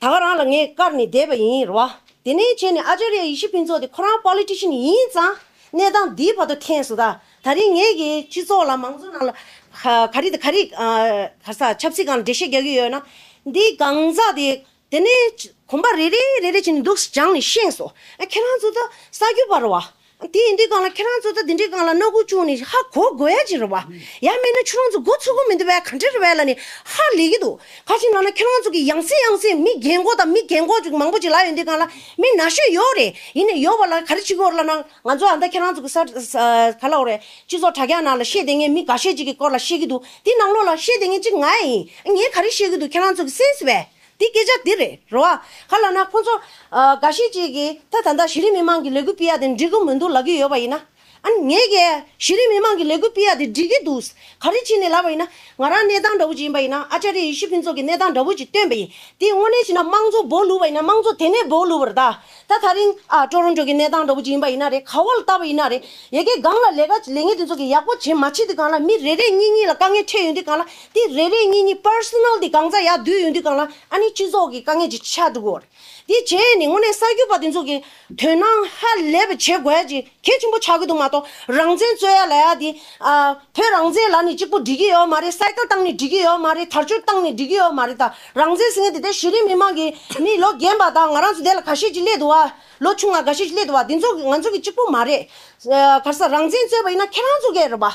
ད་ག་རང་ལ་ངས་བཀར་ནས་བསྡད་པ་ཡིན་རེད་བ། དེ་ནས་བྱས་ནས་ཨ་ཙརྱ་ཡེ་ཤེས་ཕུན་ཚོགས་དེ་ཁོ་རང་པོ་ལི་ཊི་ཤན་ཡིན་ཙང་གནས་སྟངས་འདིའི་བར་དུ་འཐེན་སོང་ད། ད་རིང་ངེད་ཀྱི་སྤྱི་ཚོགས་ལ་མང་གཙོ་ནང་ལ་ག་ག་རེ་དང་ག་རེ་ག་ས་ཆབ་སྲིད་སྒང་ལ་འགྲེལ་བཤད་རྒྱག་གི་ཡོད་ན། འདིའི་སྒང་ཚང་དེ། དེ་ནས་གོམ་པ་རེ་རེ་རེ་རེ་བྱས་ནས་འདུག་སེ་སྦྱངས་ནས་ཤེས་སོང་། ཨ་ཁྱེད་རང་ཚོ་ད་གསར་འགོད་པ་རེད་བ། དེ་ཡིན་དུས་སྒང་ལ་ཁྱེད་རང་ཚོ་ད་དེ་འདྲའི་སྒང་ལ་སྣ་ཁུག་བཅུག་ནས་ཧ་གོ་དགོས་ཡ་ཅིག་རེད་བ། ཡང་མིན་ན་ཁྱེད་རང་ཚོ་མགོ་ཚོད་ཀྱི་མི་འདུག་པས། ག་འདྲ་རེད་པས་ལབ་ནས་ཧ་ལས་ཀྱི་འདུག་ག་ཅི་ལབ་ན་ཁྱེད་རང་ཚོ་གི་ཡང་སེ་ཡང་སེ་མི་རྒན་གོག་དང་མི་རྒན་གོག་ཅིག་མང་པོ་ཅིག་ལབ་ཡོང་དུས་སྒང་ལ་མི་ན་གཞོན་ཡོད་རེད། ཡིན་ནའི་ཡོད་པ་ལ་ག་རེ་བྱེད་ཀྱི་ཡོད་རེད་ལབ་ན། ང་ཚོ་ཨ་ད་ཁྱེད་རང་ཚོ་གི་ས་ས་ག་ལབ་དགོས་རེད། སྤྱི་ཚོགས་དྲ་རྒྱ་ནང་ལ་བཤད་བསྡད་མཁན་མི་འགའ་ཤས་ཅིག་གི་སྐོར་ལ་བཤད་ཀྱི་འདུག་དེ་ནང་ལོགས་ལ་བཤད་བསྡད་མཁན་གཅིག་ང་ཡིན། ངས་ག་རེ་བཤད་ཀྱི་འདུག་ཁྱེད་རང་ཚོ་གི་གསན་སོང་པས། དེ་སྐད་ཆ་འདི་རེད་རེད་བ། ག་ལབ་ན་ཁོང་ཚོ་ཨ་འགའ་ཤས་ཅིག་གིས་ད་ད་ལྟ་གཞི་རིམ་མི་མང་གི་ལས་འགུལ་སྤེལ་ཡ་དེ་འགྲིག་གི་མི་འདུག་ལབ་ཀྱི་ཡོད་པ་ཡིན་ན། ཨ་ནི་ངས་ཀྱིས་གཞི་རིམ་མི་མང་གི་ལས་འགུལ་སྤེལ་ཡ་དེ་འགྲིག་གི་འདུག། ག་རེ་བྱས་ནས་ལབ་པ་ཡིན་ན། ང་རང་གནས་སྟངས་འདྲ་བོ་ཅིག་ཡིན་པ་ཡིན་ན། ཨ་ཅཱ་རི་ཡེ་ཤེས་ཕུན་ཚོགས་ཀྱི་གནས་སྟངས་འདྲ་བོ་ཅིག་བཏོན་པ་ཡིན། དེ་དངོས་གནས་བྱས་ན་དམངས་གཙོ་སྦོ་ལུག་པ་ཡིན་ན་དམངས་གཙོ་དེ་ནས་སྦོ་ལུག་པ་རེད་ད། ད་ད་རིང་ཨ་ཊོ་རོན་ཊོ་གི་གནས་སྟངས་འདྲ་བོ་ཅིག་ཡིན་པ་ཡིན་ན་རེད། ག་བ་ལ་བལྟས་པ་ཡིན་ན་རེད། ཡ་གི་སྒང་ལ་ལས་ཀ་ལས་ངན་དེ་ཚོ་གི་ཡག་པོ་བྱེད་མ་བྱེད་དུས་སྒང་ལ། མི་རེ་རེ་གཉིས་གཉིས་ལ་དཀའ་ངལ་འཕྲད་ཡོང་དུས་སྒང་ལ། དེ་རེ་རེ་གཉིས་གཉིས་པར་སོ་ནལ་དེ་གང་ཚ་ཡར་བསྡུས་ཡོང་དུས་སྒང་ལ། ཨ་ནི་སྤྱི་ཚོགས་ཀྱི་དཀའ་ངལ་ཅིག་ཆགས་འགྲོ་གི་ཡོད་རེད། དེ་བྱས་ནས་དངོས་གནས་གསར་འགོད་པ་དེ་ཚོ་གིས་དོ་སྣང་ཧ་ལས་པ་བྱེད་དགོས་ཡ་ཅིག་གལ་ཆེན་པོ་ཆགས་ཀྱི་འདུག་མ་གཏོགས། རང་བཙན་རྩོད་ཡ་ལབ་ཡ་དེ། ཨ། བོད་རང་བཙན་ལབ་ནས་གཅིག་པོ་འགྲིག་གི་ཡོད་མ་རེད། སའི་ཀལ་བཏང་ནས་འགྲིག་གི་ཡོད་མ་རེད། དར་ལྕོག་བཏང་ནས་འགྲིག་གི་ཡོད་མ་རེད། ད་རང་བཙན་ཟེར་མཁན་དེ་ད་གཞི་རིམ་མི་མང་གི་མི་ལོ་རྒན་པ་དང་། ང་རང་ཚོ་དེ་ལ་ཁ་ཤས་ཅིག་སླེབས་འདུག་བ། ལོ་ཆུང་བ་ཁ་ཤས་ཅིག་སླེབས་འདུག་བ། དེ་ཚོ་ང་ཚོ་གི་གཅིག་པོ་མ་རེད། ཨ། ག་རེ་ཟ། རང་བཙན་རྩོད་པ་ཡིན་ན་ཁྱེད་རང་ཚོ་གི་རེད་པ།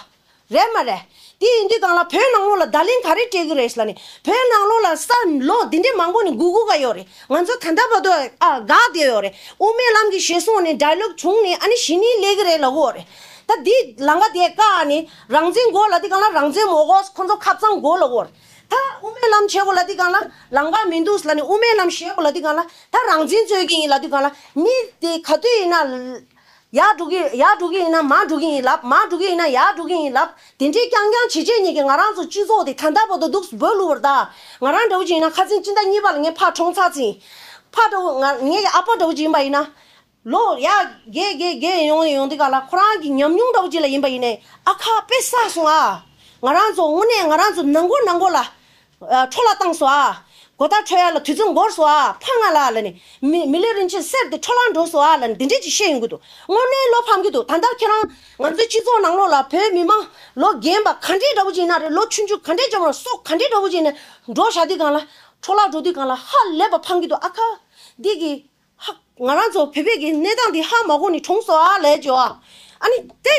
རེད་མ་རེད། དེ་ཡིན་དུས་སྒང་ལ་བོད་ནང་ལོགས་ལ་བརྡ་ལན་ག་རེ་སྤྲད་ཀྱི་རེད་ལབ་ནས། བོད་ནང་ལོགས་ལ་ས་ལོ་འདི་འདྲའི་མང་པོ་ནས་སྒུག་སྒུག་ག་ཡོད་རེད། ང་ཚོ་ད་ལྟ་བར་དུ་ཨ་འགག་བསྡད་ཡོད་རེད། དབུ་མའི་ལམ་གྱི་ཞེས་གསུངས་ནས་ཌའི་ལོག་བྱུང་ནས། ཨ་ནི་གཞི་ནས་སླེབས་ཀྱི་རེད་ལབ་ཀྱི་ཡོད་རེད། ད་འདི་ལམ་ཁ་དེ་བཀག་ནས་རང་བཙན་དགོས་ལབ་དུས་སྒང་ལ་རང་བཙན་མ་དགོས། ཁོ་ཚོ་ཁ་གཙང་དགོས་ལབ་ཀྱི་ཡོད་རེད། ད་དབུ་མའི་ལམ་བྱེད་དགོས་ལབ་དུས་སྒང་ལ་ལམ་ཁ་མི་འདུག་ལབ་ནས། དབུ་མའི་ལམ་བྱེད་དགོས་ལབ་དུས་སྒང་ལ་ད་རང་བཙན་རྩོད་ཀྱི་ཡིན་ལབ་དུས་སྒང་ལ། མི་དེ་ག་དུས་ཡིན་ན། ཡར་འགྲོ་གི། ཡར་འགྲོ་གི་ཡིན་ན་མར་འགྲོ་གི་ཡིན་ལབ། མར་འགྲོ་གི་ཡིན་ན་ཡར་འགྲོ་གི་ཡིན་ལབ། དེ་འདྲའི་རྐྱང་རྐྱང་བྱེད་བྱེད་ཉིད་ཀྱིས་ང་རང་ཚོ་སྤྱི་ཚོགས་དེ་ད་ལྟ་བར་དུ་འདུག་སྦོ་ལུག་པ་རེད་ད། ང་རང་འདྲ་བོ་ཅིག་ཡིན་ན་ཁ་སང་སྤྱི་ཟླ་གཉིས་པ་ལ་ངའི་ཕ་གྲོངས་ཚར་ཟིན། ཕ་འདྲ་བོ། ང་ངའི་ཨ་ཕ་འདྲ་བོ་ཅིག་ཡིན་པ་ཡིན་ན། ལོ་ཡར་རྒས་རྒས་རྒས་ཡོང་ཡོང་དུས་སྒང་ལ། ཁོ་རང་གི་ཉམས་མྱོང་འདྲ་བོ་ཅིག་ལ་ཡིན་པ་ཡིན་ནའི། ཨ་ཁ་དཔེ་བསགས་སོང་ཨ། ང་རང་ཚོ་དངོས་གནས་ང་རང་ཚོ་ནང་སྒོ་ནང་སྒོ་ལ། ཨ། འཕྲོ་བརླག་བཏང་སོང་ཨ། གོ་ཐག་འཕྲོད་ཡ་ལ་དུས་ཚོད་འགོར་སོང་ཨ། ཕ་ང་ལ་ལབ་ནས། མི་མི་ལུས་རིན་ཆེན་གསེར་དེ་འཕྲོ་བརླག་འགྲོ་སོང་ཨ་ལབ་ནས་འདི་འདྲས་ཅིག་བཤད་ཡོང་གི་འདུག། དངོས་གནས་བློ་ཕམ་གྱི་འདུག། ད་ལྟ་ཁྱེད་རང་ང་ཚོའི་སྤྱི་ཚོགས་ནང་ལོགས་ལ་བོད་མི་མང་ལོ་རྒན་པ་ག་འདྲས་འདྲ་བོ་ཅིག་ཡིན་ན་རེད། ལོ་ཆུང་ཆུང་ག་འདྲས་འདྲ་བོ། སྲོག་ག་འདྲས་འདྲ་བོ་ཅིག་ཡིན་ན་འགྲོ་བཞག་དུས་སྒང་ལ། འཕྲོ་བརླག་འགྲོ་དུས་སྒང་ལ་ཧ་ལས་པ་ཕམ་གྱི་འདུག། ཨ་ཁ། འདི་གི། ཧ། ང་རང་ཚོ་བོད་པའི་གི་གནས་སྟངས་འདི་ཧ་མ་གོ་ནས་གྲོངས་སོང་ཨ་ལབ་ཀྱི་ཡོད་ཨ། ཨ་ནི་དེ།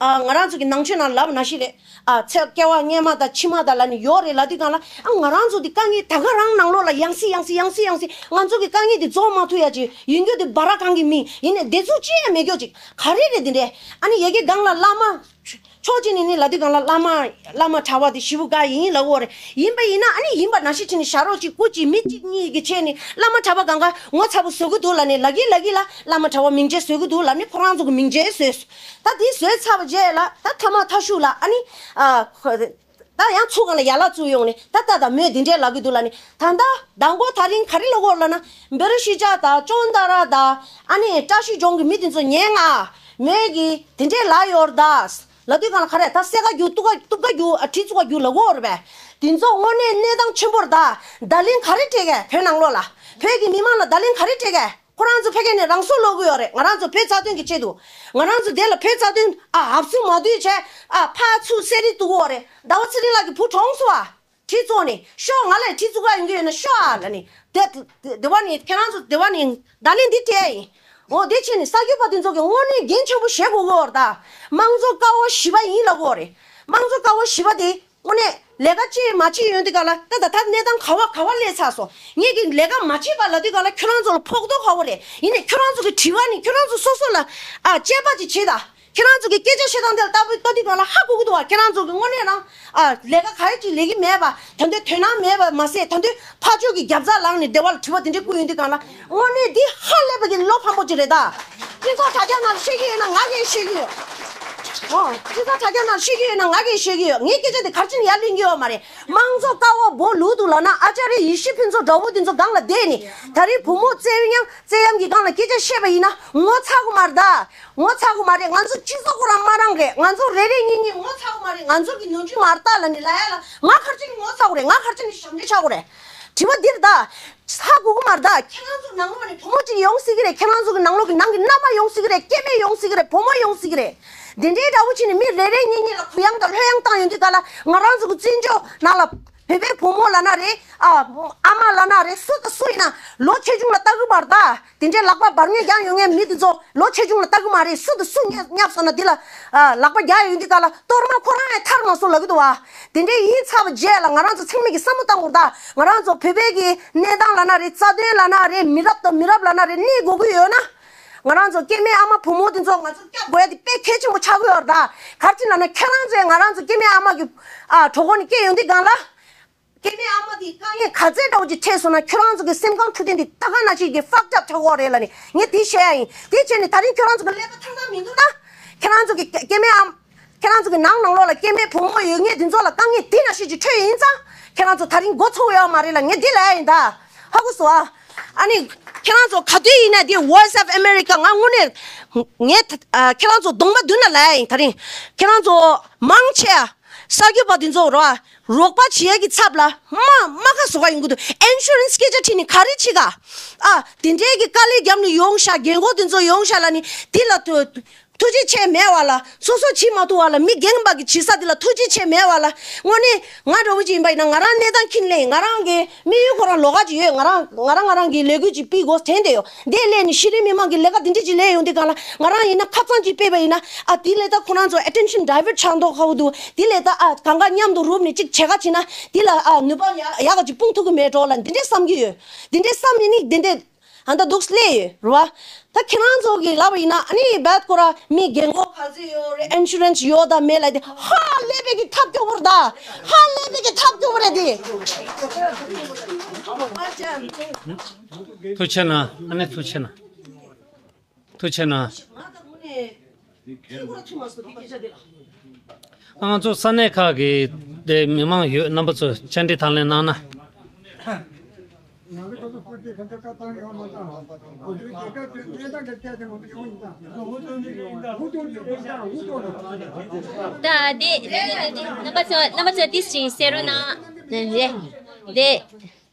ཨ། ང་རང་ཚོ་གི་ནང་ཆོས་ནང་ལབ་ན་ཤི་རེད། ཨ། ཚེ་སྐྱེ་བ་སྔ་མ་དང་ཕྱི་མ་དང་ལབ་ནས་ཡོད་རེད། ལབ་དུས་སྒང་ལ། ཨ། ང་རང་ཚོ་འདི་དཀའ་ངལ་ད་ག་རང་ནང་ལོགས་ལ་ཡང་སེ་ཡང་སེ་ཡང་སེ་ཡང་སེ། ང་ཚོ་གི་དཀའ་ངལ་འདི་རྫོགས་མ་ཐུབ་ཡ་ཅིག་ཡིན་རྒྱུ་དེ་སྦ་ར་གང་གི་མི་ཡིན་ནས་བདེ་ཚུགས་ཅི་ཡང་མེད་རྒྱུ་ཅིག་ག་རེ་རེད་འདི་འདྲས། ཨ་ནི་ཡ་གི་སྒང་ལ་བླ་མ། ཕྱོགས་གཅིག་ནས་ནི་ལབ་དུས་སྒང་ལ་བླ་མ། བླ་མ་གྲྭ་པ་དེ་ཞེ་པོ་དགའ་ཡིན་ལབ་ཀྱི་ཡོད་རེད། ཡིན་པ་ཡིན་ན། ཨ་ནི་ཡིན་པ་ནང་བཞིན་བྱས་ནས་ཞབས་བྲོ་གཅིག་སྐུ་གཅིག་མི་གཅིག་གཉིས་ཀྱི་བྱས་ནས་བླ་མ་གྲྭ་པ་སྒང་ག་ངོ་ཚ་པོ་བཟོ་གི་འདུག་ལབ་ནས། ལབ་ཀྱི་ལབ་ཀྱི་ལ་བླ་མ་གྲྭ་པ་མིང་ཆད་བཟོ་གི་འདུག་ལབ་ནས་ཁོ་རང་ཚོ་གི་མིང་ཆད་བཟོས། ད་དེ་བཟོས་ཚར་བ་རྗེས་ལ། ད་ཐ་མ་ཐ་ཤུག་ལ། ཨ་ནི། ཨ། ཁོ། ད་ཡང་ཚུར་སྒང་ལ་ཡར་ལངས་བཙུགས་ཡོང་ནས། ད་ད་ད་མོས་འདི་འདྲས་ལབ་ཀྱི་འདུག་ལབ་ནས། ད་ད་མདང་དགོང་དེ་རིང་ག་རེ་ལབ་ཀྱི་ཡོད་ལབ་ན། བེ་རི་ཤི་ཅ་དང་ཅོན་ཏ་ར་དང་། ཨ་ནི་བཀྲ་ཤིས་ལྗོངས་ཀྱི་མི་དེ་ཚོ་ཉན་ང་། མོས་ཀྱིས་དེ་འདྲས་ལབ་ཡོད་རེད་ད། ལབ་དུས་སྒང་ལ་ག་རེ། ད་སེར་ཁ་རྒྱུག། སྟུག་པ་སྟུག་པ་རྒྱུག། ཨ། གྲི་བཙུགས་པ་རྒྱུག་ལབ་ཀྱི་ཡོད་རེད་པས། དེ་ཚོ་དངོས་གནས་གནས་སྟངས་ཆེན་པོ་རེད་ད། བརྡ་ལན་ག་རེ་སྤྲད་གས། བོད་ནང་ལོགས་ལ་བོད་ཀྱི་མི་མང་ལ་བརྡ་ལན་ག་རེ་སྤྲད་གས། ཁོ་རང་ཚོ་ཕ་གི་ནས་རང་སྲོག་བློས་བཀལ་ཡོད་རེད། ང་རང་ཚོ་བོད་རྩ་དོན་གྱི་ཆེད་དུ། ང་རང་ཚོ་དེ་ལ་བོད་རྩ་དོན། ཨ། འུབ་སུ་མ་བསྡུས་བྱས། ཨ། ཕར་ཚུར་བསད་རེས་གཏོང་གི་ཡོད་རེད། ཟླ་བ་ཚེ་རིང་ལགས་ཀྱི་བུ་གྲོངས་སོང་བ། གྲི་བཙུགས་ནས། ཤོག། ང་ལ་གྲི་བཙུགས་ག་ཡོང་གི་ཡོད་ན་ཤོག་ཨ་ལབ་ནས། དེ་དེ་དེ་བ་ནི་ཁྱེད་རང་ཚོ་དེ་བ་ནི་བརྡ་ལན་འདི་སྤྲད་ཡིན། འོ། དེ་བྱས་ནས་གསར་འགོད་པ་དེ་ཚོ་གིས་དངོས་གནས་འགན་ཆེན་པོ་བཞེས་དགོས་ཀྱི་ཡོད་རེད་ད། དམངས་གཙོ་ཀ་བ་བཞི་པ་ཡིན་ལབ་ཀྱི་ཡོད་རེད། དམངས་གཙོ་ཀ་བ་བཞི་པ་དེ་དངོས་གནས་ལས་ཀ་བྱེད་མ་བྱེད་ཡོང་དུས་སྒང་ལ། ད་ད་ད་གནས་སྟངས་ག་བ་ག་བ་སླེབས་ཚར་སོང་། ངེད་ཀྱིས་ལས་ཀ་མ་བྱེད་པ་ལབ་དུས་སྒང་ལ་ཁྱོད་རང་ཚོ་ལ་ཕོག་ཐུག་ཁག་པོ་རེད། ཡིན་ནའི་ཁྱོད་རང་ཚོ་གི་དྲི་བ་ནི་ཁྱོད་རང་ཚོ་སོ་སོ་ལ། ཨ། དཔྱད་པ་ཅིག་བྱེད་ད། ཁྱེད་རང་ཚོ་གི་སྐད་ཆ་བཤད་སྟངས་དེ་ལ་ལྟ་བུ་ལྟ་དུས་སྒང་ལ་ཧ་གོ་གི་འདུག་བ། ཁྱེད་རང་ཚོ་གི་དངོས་གནས་རང་། ཨ། ལས་ཀ་ག་རེ་ཅིག་ལས་ཀྱི་མེད་པ། ད་དུང་དོ་སྣང་མེད་པ་མ་ཟད། ད་དུང་ཕར་ཕྱོགས་ཀྱི་རྒྱབ་རྩ་ལངས་ནས་སྡེ་བ་ལ་དྲི་བ་དེ་འདྲ་བསྐུར་ཡོང་དུས་སྒང་ལ། དངོས་གནས་འདི་ཧ་ལས་པ་གི་བློ་ཕམ་པོ་ཅིག་རེད་ད། སྤྱི་ཚོགས་དྲ་རྒྱ་ནང་བཤད་ཀྱི་ཡོད་ན་ང་གིས་བཤད་ཀྱི་ཡོད། ཨོ། སྤྱི་ཚོགས་དྲ་རྒྱ་ནང་བཤད་ཀྱི་ཡོད་ན་ང་གིས་བཤད་ཀྱི་ཡོད། ངའི་སྐད་ཆ་དེ་ག་རེ་བྱས་ནས་ཡར་ལེན་གྱི་ཡོད་མ་རེད། དམངས་གཙོ་ཀ་བ་སྦོ་ལུག་འདུག་ལབ་ན། ཨ་ཅཱ་རི་ཡེ་ཤེས་ཕུན་ཚོགས་འདྲ་བོ་དེ་ཚོ་སྒང་ལ་བསྡད་ནས། ད་རེས་བུ་མོ་བཙན་གཡེམ་བཙན་གཡེམ་གྱི་སྒང་ལ་སྐད་ཆ་བཤད་པ་ཡིན་ན་ངོ་ཚ་གི་མ་རེད་ད། ངོ་ཚ་གི་མ་རེད། ང་ཚོ་སྤྱི་ཚོགས་ཁོ་རང་མ་རང་གི། ང་ཚོ་རེ་རེ་གཉིས་གཉིས་ངོ་ཚ་གི་མ་རེད། ང་ཚོ་གི་ནོར་འཁྲུལ་མ་རེད་ད་ལབ་ནས་ལབ་ཡ་ལ། ང་ག་རེ་བྱས་ནས་ངོ་ཚ་དགོས་རེད། ང་ག་རེ་བྱས་ནས་ཞབས་འདྲེན་བྱ་དགོས་རེད། དྲི་བ་འདི་རེད་ད། ཧ་གོ་གི་མ་རེད་ད། ཁྱེད་རང་ཚོ་ནང་ལོགས་ནས་བུ་མོ་གཅིག་ཡོང་སྲིད་ཀྱི་རེད། ཁྱེད་རང་ཚོ་གི་ནང་ལོགས་ཀྱི་ནང་གི་མནའ་མ་ཡོང་སྲིད་ཀྱི་རེད། སྐྱེ་དམན་ཡོང་སྲིད་ཀྱི་རེད། བུ་མོ་ཡོང་སྲིད་ཀྱི་རེད། འདི་འདྲའི་འདྲ་བོ་བྱས་ནས་མི་རེ་རེ་གཉིས་གཉིས་ལ་གུ་ཡངས་དང་ལྷོད་ཡངས་བཏང་ཡོང་དུས་སྒང་ལ། ང་རང་ཚོ་གི་བཙན་བྱོལ་ནང་ལ་བོད་པའི་བུ་མོ་ལབ་ན་རེད། ཨ། ཨ་མ་ལབ་ན་རེད། སུ་དང་སུ་ཡིན་ན་ལོ་ཆེ་ཆུང་ལ་ལྟ་གི་མ་རེད་ད། དེ་འདྲའི་ལག་པ་འབར་ངན་རྒྱག་ཡོང་མཁན་མི་དེ་ཚོ་ལོ་ཆེ་ཆུང་ལ་ལྟ་གི་མ་རེད། སུ་དང་སུ་བརྙས་བརྙས་སོང་ན་དེ་ལ། ཨ། ལག་པ་རྒྱག་ཡོང་དུས་སྒང་ལ་གཏོར་མ་ཁོ་རང་ཡང་ཐར་མ་སོང་ལབ་ཀྱི་འདུག་བ། དེ་འདྲའི་ཡིན་ཚར་བ་རྗེས་ལ་ང་རང་ཚོ་ཚང་མས་ཀྱི་བསམ་བློ་བཏང་དགོས་རེད་ད། ང་རང་ཚོ་བོད་པའི་གི་གནས་སྟངས་ལབ་ན་རེད། རྩ་དོན་ལབ་ན་རེད། མི་རབས་དང་མི་རབས་ལབ་ན་རེད། གནས་དགོས་ཀྱི་ཡོད་ན། ང་རང་ཚོ་སྐྱེ་དམན་ཨ་མ་བུ་མོ་དེ་ཚོ་ང་ཚོ་སྐྱོབ་དགོས་ཡ་དེ་དཔེ་གལ་ཆེན་པོ་ཆགས་ཀྱི་ཡོད་རེད་ད། ག་རེ་བྱས་ན་ན། ཁྱེད་རང་ཚོས་ང་རང་ཚོ་སྐྱེ་དམན་ཨ་མ་གི། ཨ། གྲོད་ཁོག་ནས་སྐྱེས་ཡོང་དུས་སྒང་ལ། སྐྱེ་དམན་ཨ་མ་དེ་དཀའ་ངལ་ག་ཚད་འདྲ་བོ་ཅིག་འཕྲད་སོང་ན། ཁྱོད་རང་ཚོ་གི་སེམས་ཁམས་འཕྲོད་བསྟེན་དེ་ད་ག་ནང་བཞིན་གྱི་ཧྥག་ཏབ་ཆགས་ཀྱི་ཡོད་རེད་ལབ་ནས་ངས་དེ་བཤད་ཡ་ཡིན། དེ་བྱས་ནས་ད་རིང་ཁྱོད་རང་ཚོ་གི་ཀླད་པ་ཐང་ཐང་མི་འདུག་ན། ཁྱེད་རང་ཚོ་གི་སྐྱེ་དམན་ཨམ། ཁྱེད་རང་ཚོ་གི་ནང་ནང་ལོགས་ལ་སྐྱེ་དམན་བུ་མོ་ཡོད་མཁན་དེ་ཚོ་ལ་དཀའ་ངལ་དེ་ན་ཤོས་ཅིག་འཕྲད་ཡིན་ཙང་། ཁྱེད་རང་ཚོ་ད་རིང་འགོ་ཚུགས་ཡོད་མ་རེད་ལ། ངས་འདི་ལབ་ཡ་ཡིན་ད། ཧ་གོ་སོང་ཨ། ཨ་ནི། ཁྱེད་རང་ཚོ་ག་དུས་ཡིན་ན་དེ་Voice of America ང་དངོས་གནས། ངས་ད་ཨ། ཁྱེད་རང་ཚོ་གདོང་པ་མདུན་ན་ལབ་ཡ་ཡིན། ད་རིང་ཁྱེད་རང་ཚོ་མང་ཆེ་ཨ། གསར་འགོད་པ་དེ་ཚོ་རོ་ཨ། རོགས་པ་བྱེད་ཡ་གི་ཚབ་ལ་མ་མ་ཁ་བཟོ་ག་ཡོང་གི་འདུག་ཨིན་ཤུ་རན་སི་སྐད་ཆ་དྲིས་ནས་ག་རེ་བྱེད་ག་ཨ། དེ་འདྲའི་གི་དཀའ་ལས་བརྒྱབ་ནས་ཡོང་ཤག་རྒན་གོག་དེ་ཚོ་ཡོང་ཤག་ལབ་ནས་དེ་ལ་ཐུ་ཐུགས་རྗེ་ཆེ་མེད་བ་ལ། སོ་སོ་བྱེད་མ་ཐུབ་བ་ལ། མི་རྒན་པ་གི་བྱེད་ས་དེ་ལ་ཐུགས་རྗེ་ཆེ་མེད་བ་ལ། དངོས་གནས་ང་འདྲ་བོ་ཅིག་ཡིན་པ་ཡིན་ན། ང་རང་གནས་སྟངས་ཁྱིམ་ལས་ང་རང་གི་དམིགས་ཡུལ་ཁོ་རང་ལོགས་ཀ་ཅིག་ཡོད། ང་རང་ང་རང་ང་རང་གི་ལས་འགུལ་ཅིག་སྤེལ་དགོས་དྲན་བསྡད་ཡོད། འདི་ལས་ནི་ཤེས་རིག་མི་མང་གི་ལས་ཀ་འདི་འདྲ་ཅིག་ལས་ཡོང་དུས་སྒང་ལ། ང་རང་ཡིན་ན་ཁ་སང་ཅིག་སྤེལ་བ་ཡིན་ན། ཨ། དེ་ལས་ད་ཁོ་རང་ཚོ་attention divert ཆགས་མདོག་ཁ་པོ་འདུག་དེ་ལས་ད་ཨ་གང་ག་མཉམ་དུ་རུབ་ནས་ཅིག་བྱེད་ག་བྱེད་ན། དེ་ལ་ཨ་ནུས་པ་ཡག་ཡག་ག་ཅིག་སྤུངས་ཐུབ་ཀྱི་མེད་འགྲོ་ལ། འདི་འདྲའི་བསམ་གྱི་ཡོད། འདི་འདྲའི་བསམ་ཡིན་ནི་འདི་འདྲའི་ཨ་ད་འདུག་སླེབས་ཡོད་རེད་བ། ད་ཁྱེད་རང་ཚོ་གི་ལབ་པ་ཡིན་ན། ཨ་ནི་རྦད་ཁོ་ར་མི་རྒན་གོག་ག་ཚོད་ཡོད་རེད། ཨིན་ཤུ་རན་སི་ཡོད་དང་མེད་ལ། དེ་ཧ་ལས་པའི་གི་ཐབས་སྐྱོ་བོ་རེད་ད། ཧ་ལས་པའི་གི་ཐབས་སྐྱོ་བོ་རེད་དེ། ཐུགས་ཆེ་གནང་། ཨ་ནི་ཐུགས་ཆེ་གནང་། ཐུགས་ཆེ་གནང་། ང་ཚོ་ས་གནས་ཁག་གི་དེ་མི་མང་ཡོད། རྣམ་པ་ཚོ་བཅར་འདྲི་དང་ལེན་གནང་ན། ད་དེ་དེ་དེ་དེ་རྣམ་པ་ཚོ་རྣམ་པ་ཚོ་ཏིས་ཅིག་གསན་རོགས་གནང་། རེད་དེ།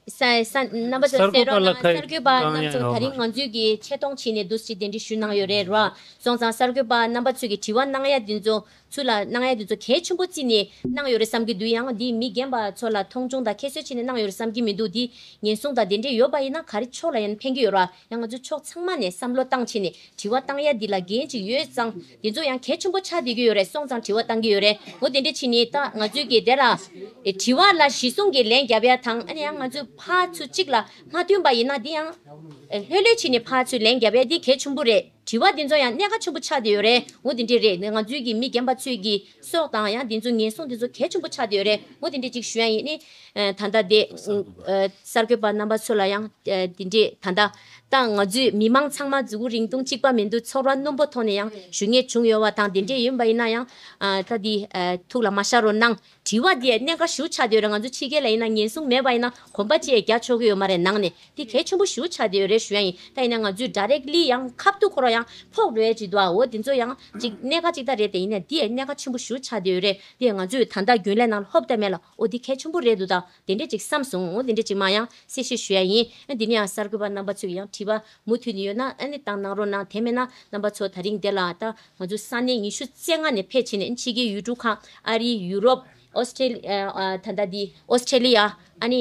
ས་ས་རྣམ་པ་ཚོ་གསན་རོགས་གནང་། གསར་འགོད་པ་ལ་ཁ་གསར་འགོད་པ་གང་རྣམ་ཡང་ཚོ་ད་ཡོད་རིང་མ་ང་ཚོས་ཀྱི་ཆེ་མཐོང་བྱས་ནས་འདུག་སེ་གདན་འདྲེན་ཞུས་གནང་ཡོད་རེད་ར། སོང་ཙང་གསར་འགོད་པ་རྣམ་པ་ཚོས་ཀྱི་དྲི་བ་གནང་ཡ་འདི་ཚོ་ཚུར་ལ་གནང་ཡ་འདི་ཚོ་གལ་ཆེན་པོ་བརྩིས་ནས་གནང་ཡོད་རེད་བསམ་གྱི་འདུག་ཡང་འདི་མི་རྒན་པ་ཚོ་ལ་མཐོང་ཆུང་དང་ཁྱད་གསོད་བྱས་ནས་གནང་ཡོད་རེད་བསམ་གྱི་མི་འདུག་འདི་ཉེན་སྲུང་དང་དེ་འདྲས་ཡོད་པ་ཡིན་ན་ག་རེ་ཕྱོགས་ལ་ཡང་ཕན་གྱི་ཡོད་ར། ཡང་ང་ཚོ་ཕྱོགས་ཚང་མ་ནས་བསམ་བློ་བཏང་བྱས་ནས་དྲི་བ་བཏང་ཡ་འདི་ལ་འགན་ཅིག་ཡོད་ཙང་འདི་ཚོ་ཡང་གལ་ཆེན་པོ་ཆགས་བསྡད་ཀྱི་ཡོད་རེད། སོང་ཙང་དྲི་བ་བཏང་གི་ཡོད་རེད། འོ་དེ་འདྲས་བྱས་ནས་ད་ང་ཚོས་ཀྱི་དེ་ལ་དྲི་བ་ལ་གཞི་བཟུང་གི་ལན་རྒྱབ་ཡ་དང་། ཨ་ནི་ཡང་ང་ཚོས་ཕར་ཚུར་གཅིག་ལ་མ་མཐུན་པ་ཡིན་ན་འདི་ཡང་ལྷོད་ལྷོད་བྱས་ནས་ཕར་ཚུར་ལན་རྒྱབ་ཡ་འདི་གལ་ཆེན་པོ་རེད། དྲི་བ་འདི་ཚོ་ཡང་གནད་འགག་ཆེན་པོ་ཆགས་བསྡད་ཡོད་རེད། འོ་དེ་འདྲས་རེད། ང་ཚོའི་གི་མི་རྒན་པ་ཚོའི་གི་སྲོག་དང་ཡང་འདི་ཚོ་ཉེན་སྲུང་འདི་ཚོ་གལ་ཆེན་པོ་ཆགས་བསྡད་ཡོད་རེད། འོ་དེ་འདྲས་ཅིག་ཞུ་ཡ་ཡིན། ཨ་ནི་ད་ལྟ་དེ་གསར་འགོད་པ་རྣམ་པ་ཚོ་ལ་ཡང་དེ་འདྲས་ད་ལྟ་ད་ང་ཚོའི་མི་མང་ཚང་མ་མཛུ་གུ་རིང་ཐུང་གཅིག་པ་མི་འདུག་ཚོར་བ་རྣོན་པོ་ཐོག་ནས་ཡང་ཞུ་ངེས་བྱུང་ཡོད་པ་དང་། དེ་འདྲས་ཡིན་པ་ཡིན་ན་ཡང་ད་འདི་ཐུགས་ལ་མ་ཤར་རོགས་གནང་། དྲི་བ་འདི་གནད་འགག་ཞེ་པོ་ཆགས་བསྡད་ཡོད་རེད། ང་ཚོ་ཕྱི་རྒྱལ་ལ་ཡིན་ན་ཉེན་སྲུང་མེད་པ་ཡིན་ན་གོམ་པ་གཅིག་རྒྱག་ཆོག་གི་ཡོད་མ་རེད། ནང་ནས་འདི་གལ་ཆེན་པོ་ཞེ་པོ་ཆགས་བསྡད་ཡོད་རེད་ཞུ་ཡ་ཡིན། ད་ཡིན་ན་ང་ཚོས་directly ཡང་ཁ་ཐུག་ཁོ་རང་ཡང་ཕོག་འགྲོ་ཡ་ཅིག་འདུག་ཨ། འོ་དེ་ཚོ་ཡང་ཅིག་གནད་འགག་ཅིག་ད་རེད། དེ་ཡིན་ན་འདི་གནད་འགག་ཆེན་པོ་ཞེ་པོ་ཆགས་བསྡད་ཡོད་རེད། དེ་ང་ཚོས་ད་ལྟ་རྒྱུན་ལས་ནང་ལ་ཧོབ་ལྟ་མེད་ལ། འོ་འདི་གལ་ཆེན་པོ་རེད་འདུག་ད་དེ་འདྲས་ཅིག་བསམ་སོང་། འོ་དེ་འདྲས་ཅིག་མ་ཡང་གསལ་བཤད་ཞུ་ཡ་ཡིན། ཨ་འདི་ནས་ཡང་གསར་འགོད་པ་རྣམ་པ་ཚོས་ཡང་དྲི་བ་མུ་མཐུད་ནས་ཡོད་ན་ཨ་ནི་བཏང་གནང་རོགས་གནང་། དེ་མེད་ན་རྣམ་པ་ཚོ་ད་རིང་འདི་ལ་ད་ང་ཚོ་ས་གནས་ཉི་ཤུ་རྩ་ལྔ་ནས་ཕེབས་བྱས་ནས་ཕྱི་རྒྱལ་ཡུལ་གྲུ་ཁག་ཨ་རི། ཡུ་རོབ། ཨོ་སི་ཀྲེ་ལི་ཨ་ཨ་ད་ལྟ་འདི་ཨོ་སི་ཀྲེ་ལི་ཡ། ཨ་ནི་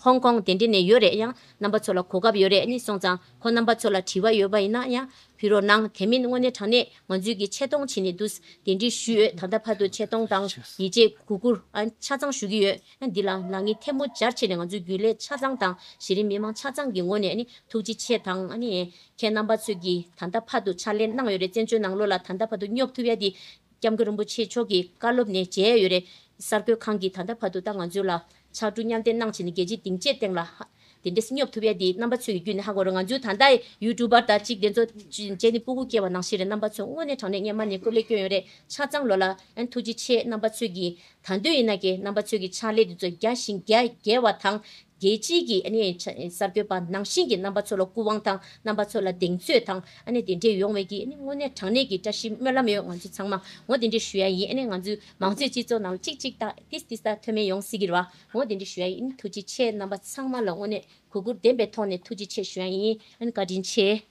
ཧོང་ཀོང་དེ་འདྲ་ནས་ཡོད་རེད། ཡང་རྣམ་པ་ཚོ་ལ་གོ་སྐབས་ཡོད་རེད། ཨ་ནི་སོང་ཙང་ཁོང་རྣམ་པ་ཚོ་ལ་དྲི་བ་ཡོད་པ་ཡིན་ན་ཡང་ཕུལ་རོགས་གནང་། དེ་མིན་དངོས་གནས་དྲང་གནས་ང་ཚོས་ཀྱི་ཆེ་མཐོང་བྱས་ནས་འདུག་སེ་གདན་འདྲེན་ཞུས་ཡོད། ད་ལྟ་བར་དུ་ཆེ་མཐོང་དང་ཡིད་ཆེས་གུས་བཀུར་ཨ་ཆ་ཚང་ཞུ་གི་ཡོད། ཨ་འདི་ལ་ལག་གཉིས་ཐལ་མོ་སྦྱར་བྱས་ནས་ང་ཚོའི་རྒྱུན་ལས་ཆ་ཚང་དང་གཞི་རིམ་མི་མང་ཆ་ཚང་གི་ངོས་ནས་ཨ་ནི་ཐུགས་རྗེ་ཆེ་དང་། ཨ་ནི་ཁྱེད་རྣམ་པ་ཚོས་ཀྱིས་ད་ལྟ་བར་དུ་ཕྱག་ལས་གནང་ཡོད་རེད། བཙན་བྱོལ་ནང་ལོགས་ལ་ད་ལྟ་བར་དུ་སྙོབ་ཐུབ་ཡ་དེ་སྐྱབས་མགོན་རིན་པོ་ཆེ་མཆོག་གི་བཀའ་སློབ་ནས་མཇལ་ཡོད་རེད། གསར་འགོད་ཁང་གིས་ད་ལྟ་བར་དུ་ད་ང་ཚོ་ལ་ཕྱག་གྲུ་མཉམ་འདེགས་གནང་བྱས་ནས་རྒྱལ་སྤྱིའི་སྡིངས་ཆའི་སྟེང་ལ་ཧ་དེ་འདྲས་སྙོབ་ཐུབ་ཡ་དེ་རྣམ་པ་ཚོས་ཀྱི་བརྒྱུད་ནས་ཧ་གོ་རེད། ང་ཚོའི་ད་ལྟ་ཡུ་ཊུབ་པར་དང་གཅིག་དེ་ཚོ་མཇལ་ནས་སྤུ་གུ་སྐྱེས་པ་ནང་བཞིན་རེད། རྣམ་པ་ཚོ་དངོས་གནས་དྲང་གནས་སྔོན་མ་ནས་སྐུ་ལས་བསྐྱོན་ཡོད་རེད། ཆ་ཚང་ལོ་ལ་ཨན་ཐུགས་རྗེ་ཆེ། རྣམ་པ་ཚོས་ཀྱི་ད་དུང་ཡིན་ན་ཀྱེ་རྣམ་པ་ཚོས་ཀྱི་ཕྱག་ལས་དེ་ཚོ་རྒྱ་ཞིང་རྒྱ་རྒྱས་པ་དང་། རྒྱལ་སྤྱིའི་གི་ཨ་ནི་ཆ་གསར་འགོད་པ་ནང་བཞིན་གྱི་རྣམ་པ་ཚོ་ལ་སྐུ་དབང་དང་། རྣམ་པ་ཚོ་ལ་གདེང་ཚོད་དང་། ཨ་ནི་དེ་འདྲས་ཡོང་བའི་གི་ཨ་ནི་དངོས་གནས་དྲང་གནས་ཀྱི་བཀྲ་ཤིས་སྨོན་ལམ་ཡོད། ང་ཚོ་ཚང་མ་འོ་དེ་འདྲས་ཞུ་ཡ་ཡིན། ཨ་ནི་ང་ཚོའི་མང་གཙོའི་སྤྱི་ཚོགས་ནང་ལ་གཅིག་གཅིག་ད་ཏིས་ཏིས་ད་མཐོ་དམན་ཡོང་སྲིད་ཀྱི་རེད་བ། འོ་དེ་འདྲས་ཞུ་ཡ་ཡིན། ཐུགས་རྗེ་ཆེ། རྣམ་པ་ཚང་མ་ལ་དངོས་གནས་གུས་བཀུར་ལྡན་པའི་ཐོག་ནས་ཐུགས་རྗེ་ཆེ་ཞུ་ཡ་ཡིན། ཨ་ནི་བཀའ་དྲིན་ཆེ།